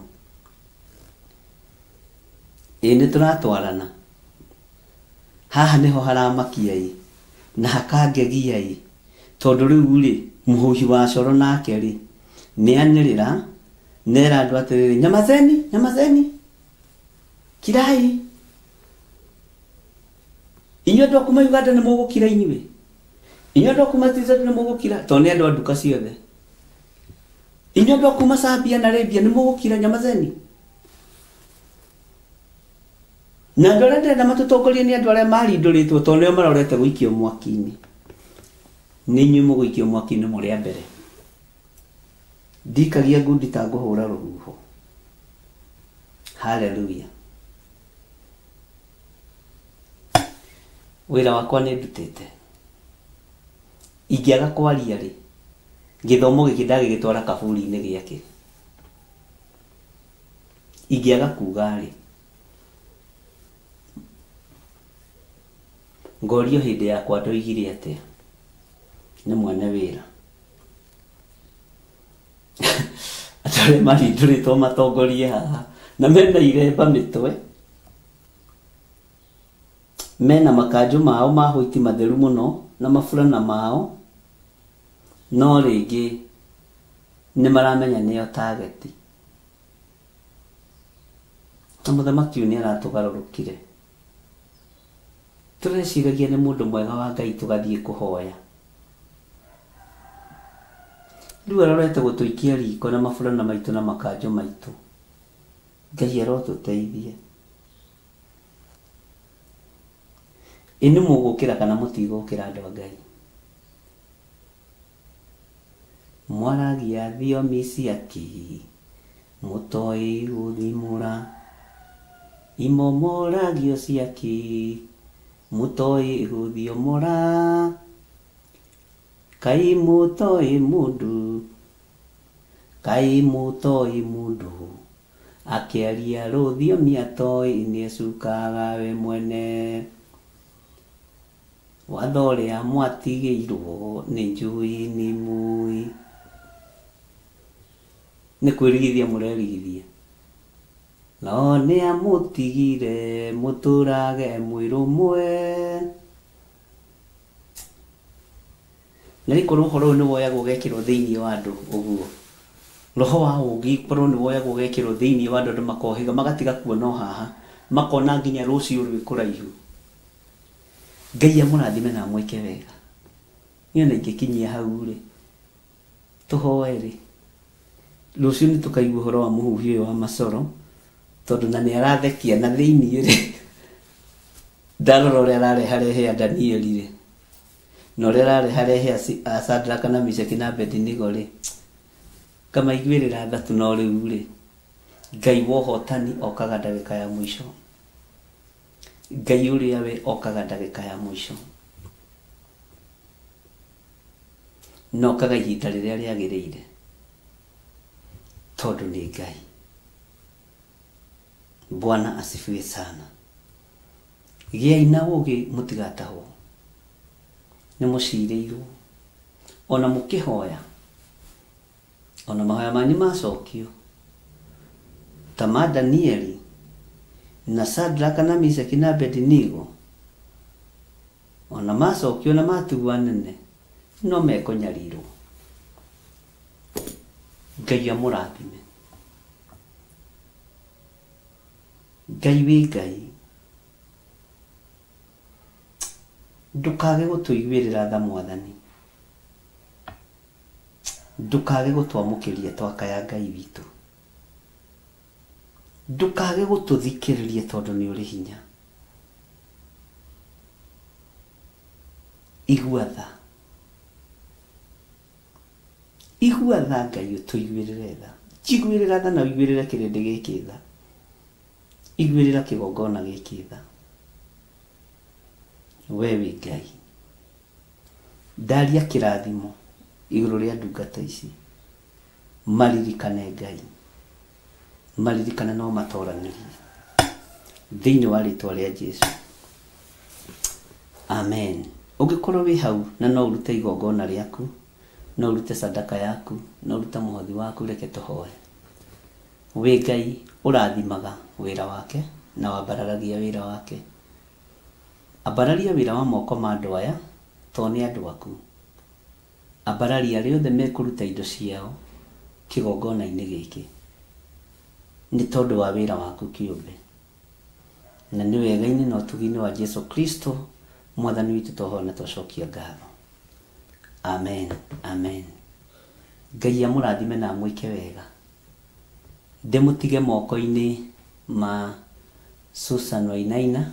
Ĩĩ nĩ tũratwarana. Haha nĩho haramakia ĩ, na hakangegia ĩ, tondũ rĩu-rĩ, mũhuhi wa coro nake-rĩ, nĩanĩrĩra, nera andũ atĩrĩrĩ, nyamazeni, nyamazeni, kirai. Inyuĩ andũ a kuma Uganda nĩ mũgũkira inyuĩ? Inyuĩ andũ a kuma TZ nĩ mũgũkira? Tondũ nĩ andũ a nduka ciothe. Inyuĩ andũ a kuma Zambia na Arabia nĩ mũgũkira, nyamazeni. Na andũ arĩa ndĩrenda matũtongorie nĩ andũ arĩa marindũrĩtwo tondũ nĩo marorete gũikio mwaki-inĩ. Nĩ inyuĩ mũgũikio mwaki-inĩ mũrĩ a mbere. Ndikagia ngundi ta ngũhũra rũhuho. Haleluya. Wĩra wakwa nĩ ndutĩte. Ingĩaga kwaria rĩ, gĩthomo gĩkĩ ndagĩgĩtwara kaburi-inĩ gĩake. Ingĩaga kuga rĩ, ngorio hĩndĩ yakwa ndoigire atĩa? Nĩ mwene wĩra. Andũ arĩa marindũrĩtwo matongorie haha na mena iremba mĩtwe, mena makanjũ mao ma hwaiti matheru mũno na maburana mao, no rĩngĩ nĩ maramenya nĩo target. Na mũthamaki ũyũ nĩ aratũgarũrũkire. Tũreciragia nĩ mũndũ mwega wa Ngai tũgathiĩ kũhoya. Rĩu arorete gũtũikia riko na maburana maitũ na makanjũ maitũ. Ngai arotũteithia. Ĩ nĩ mũgũkĩra kana mũtigũkĩra andũ a Ngai? Mwaragia thiomi ciakĩ mũtoĩ gũthimũra, imomoragio ciakĩ mũtoĩ gũthiomora, kaĩ mũtoĩ mũndũ, kaĩ mũtoĩ mũndũ akĩaria rũthiomi atoĩ nĩecukaga we mwene. Watho ũrĩa mwatigĩirwo nĩ njũĩ nĩ mũĩ. Nĩ kwĩrigithia mũrerigithia. No nĩ amũtigire mũtũrage mwĩ rũmwe. Na rĩkorwo ũhoro ũyũ nĩ woyagwo ũgekĩrwo thĩinĩ wa andũ ũguo, roho wa ũũgĩ korwo nĩ woyagwo ũgekĩrwo thĩinĩ wa andũ, andũ makohĩga magatiga kuona o haha, makona nginya rũciũ rwĩ kũraihu. Ngai amũrathime na amwĩke wega. Niĩ ona ingĩkinyia hau rĩ, tũhoe rĩ, rũciũ nĩ tũkaigua ũhoro wa mũhuhi ũyũ wa macoro, tondũ na nĩ arathekia na thĩinĩ rĩ, ndarora ũrĩa arareharehea Danieli rĩ, na ũrĩa arareharehea Shadraka na Meshaki na Abednego rĩ, ngamaiguĩrĩra tha tu no rĩu rĩ, Ngai wa ũhotani okaga ndagĩka ya mũico. Ngai ũrĩa we okaga ndagĩka ya mũico. Na okaga ihinda rĩrĩa rĩagĩrĩire tondũ nĩ Ngai. Bwana asifiwe sana. Gĩai na ũgĩ mũtigatahwo. Nĩ mũcirĩirwo. Ona mũkĩhoya Ona mahoya manyu macokio, ta ma Danieli, na Shadraka, na Meshaki, na Abedinigo, o na macokio na matuo anene, no mekũnyarirwo. Ngai amũrathime. Ngai wĩ Ngai. Ndũkage gũtũiguĩrĩra tha Mwathani. Ndũkage gũtwamũkĩria twakaya Ngai witũ. Ndũkage gũtũthikĩrĩria tondũ nĩ ũrĩ hinya. Igua tha. Igua tha Ngai ũtũiguĩrĩre tha. Njiguĩrĩra tha na ũiguĩrĩre kĩrĩndĩ gĩkĩ tha. Iguĩrĩra kĩgongona gĩkĩ tha. We wĩ Ngai. Ndaria kĩrathimo igũrũ rĩa ndungata ici, maririkane Ngai, maririkane no matoranĩrie thĩinĩ wa rĩtwa rĩa Jesu. Amen. Ũngĩkorwo wĩ hau na no ũrute igongona rĩaku, no ũrute sadaka yaku, no ũrute mũhothi waku, reke tũhoe. Wĩ Ngai ũrathimaga wĩra wake na wambararagia wĩra wake. Ambararia wĩra wa moko ma andũ aya, tondũ nĩ andũ aku. Ambararia arĩa othe mekũruta indo ciao kĩgongona-inĩ gĩkĩ, nĩ tondũ wa wĩra waku kĩũmbe. Na nĩ wega-inĩ na ũtugi-inĩ wa Jesu Kristo, Mwathani witũ twahoya na twacokia ngatho. Amen. Amen. Ngai amũrathime na amwĩke wega. Ndĩmũtige moko-inĩ ma Susan Wainaina,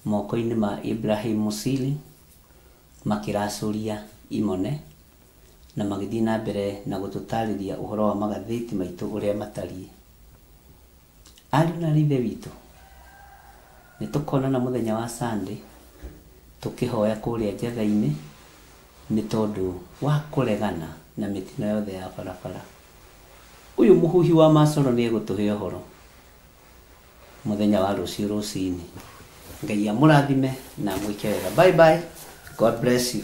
moko-inĩ ma Ibrahim Musili, makĩracũria imone, na magĩthiĩ na mbere na gũtũtarĩria ũhoro wa magathĩti maitũ ũrĩa matariĩ. Ariũ na aarĩ a Ithe witũ, nĩ tũkonana mũthenya wa Sunday tũkĩhoya kũrĩa Njetha-inĩ nĩ tondũ wa kũregana na mĩtino yothe ya barabara. Ũyũ mũhuhi wa macoro nĩ egũtũhe ũhoro mũthenya wa rũciũ rũcinĩ. Ngai amũrathime na amwĩke wega. Bye bye. God bless you.